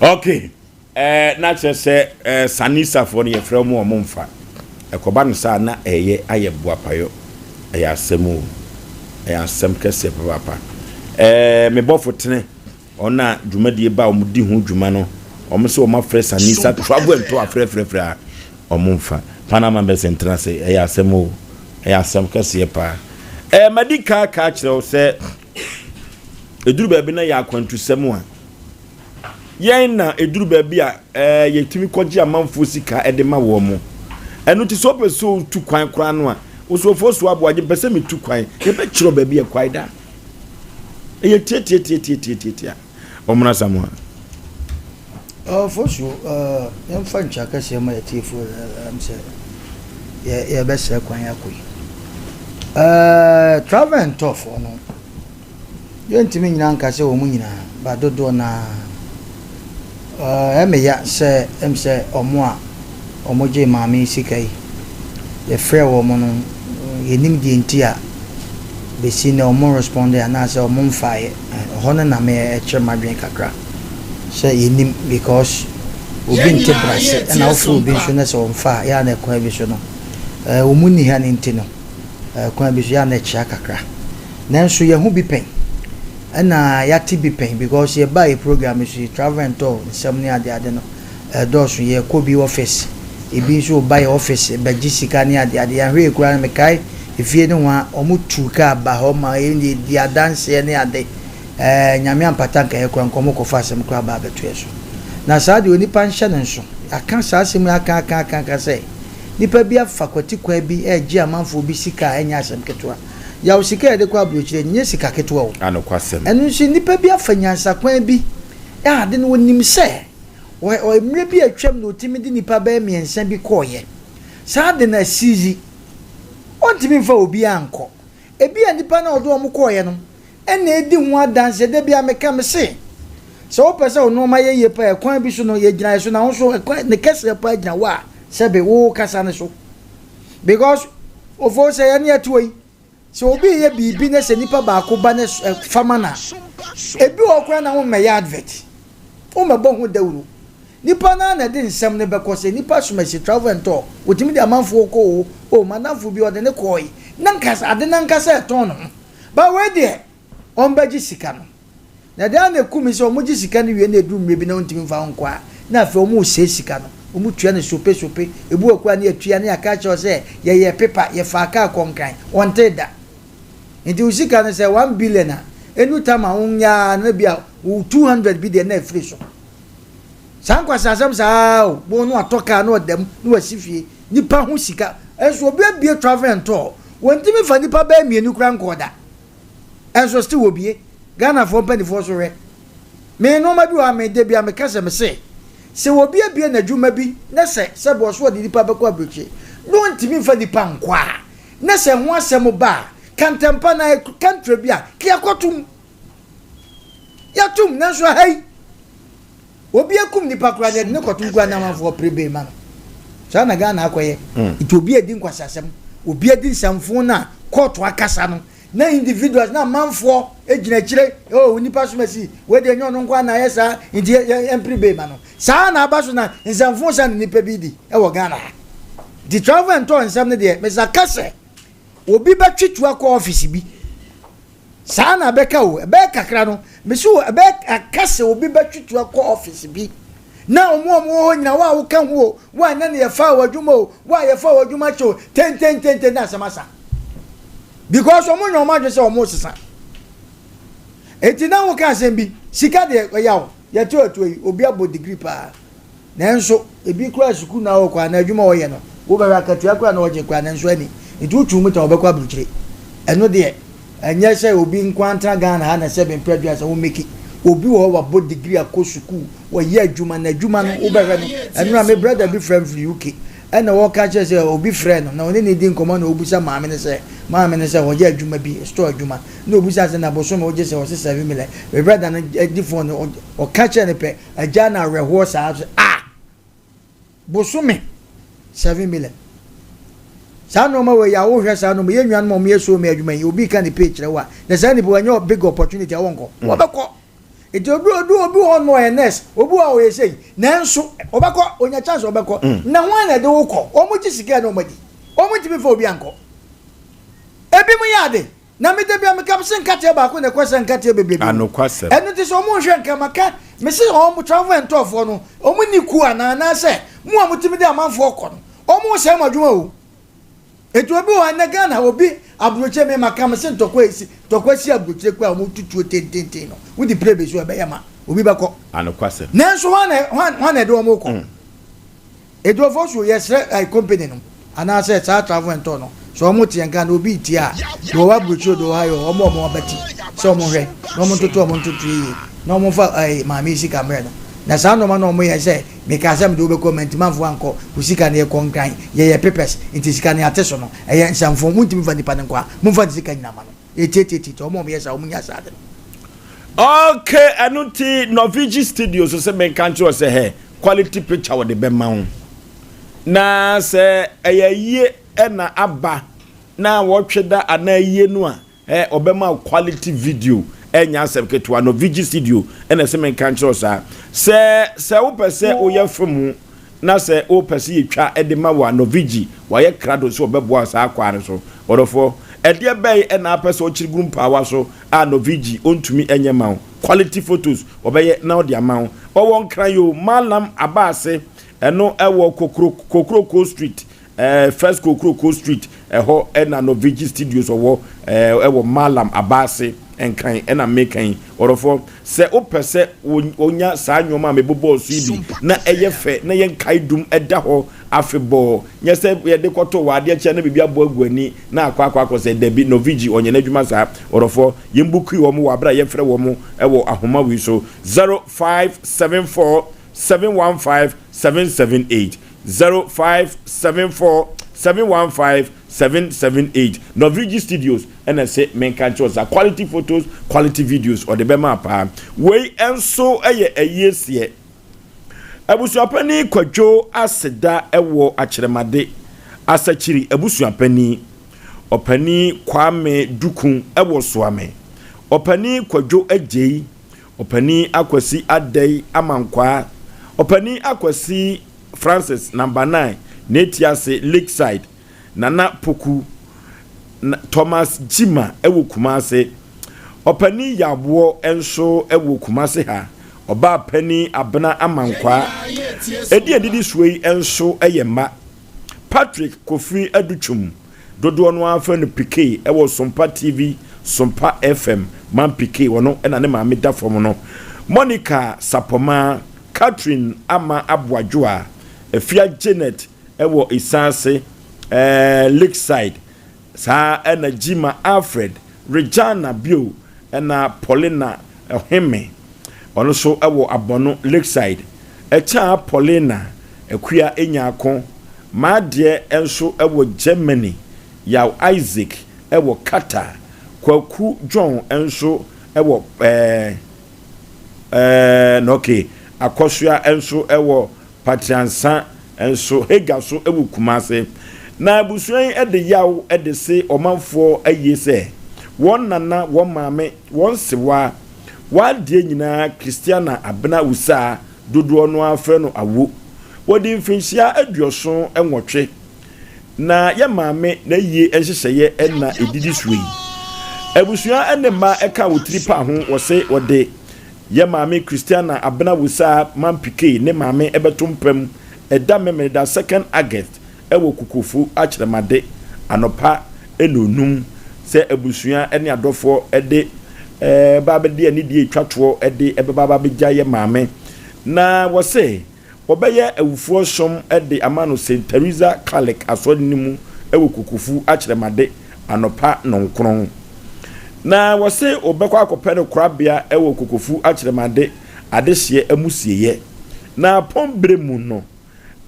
S2: Ok, eh, na kyerɛ sɛ eh, Sanisafoɔ no yɛfrɛ wɔn a wɔn mfa. Ɛkɔba no saa na ɛyɛ ayɛ boapayɔ. Ɛyɛ asɛm o. Ɛyɛ asɛm kɛseɛ papaapa. Eh, me bɔfo tene. Wɔn a dwumadie ba a wɔdi ho dwuma no, wɔn sɛ wɔn afrɛ Sanisa travel and tour afrɛfrɛfrɛ a, wɔn mfa. Panama bɛsɛ ntena ase, ɛyɛ asɛm o, ɛyɛ asɛm kɛseɛ paa. Ɛɛ madi kan aka akyerɛ wo sɛ, ɛduru baabi na yɛ akwantusɛm a, yɛn na ɛduru baabi a ɛɛ yɛtumi kɔgye amanfoɔ sika de ma wɔn mo. Ɛno ti sɛ wopɛ sɛ wotu kwan koraa no a, wosofoɔ so aboagye mpɛ sɛ metu kwan, yɛbɛkyerɛ baabi a kwan da. Ɛyɛ tiatiatiatiatiatia. Ɔmmra Samoa.
S1: Ɔfosuo, yɛmfa nkyia kɛseɛ ma yɛtiefoɔ ɛm sɛ yɛbɛsrɛ kwan akɔ yi. Travel and tour foɔ no, yɛntumi nyina nka sɛ wɔn nyinaa, ba dodoɔ no ara. Ɛmeya sɛ ɛm sɛ wɔn a. wɔgyee maame yi sika yi, yɛfrɛɛ wɔn no, yɛnnim deɛ nti a bɛsi nnɛ wɔn respondee anaasɛ wɔn mfaeɛ. Ɛhɔ no na me ɛkyerɛ m'adwene kakra sɛ yɛnnim because obi nte brase ɛna wofrɛ obi nso na sɛ ɔmfa a, yɛ a na ɛkwan bi so no, wɔn nni ha no nti no, kwan bi so yɛ a na ɛkyea kakra. Nanso yɛahu bi pɛn ɛna yɛate bi pɛn because yɛbaa yɛ program yi so yi, travel and tour nsɛm ne adeade no, Ɛdɔɔso, yɛkɔ bi office, ebi nso ba yɛ office bɛgye sika ne ade ade. Yɛanhwɛ yie koraa no mekae efie no hoa wɔn tuu kaa ba hɔ ma yɛn deɛ di adanseɛ ne ade. Ɛɛ Nyame ampata nka yɛ koraa nka wɔn kɔfa asɛm koraa ba abɛto yɛ so. Na saa deɛ onipa nhyɛ ne nso. Yɛaka saa asɛm yi aka aka aka aka sɛ nipa bi afa kwati kwan bi ɛregye amanfoɔ bi sika a ɛnyɛ asɛm ketewa. Yaw sika a yɛde kɔ aburokyire nyɛ sika ketewa o.
S2: Anokwasɛm.
S1: Ɛno nso nipa bi afa nyansa kwan bi a ade no wɔnim sɛ Wɔ wɔ mmerɛ bi a atwam no ɔtumi de nnipa bɛyɛ mmiɛnsa bi kɔeɛ. Saa ade no asizi. Ɔntumi mfa obiara nkɔ. Ebia nnipa no a ɔde wɔn kɔeɛ no na ɛredi ho adanseɛ. Da biara meka, mese, sɛ wopɛ sɛ wo nnoɔma yɛ yie paa a, ɛkwan bi so no, yɛgyina yɛ so, na wo nso ɛkwan, ne kɛseɛ paa gyina wo a sɛbe worekasa no so. Because, ofo sɛ yɛne yɛte hɔ yi, Sɛ obi reyɛ biribi na sɛ nipa baako ba na fa ma no a, ebi wɔ hɔ koraa na wommɛyɛ advert, wommɛbɔ ho dawuro. Nipa no ara na ɛde nsɛm no bɛkɔ. Sɛ nipa som asi travel and tour, wɔtumi de amanfoɔ kɔ o, o m'adamfo bi ɔde no kɔɔe, na nka ade no ankasa ɛtɔn ne ho. But wei deɛ, wɔbɛgye sika no. Na deɛ na ɛku me sɛ wɔgye sika no wie na ɛduru mmerɛ bi na wɔntumi mfa wo nkɔ a, na afei wɔresɛe sika no. Wɔtua no sope sope. Ebi wɔ koraa na yɛtua na yɛaka akyerɛ wo sɛ yɛyɛɛ pepa, yɛfaa kaa kɔɔ Nkran. Wɔntee da. Nti wo sika no sɛ one billion a, ɛnnu tam a wonyɛ ara no ebia wo 200 bi deɛ na afiri so. Saa nkwaseasɛm saa ara o, wo no atɔ kaa na ɔda mu na wasi fie. Nipa ho sika. Nso obi abue travel and tour, wɔntumi mfa nnipa bɛyɛ mmienu koraa nkɔɔ da. Ɛnso still wɔbie. Ghanafoɔ mpanifoɔ nso hwɛ. Me nnoɔma bi wɔ ha me da bia meka sɛ mese sɛ obi abie n'adwuma bi na sɛ sɛbe ɔso ɔde nipa bɛkɔ aburokyire na ɔntumi nfa nipa nkɔ a na sɛ ho asɛm ba a ka ntɛmpa na country bi a ka yɛakɔtom yɛatom nanso aha yi Obi akum nipa koraa deɛ yɛde no kɔto nkuraa na amanfoɔ pere bail ma no. Saa na Ghana akɔyɛ. Nti obi adi nkwaseasɛm, obi adi nsɛmfoo no a kɔɔto akasa no na individuals na amanfoɔ gyina akyire oh nipa som asi wei deɛ ɛnyɛ ɔno nko ara na ayɛ saa nti yɛmpere bail ma no. Saa na aba so na nsɛmfoo saa na nipa bi di wɔ Ghana ha. Nti travel and tour nsɛm no deɛ mesa ka sɛ obi bɛtwe tuo akɔ office bi Saa na ɛbɛka o, ɛbɛyɛ kakra no, mese wo, ɛbɛyɛ aka sɛ obi bɛtwe tu akɔ ɔfese bi, na wɔn a wɔwɔ hɔ nyinaa, wo a woka ho o, wo a na ne yɛfaa w'adwuma o, wo a yɛfaa w'adwuma kyɛ o, tentententen na asɛm asa. Because wɔn nyɛ wɔn adwene sɛ wɔn resesa. Eti na woka asɛm bi, sika deɛ ɛya o, yɛte atuo yi, obi abɔ degree paa. Nanso, ebi koraa sukuu na ɔkɔ anaa adwuma a ɔyɛ no, wobɛhwɛ akatua koraa na ɔgye koraa nanso ɛnni. Nti wotwe wo mu ta ɔbɛkɔ aburokyire. Ɛno deɛ, ɛnyɛ sɛ obi nko ara ntena Ghana ha na sɛ mprɛ aduasa wo meki. Obi wɔ hɔ wabɔ degree akɔ sukuu, ɔyɛ adwuma na adwuma no wobɛhwɛ no. Ɛnora me brother bi frɛ me firi UK ɛna ɔka kyerɛ sɛ obi frɛɛ no na ɔne no redi nkɔmmɔ na ɔbisa maame no sɛ maame no sɛ ɔyɛ adwuma bi, store adwuma. Na ɔbisa sɛ na bosome wogye sɛ ɔse 7 million. Me brother no di phone no ɔka kyerɛ no pɛ Agya no awerɛhoɔ saa sɛ ah! Bosome 7 million. Saa nnoɔma wei a wohwɛ saa nnoɔma yɛn nuanom a wɔyɛ so mi adwuma yi obi ka ne pay kyerɛ wo a na saa nipa wanya big opportunity a wɔnkɔ mm. wɔbɛkɔ nti obi obi obi wɔ no ɔyɛ nurse obi wɔ a ɔyɛ sei nanso ɔbɛkɔ onya chance ɔbɛkɔ mm. na wɔn na ɛde wo kɔ wɔn gye sika na wɔn adi wɔn ntumi fa obi ankɔ ebi mo yɛ ade Na me da bia meka mese nkateɛ baako na ɛkɔ sɛ nkateɛ bebrebe.
S2: Anokwasɛm.
S1: Ɛno nti sɛ ɔmo nhwɛ nka maka mese ɔmo travel and tour foɔ no ɔmo nni kuo anaa anaasɛ mo a motumi de amanfoɔ kɔ no ɔmo sɛe mo adwuma o. Nti obi wɔ hɔ ɛnɛ Ghana obi aburokyire me maka mese ntɔkwa esi ntɔkwa si aburokyire kura ɔmo tutuo tententen no wode pire besi hɔ ɛbɛyɛ ma obi bɛkɔ.
S2: Anokwasɛm.
S1: Nanso hwan na hwan na ɛde ɔmo kɔ. Eduofo so yɛsrɛ eh company no anaasɛ saa travel and tour no sɛ ɔmo teɛ nka na obi retie a deɛ ɔwɔ aburokyire o deɛ ɔwɔ ha yi o ɔmo ɔmo abati sɛ ɔmo nhwɛ na ɔmo ntoto ɔmo ntotoeɛ yie na ɔmo nfa eh maame yi sika mmerɛ no na saa nnoɔma no a ɔmo yɛ sɛ mekaa sɛ mede wo bɛkɔ mantumi amfa wo ankɔ wo sika no yɛkɔ nkran yɛyɛ papers nti sika no yɛate so no ɛyɛ nsɛmfo montumi mfa nipa no nkɔ a momfa ne sika nyina ma no. Etietieti wɔn a wɔyɛ saa wɔn nya saa ade no.
S2: Okay, ɛno nti Norvigi Studios sɛ menka nkyerɛ sɛ hɛ quality picture wɔde bɛma wo. Na sɛ ɛyɛ ayie na aba na wɔtwe da anaa ayie no a, ɛ ɔbɛma wo quality video ɛnyɛ asɛm ketewa no Vigi studio ɛna ɛsɛ menka nkyerɛ wo saa sɛ sɛ wopɛ sɛ woyɛ film na sɛ wopɛ sɛ yɛtwa ɛde ma wo a Novigi wayɛ krado sɛ ɔbɛboa saa kwaa no so ɔdɔfoɔ ɛdeɛ bɛn ɛna apɛ sɛ ɔkyere gu mpaawa so a Novigi ɔntumi ɛnyɛ ma wo quality photos ɔbɛyɛ na ɔde ama wo ɔwɔ Nkran yoo Mallam Abaase ɛno ɛwɔ Kokro Kokroko street Eh, First Kokroko Street, ɛhɔ ɛna Novigi Studios ɔwɔ, eh, ɛwɔ Mallam Abaase Nkran ɛna meka yi. Ɔdɔfoɔ, sɛ wopɛ sɛ wonya saa nneɛma a mebobɔɔ so yi bi na ɛyɛ fɛ na yɛ nkaedum ɛda hɔ afebɔɔ, nyɛ sɛ yɛde kɔto wɔ adeɛ kyɛ na biribi abɔ agu ani na akɔ akɔ akɔ sɛ, dabi, Novigi ɔnyɛ n'adwuma saa. Ɔdɔfoɔ, yɛn bukui wɔn wɔ aberɛ a yɛfrɛ wɔn ɛwɔ ahoma wei so, 0574 715 778. 0574 715 778 Norvigi Studios ɛna ɛse menka nkyerɛ wo saa quality photos quality videos ɔde bɛma paa wei nso ɛyɛ ayie seɛ Abusuapanin Kwadwo Aseda ɛwɔ Akyerɛmade Asakyiri Abusuapanin Ɔpanin Kwame Duku ɛwɔ Soame Ɔpanin Kwadwo Agyei Ɔpanin Akwasi Adei Amankwaa, Ɔpanin Akwasi Francis Number 9, Netiase Lakeside, Nana Poku, na Thomas Gyima wɔ Kumase. Ɔpanin Yaboɔ nso wɔ Kumase ha. Ɔbaa Panin Abena Amankwaa. Edin a ɛdidi soɔ yi nso yɛ mma. Patrick Kofi Adutwum. Dodoɔ no ara frɛ no Pikee wɔ Sompa TV, Sompa FM, Man Pikee, ɔno na ne maame da fam no. Monica Sapɔmaa, Catherine Ama Aboadwoa, Afia Janet wɔ Esaase, Lakeside, saa ara na Gyima Alfred, Regina bio na Paulina Oheme, ɔno nso wɔ Abɔno, Lakeside. Ɛkyaa Paulina Akua Nyarko, M'adeɛ nso wɔ Germany, Yaw Isaac wɔ Qatar, Kwaku John nso wɔ ɛɛ ɛɛ na okay, Akɔsoa nso wɔ Patriansa nso, Hagar nso wɔ Kumase. Na abusua yi de yaw de se ɔmanfoɔ ayie sɛ wɔn nana, wɔn maame, wɔn sewaa, w'adeɛ nyinaa Christiana Abena Wusaa dodoɔ no ara frɛ no Awo. Wɔdi mfinhyia aduɔson nwɔtwe. Na yɛ maame n'ayie nhyehyɛeɛ na ɛdidi soɔ yi. Abusua ne mma ka wɔ tiri pa ho wɔse wɔde yɛ maame Christiana Abena Wusaa Mampikei ne maame bɛto mpa mu ɛda Memeneda second August wɔ Kokofu Akyerɛmade anɔpa nnɔnnum sɛ abusua ne adɔfoɔ de ba abɛde anidie retwa toɔ de bɛba aba abɛgya yɛ maame. Na wɔse wɔbɛyɛ awufoɔ som de ama no Saint Theresa Catholic Asɔre no mu wɔ Kokofu Akyerɛmade anɔpa nnɔnkron. Na wɔse wɔbɛkɔ akɔpɛ no korabea wɔ Kokofu Akyerɛmade adehyeɛ amusieɛ. Na pɔn berɛ mu no,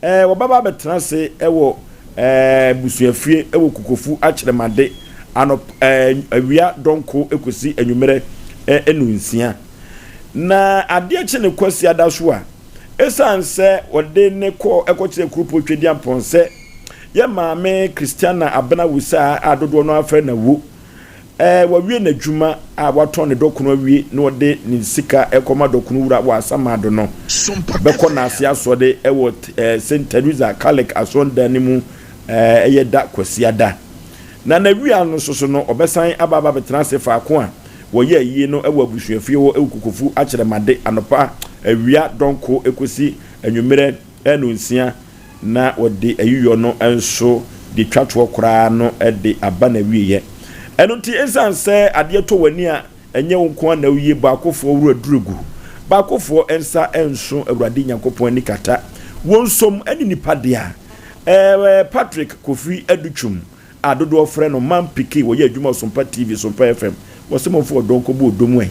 S2: Ɛɛ, wɔbɛba abɛtena ase wɔ ɛɛ abusuafie wɔ Kokofu Akyerɛmade anɔp ɛɛ awia dɔnko kɔsi anwummerɛ ɛɛ nnɔnsia. Na adeɛ kye ne Kwasiada so a, ɛsiane sɛ wɔde ne kɔ kɔkyerɛ Kuropɔn Tweduampɔn sɛ yɛ maame Christiana Abena Wusaa a dodoɔ no ara frɛ no Awo, Ɛɛ, wawie n'adwuma a watɔn ne dɔkono awie na ɔde ne sika rekɔma dɔkono wura wɔ Asamado no, ɔbɛkɔ n'ase asɔre wɔ ɛɛ St. Theresa Catholic Asɔredan no mu ɛɛ ɛyɛ da Kwasiada. Na n'awia no nso so no, ɔbɛsan aba aba abɛtena ase faako a wɔyɛ ayie no wɔ abusuafie hɔ wɔ Kokofu Akyerɛmade anɔpa awia dɔnko kɔsi anwummerɛ nnɔnsia. na wɔde ayiyɔ no nso de twa toɔ koraa no de aba n'awieɛ. Ɛno nti, ɛsiane sɛ adeɛ tɔ w'ani a, ɛnyɛ wo nko ara na woyie, baakofoɔ werɛ duru gu. Baakofoɔ nsa nso Awurade Nyankopɔn ani kata wɔn nsom ne nnipa dea. Ɛɛ Patrick Kofi Adutwum a dodoɔ frɛ no Man Pike, wɔyɛ adwuma wɔ Sompa TV, Sompa FM. Wɔse momfa ɔdɔ nkɔbɔ ɔdɔ mu ɛ.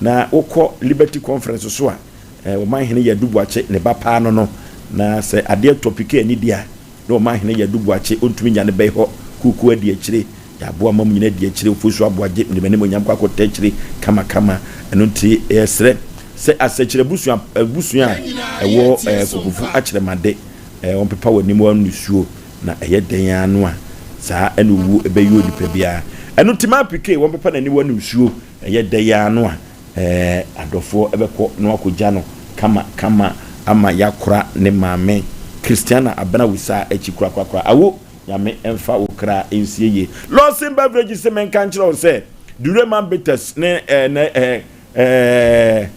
S2: Na wokɔ Liberty Conference so a, eh, Ɔmanhene Yadu Boakye ne ba paa no no. Na sɛ adeɛ tɔ Pike ani deɛ a, na Ɔmanhene Yadu Boakye ɔntumi nya ne bɛyi hɔ. Kuukuu adi akyire, Yɛaboa ma mo nyina adi akyire, Ofosu Aboagye, mede m'animuonyam kɔ akɔtɔ akyire kamakama. Ɛno nti yɛsrɛ sɛ Asɛkyerɛ abusua, abusua a ɛwɔ eh, Kokofu Akyerɛmade. Ɛɛ, wɔmpepa w'aniwa nusuo, na ɛyɛ dɛn ara no a, saa na owuo bɛyɛ onipa biara. Ɛno nti ma PK wɔmpepa n'aniwa nusuo, ɛyɛ dɛn ara no a, ɛɛ, adɔfoɔ bɛkɔ na wɔakɔgya no kama kama ama yɛakora ne maame Christiana Abena Wisa akyi korakorakora. Awo, Nyame mfa wo kra nsie yie. Lawson Beverages se menka nkyerɛ wo sɛ Dureman Bitters ne ɛɛ, ne ɛɛ, ɛɛ,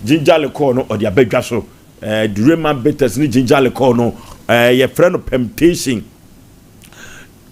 S2: Ginger Liqueur no ɔde aba dwa so. Eh, Durema bitters ne ginger liqueur no, eh, yɛfrɛ no permutation.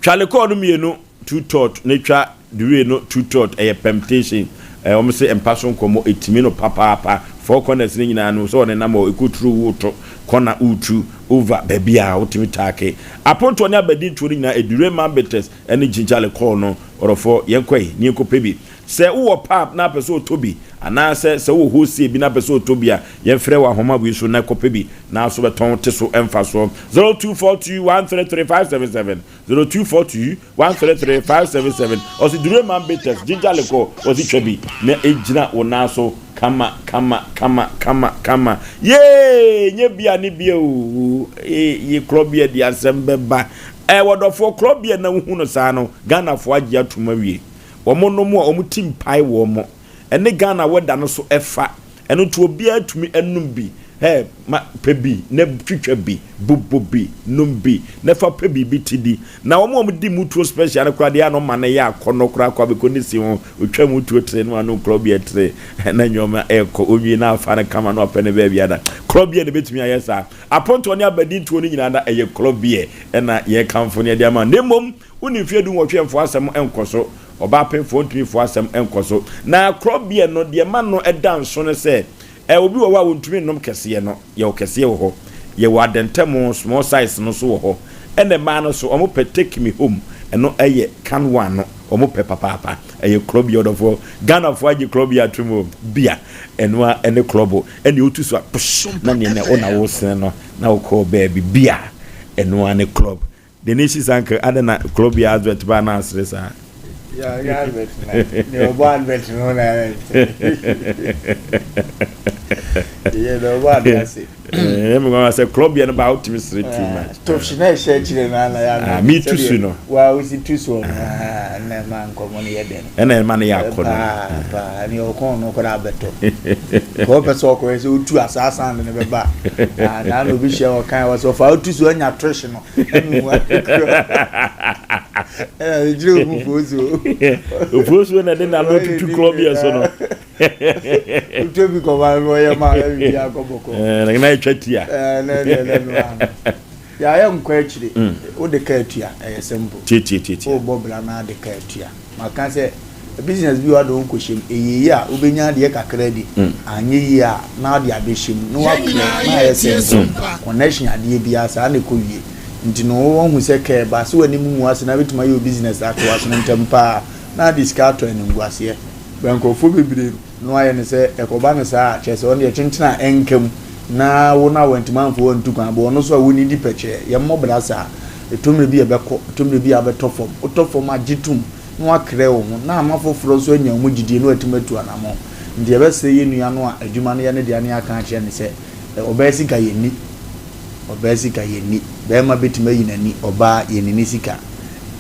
S2: Twa liqueur no mmienu, two tot, na twa dure no two tot, ɛyɛ permutation. Eh, wɔn se mpa so nkɔmmɔ, ɛtumi no papaapa. Four corners no nyinaa no, sɛ ɔne nam hɔ, ɛkɔturu woto, kɔna wotu, over, baabi a wotumi taake. Apontoɔ ne abadintoɔ no nyinaa, Durema bitters ne ginger liqueur no, ɔdɔfoɔ, yɛnkɔ yi, ne yɛnkɔpɛ bi. Sɛ wowɔ pub na apɛ sɛ ɔtɔ bi, anaasɛ sɛ wowɔ wholesale bi na apɛ sɛ ɔtɔ bi a, yɛmfrɛ wɔ ahoma wei so na kɔpɛ bi na so bɛtɔn te so mfasoɔ. 0242 133 577, 0242 133 577. Ɔse Dureman Bitters, Ginger Liqueur, ɔse twa bi na ɛgyina wo nan so kama kama kama kama kama. Yee! Nyɛ bia ne bia oo, ee, ye korɔ bia di asɛm bɛba. Ɛɛ, wɔdɔfoɔ, korɔ bia na wohu no saa no, Ghanafoɔ agye atom awie. Wɔn nom a wɔn ti mpae wɔn. Ɛne Ghana weather no so ɛfa. Ɛno nti obiara tumi nom bi. Hey, ma pɛ bi na twitwa bi, bobɔ bi, nom bi na fa pɛ biribi ti di. Na wɔn a wɔdi mutuo special no koraa deɛ ano ma no yɛ akɔnnɔ koraa kɔ abɛkɔ ne si ho. Otwa mutuo tere no ano korɔbea tere na nneɛma ɛrekɔ. Onwie na afa no kama na wapɛ ne baabi ada. Korɔbea na ebetumi ayɛ saa. Apontoɔ ne abadintoɔ no nyinaa na ɛyɛ korɔbea ɛna yɛkamfo ne ɛde ama. Na mmom Wonni mfeɛ dunwɔtwe mfoɔ asɛm nkɔ so, ɔbaa pemfoɔ ntumi mfoɔ asɛm nkɔ so. Na korɔbeɛ no, deɛ ɛma no da nso ne sɛ, ɛ, obi wɔ hɔ a ɔntumi nnom kɛseɛ no, yɛwɔ kɛseɛ wɔ hɔ, yɛwɔ adɛntɛmo, small size, no nso wɔ hɔ. Ɛna mmaa no nso, wɔpɛ take me home, ɛno yɛ can one no, wɔpɛ papaapa. Ɛyɛ korɔbeɛ ɔdɔfoɔ. Ghanafoɔ agye korɔbeɛ atom o, bia, ɛno ara ne korɔbo. Ɛnna wotu so a, push, na neɛ na wo na wosene no, na wokɔɔ baabi, bia, ɛno ara ne club. The Nation Sanka adɛn na kuro bia advert baa na asere saa.
S3: Yeah, ɔnyɛ advert na deɛ ɔbɔ advert no na ɛyɛ yɛ deɛ ɔbɔ ade ase.
S2: Ɛɛ mi kɔn sɛ kuro bia no ba wotumi sere too much.
S3: Topsi na ɛhyɛ akyire no ana yɛ
S2: ano. Mi tu su no.
S3: Wa wosi tu so no na ɛma nkɔmɔ no yɛ dɛ no.
S2: Ɛna ɛma no yɛ akɔ no.
S3: Paa paa ɛne ɔkɔn no koraa abɛtɔ. Kɔɔ pɛ sɛ ɔkɔyɛ sɛ otu asaasa de no bɛba. Na na obi hyɛ ɔkan wɔ sɛ ɔfa otu so anya trish no.
S2: Ofuosuo na ɛde n'ano tutu korɔbeɛ so no.
S3: Wotwa bi kɔba no ɔyɛ ma ɔyɛ biribi akɔ bɔkɔ.
S2: Ɛɛ na ɛtwa tia.
S3: Ɛɛ na ɛna ɛna no ano. Yɛayɛ nkɔ akyire. Wode ka atua ɛyɛ simple.
S2: Tietie tietie.
S3: Wobɔ bra na ade ka atua. Maka sɛ business bi wɔ hɔ a de wo kɔhyɛ mu, ɛyɛ yie a wobɛnya adeɛ kakra adi, anyɛ yie a na wode abɛhyɛ mu na woakorɛ na ayɛ simple. Connection adeɛ biara saa na ɛkɔ wie. Nti no woahu sɛ kɛ ɛba sɛ w'anim ngu ase na wobɛtumi ayɛ wo business ato ase no ntɛm pa ara na ade sika atɔ animguaseɛ. But nkurɔfoɔ bebree no ayɛ no sɛ ɛkɔba no saa a kyerɛ sɛ ɔno deɛ kyenkyen a ɛnka mu na wo no a wantumi amfa wo antu kwan but ɔno nso a wonnidi pɛkyɛɛ. Yɛmmɔ bra saa. Ɛtɔ mmerɛ bi a ɛbɛkɔ, ɛtɔ mmerɛ bi a wobɛtɔ fam. Wotɔ fam a, gye tom na woakrɛ wo ho na ama foforɔ nso anya wo mu gyidie na watumi atu anammɔn. Nti yɛbɛsrɛ yɛn nua no a adwuma no yɛ ne dea no yɛaka akyerɛ no sɛ, ɔbaa sika yɛnni, ɔbaa sika yɛnni. Barima bɛtumi ayi n'ani, ɔbaa yɛnni ne sika.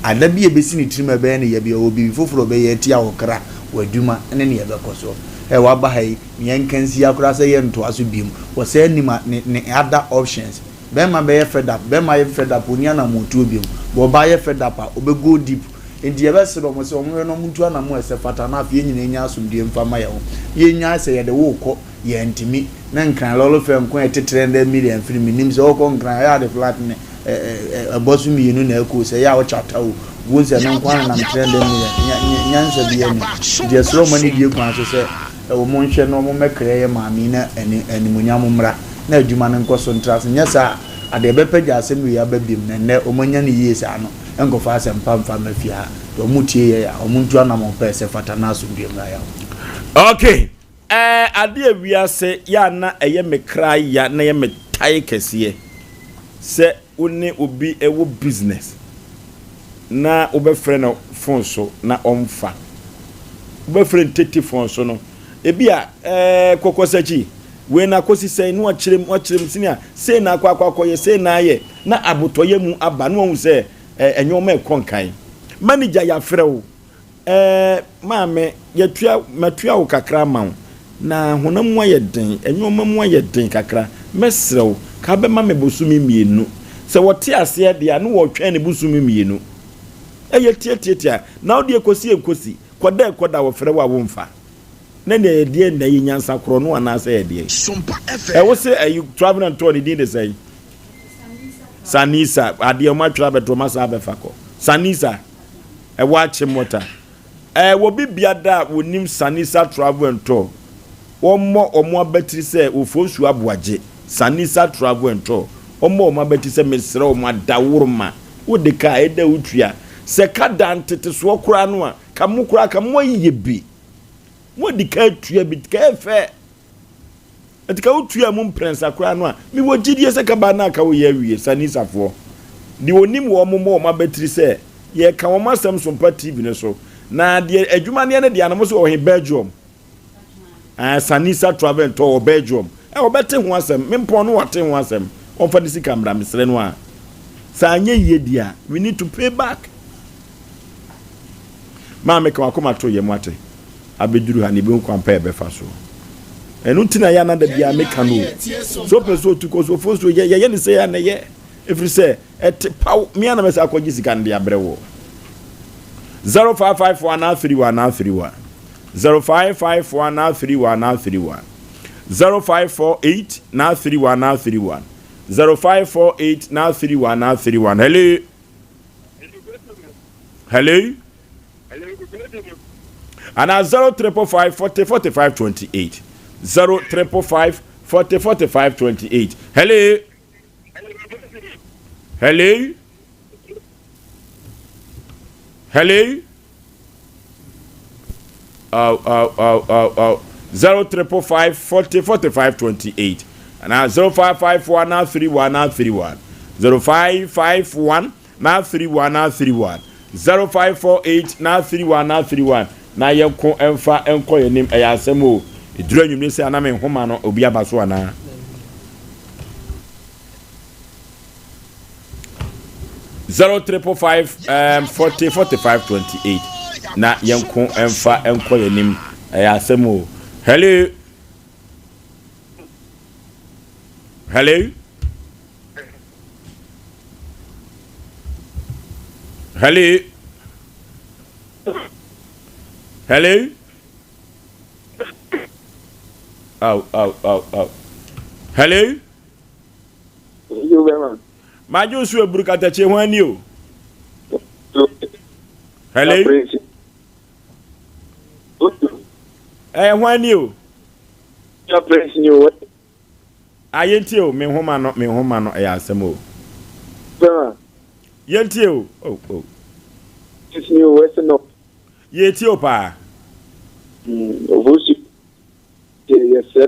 S3: Ada bi a ɛbɛsi ne tirim a ɛbɛyɛ no ya bi, ɔwɔ biribi foforɔ a ɔbɛyɛ atia wo kra, w'adwuma ne nea ɛbɛkɔ soɔ. Ɛ, waba ha yi, yɛnka nsia koraa sɛ yɛntoa so biom. Wɔsan nim a, ne, ne other options. Bɛrima bɛyɛ fed up, bɛrima yɛ fed up ɔnni anammɔntuo biom, but ɔbaa yɛ fed up a, ɔbɛ go deep. Nti yɛbɛsrɛ wɔn sɛ wɔn hwɛ na wɔn ntu anammɔn a ɛsɛ fata na afei yɛn nyinaa nya asomdwoeɛ mfa mma yɛn ho. Yɛnnyae sɛ yɛde wo rekɔ, yɛntumi. Na Nkran lɔre fare nko a ɛte 300 million firi mennim sɛ wokɔ Nkran a ɛyɛ a de flat ne ɛbɔ so mmienu na ɛkɔ o, sɛ ɛyɛ a wo charter o, wohu sɛ ɛno nko ara nenam 300 million, nyansa biara nnim. Nti yɛsrɛ wɔn anidie kwan so sɛ Wɔn nhwɛ na wɔn mmɛkrɛ yɛ maame yi na animuonyam mmra na adwuma no nkɔ so ntra ase nyɛ saa a adeɛ bɛpɛgya asɛm wei aba biom na nnɛ wɔn anya no yie saa no nkɔfa asɛm pa mfa mma fie ha nti wɔn tie yɛn a wɔn ntu anamɔn pɛ sɛ fata na asomdwoeɛ mmra yɛn ho.
S2: Ok eh adeɛ wiase yɛ a na ɛyɛ me kra ya na ɛyɛ me tae kɛseɛ sɛ wo ne obi wɔ business na wobɛfrɛ no phone so na ɔmfa. Wobɛfrɛ no tete phone so no, ebi a ɛɛ kɔkɔsakyi. Wei na akɔsi sɛn? Na wakyerɛ mu, wakyerɛ mu sɛnea sei na akɔ akɔ akɔyɛ, sei na ayɛ, na abotɔyɛ mu aba, na wahu sɛ ɛ, nneɛma ɛkɔ nkan. Manager, yɛafrɛ wo. Ɛɛ, maame, yɛatua, matua wo kakra ama wo, na honam mu ayɛ den, nneɛma mu ayɛ den kakra. Mɛsrɛ wo, ka bɛma me bosome mmienu. Sɛ wɔte aseɛ deɛ a, na wɔretwɛn ne bosome mmienu. Ɛyɛ tiatiatia, na wo deɛ kɔsi ɛnkɔsi, kɔda ɛkɔda, wɔfrɛ wo a womfa. Na nea ɛyɛ deɛn na ɛyɛ nyansa korɔ no anaasɛ ɛyɛ deɛn? Ɛwo se ɛyi travel and tour ne din de sɛn? Sanisa adeɛ ɔmo atwerɛ abɛto ɔmo asan abɛfa kɔ Sanisa ɛwɔ akyem wɔta ɛwɔ bi biada a wɔnim Sanisa travel and tour wɔmmɔ ɔmo abatiri sɛ Ofosu Aboagye Sanisa travel and tour wɔmmɔ ɔmo abatiri sɛ mesrɛ ɔmo adaworoma wode ka a ɛda wotua sɛ ka da ntetesoɔ koraa no a ka mo koraa ka mo ayɛ bi Moadi ka atua bi, ka ɛyɛ fɛ. Ɛti ka wotua mu mprɛnsa koraa no a, mewɔ gyidie sɛ kabaa no a ka woyɛ awie, Sanisafoɔ. Deɛ ɔnim wɔn mmɔ wɔn abatiri sɛ yɛreka wɔn asɛm Sompa TV no so. Na deɛ adwuma no yɛ no deɛ ano mo sɛ ɔhe Belgium. Ah, Sanisa Travel and Tour wɔ Belgium. Ɛ wɔbɛte ho asɛm, me mpɔn no wɔate ho asɛm. Wɔmfa ne sika mmra, mesrɛ no a. Sɛ anyɛ yie deɛ a, we need to pay back. Maame ka w'akoma to yam wate. Abɛduru ha na yɛbɛhu kwan pa a yɛbɛfa so. Ɛno nti na yɛ anada biara meka no o. Sɛ wopɛ sɛ otu kɔ so ofo nso yɛ yɛyɛ ne sɛ yɛ na yɛ. Ɛfiri sɛ ɛte paw me ana mɛsɛ akɔgye sika no de abrɛ wɔ. 0554 anaa 31 anaa 31 0554 anaa 31 anaa 31 0548 na 31 na 31 0548 na 31 na 31 Hello. Hello. Ana 0555 40 45 28. 0555 40 45 28. Hello. Hello. Hello. Oh, oh, oh, oh, oh. 0555 40 45 28. Ana 0551 931 931. 0551 931 931. 0548 931 931. Na yɛnko mfa nkɔ yɛn anim ɛyɛ asɛm o. Ɛduru anwummere sɛ ana me nhoma no obi aba so anaa? 0555 um, 40 45 28 na yɛnko mfa nkɔ yɛn anim ɛyɛ asɛm o. Hello. Hello. Hello. Hello. Aw, aw, aw, aw. Hello.
S5: Yo, bɛma.
S2: Madwo nso eburu katakye ho ani o. Hello. Ɛyɛ ho ani o. Ah, yɛntie o, me nhoma no, me nhoma no, ɛyɛ asɛm o.
S5: Bɛma.
S2: Yɛntie o, oh, oh. Yɛtie o paa.
S5: Obosu yɛsrɛ.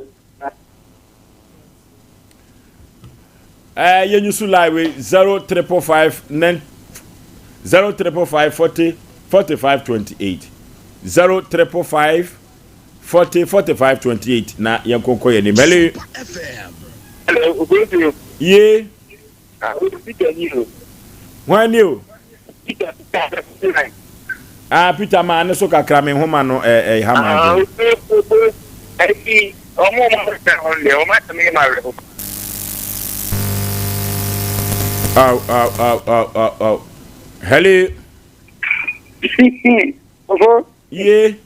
S2: Ɛɛ yɛnyi so line wei zero triple five nine zero triple five 40 45 28 zero triple five 40 45 28 na yɛn nkonkɔ yɛn nim. Hello.
S5: Hello, Obosu.
S2: Ye.
S5: Ah, Peter ni o.
S2: Hwan ni o?
S5: Peter, Peter, Peter.
S2: Ah, Peter maa ne so kakra me nhoma no ɛ ɛ ha maa
S5: dwen. Ah, obo ɛyi ɔmo ɔmo abɛka ho deɛ ɔmo asɛm yɛ ma awerɛho.
S2: Aw aw aw aw aw aw. Hello.
S11: Ɔfo.
S2: Ye.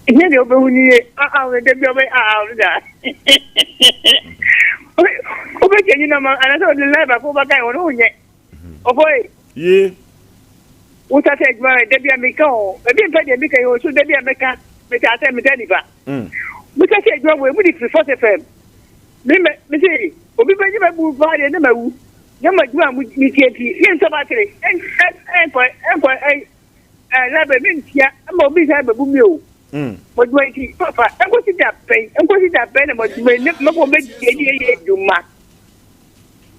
S11: Nyɛ deɛ wobɛhu ni ye. Ah ah da bi ɔbɛ ah ah da. Wobɛkyɛ nyina ma anasɛ ɔde live baako wobɛka yɛ wɔn wonyɛ. Ɔfo ye.
S2: Ye.
S11: Wosate adwuma da bi a meka o. Ebi mfa deɛ meka yi o so da bi a mɛka meka asɛ meda nipa. Wosate adwuma wɔ emu de firi Force FM. Me mɛ me se obi bɛgye bɛbu paa deɛ ne ma wu. Ne ma adwuma a metie nti yɛntɔ batere ɛnkɔ ɛnkɔ Ɛɛ Laban, mentua ma obi san bɛbu me o. Mo adwuma nti, papa, ɛnkɔsi da bɛn, ɛnkɔsi da bɛn na mo adwuma yi, mɛkɔ mɛdi ɛdi ɛyɛ adwuma.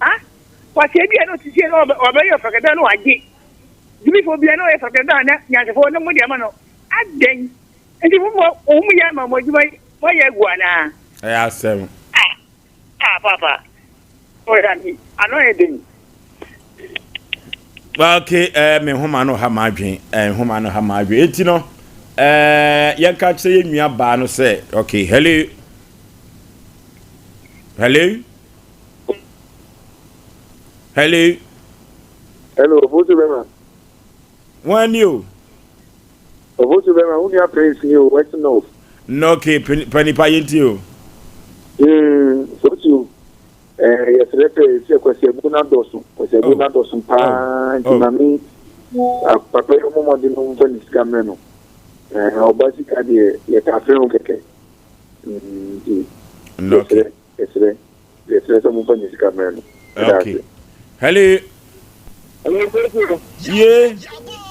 S11: Ha? Kwasi ebi a na ɔte sie na ɔbɛyɛ ɔfakɛtɛ na wagye. Gyimifoɔ bia na ɔyɛ fakɛtɛ na nyansafoɔ na mo de ama no. Adɛn? Nti mo mo wɔn yɛ ama mo adwuma yi, mo ayɛ agu anaa?
S2: Ɛyɛ asɛm.
S5: Ah, ah, papa. Ɔyɛ ano yɛ den.
S2: Okay, eh, me nhoma no ha m'adwen. Eh, nhoma no ha m'adwen. Enti no, eh, yɛnka kyerɛ yɛn nua baa no sɛ, okay, hello. Hello. Hello.
S16: Hello, Ofosu Bɛma.
S2: Wɔn ani o.
S16: Ofosu Bɛma, wo nua Prince ni o, West North.
S2: No, okay, panipa yɛn ti o.
S16: Hmm, Ofosu, eh, yɛsrɛ sɛ sɛ kwasiabu no adɔso, kwasiabu no adɔso paa, nti maame, papa yi ɔmɔ mmɔden no mfa ne sika mmerɛ no. Eh, ɔba sika deɛ yɛtafere ho kɛkɛ. Hmm, nti, yɛsrɛ. Yɛsrɛ, yɛsrɛ sɛ momfa ne sika mmrɛ no. Meda
S2: Okay. ase. Hello.
S5: Hello, Kofi.
S2: Ye.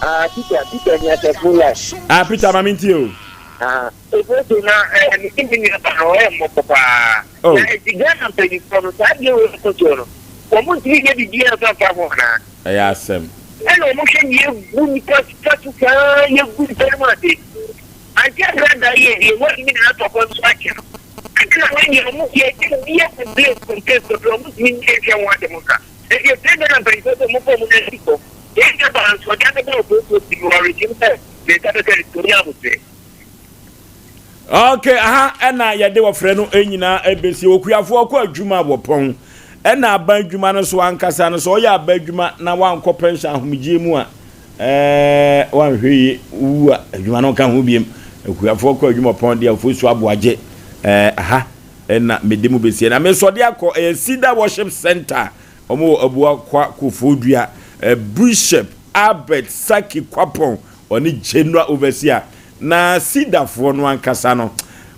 S5: Ah, Peter, Peter ni asafo life.
S2: Ah, Peter, ma mintie o.
S5: Ah, Kofi na eh, me ne me nua ba no ɔyɛ mmɔbɔ paa.
S2: Oh.
S5: Na eti Ghana mpanyinfoɔ no saa adeɛ wei ɛkɔ soɔ no, wɔn ntumi nyɛ biribiara mfa mfa ho anaa?
S2: Ɛyɛ asɛm.
S5: Ɛna wɔn hwɛ ne yɛgu nipa fa so saa yɛgu nipa no mu ase. Ante agradaa yɛ deɛ wɔatumi de no ato akwan so akyɛ no. Ade na wei deɛ ɔmo yɛ de yɛ complain complain complain ɔmo ntumi nhwɛ ho asɛm nka. Nti yɛsrɛ Ghana mpanyinfoɔ sɛ ɔmo mfa ɔmo nan nsi fam. Yɛn nua baa nso ɔde abɛbɔ apolisifoɔ ti no awerɛhyɛm sɛ ne nsa bɛka ne sika ɔnya aboterɛ.
S2: Ok, aha ɛna yɛde wɔfrɛ no nyinaa ɛbɛsi. Okuafoɔ kɔ adwuma wɔ pɔn. Ɛna aban adwuma no so ankasa no sɛ ɔyɛ aban adwuma na wankɔ pɛnhyɛn ahomegyeɛ mu a Ɛɛ wanhwɛ yie wowu a adwuma no nka ho biem. Akuafoɔ kɔ adwuma pɔn deɛ Ofosu Aboagye ɛɛ aha ɛna mede mu besie na mesɔde akɔ ɛyɛ Cedar Worship Center wɔn wɔ Abuakwa Kofoɔdua ɛɛ Bishop Albert Saki Kwapɔn ɔne General Overseer Na Cedarfoɔ no ankasa no,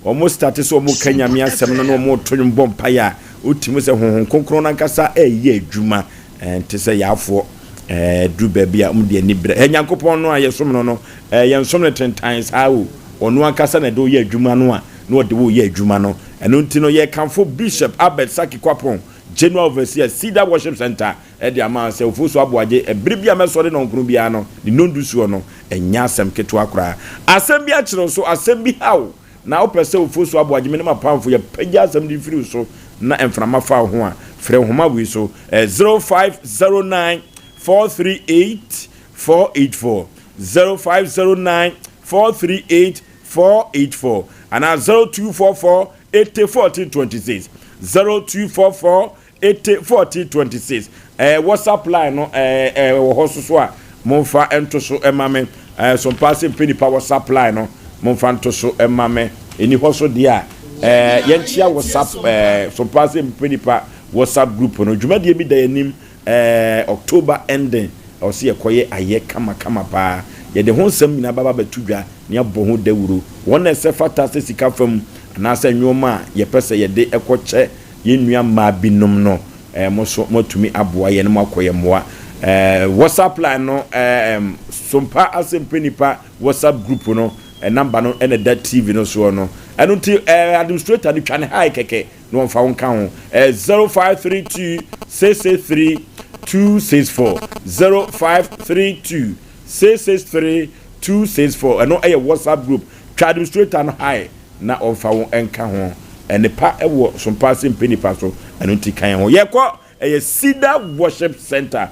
S2: wɔn starte sɛ wɔn ka Nyame asɛm no na wɔn to nwom bɔ mpaeɛ a, wotumi sɛ Honhom Kronkron no ankasa ɛreyɛ adwuma. Ɛnte sɛ yaafoɔ ɛduru baabi a wɔn de ani brɛ. Ɛ Nyankopɔn no a yɛsom no no, yɛnsom no tentan saa o. Ɔno ankasa na ɛde wo yɛ adwuma no a, na ɔde wo yɛ adwuma no. Ɛno nti no, yɛkamfo Bishop Albert Saki Kwapong, General Overseer, Cedar Worship Center, de ama sɛ Ofosu Aboagye, bere bi a mɛsɔre nnɔnkron biara no, ne nnɔndu soɔ no, ɛnyɛ asɛm ketewa koraa. Asɛm bi akyere wo so, asɛm bi ha wo, na wopɛ sɛ Ofosu Aboagye, me ne m'apamfo, yɛpagya asɛm de firi wo so na mframa fa wo ho a, frɛ nhoma wei so, 0509 438 484, 0509 438 484, anaa 0244 80 14 26, 0244 80 14 26 ɛɛ WhatsApp line no ɛɛ ɛɛ wɔ hɔ soso a momfa nto so ɛma me ɛɛ sompa ase mpɛ nipa WhatsApp line no momfa nto so ɛma me ɛni hɔ so deɛ a ɛɛ yɛnkyia WhatsApp ɛɛ sompa ase mpɛ nipa WhatsApp group no dwumadie bi da yɛn anim ɛɛ October ending ɛwɔ sɛ yɛkɔyɛ ayɛ kama kama paa yɛde ho nsɛm nyinaa baba bɛto dwa ne abɔ ho dawuro wɔn na ɛsɛ fata sɛ sika fam anaasɛ nneɛma a yɛpɛ sɛ yɛde ɛkɔkyɛ Yɛn nua mmaa binom no, eh, mo nso moatumi aboa yɛn na moakɔ yɛn mmoa. Eh, WhatsApp line no, eh, Sompa Asɛmpɛ Nipa WhatsApp group no, eh, number no ɛna ɛda TV no soɔ no. Ɛno nti, eh, administrator no twa ne hi kɛkɛ na wɔmfa wo nka ho. Eh, 0532 663 264 0532 663 264 ɛno ɛyɛ WhatsApp group. Twa administrator no hi na ɔmfa wo nka ho. Nnepa wɔ sompa ase mpɛ nipa so, ɛno nti ka yɛn ho. Yɛkɔ, ɛyɛ Cedar Worship Center.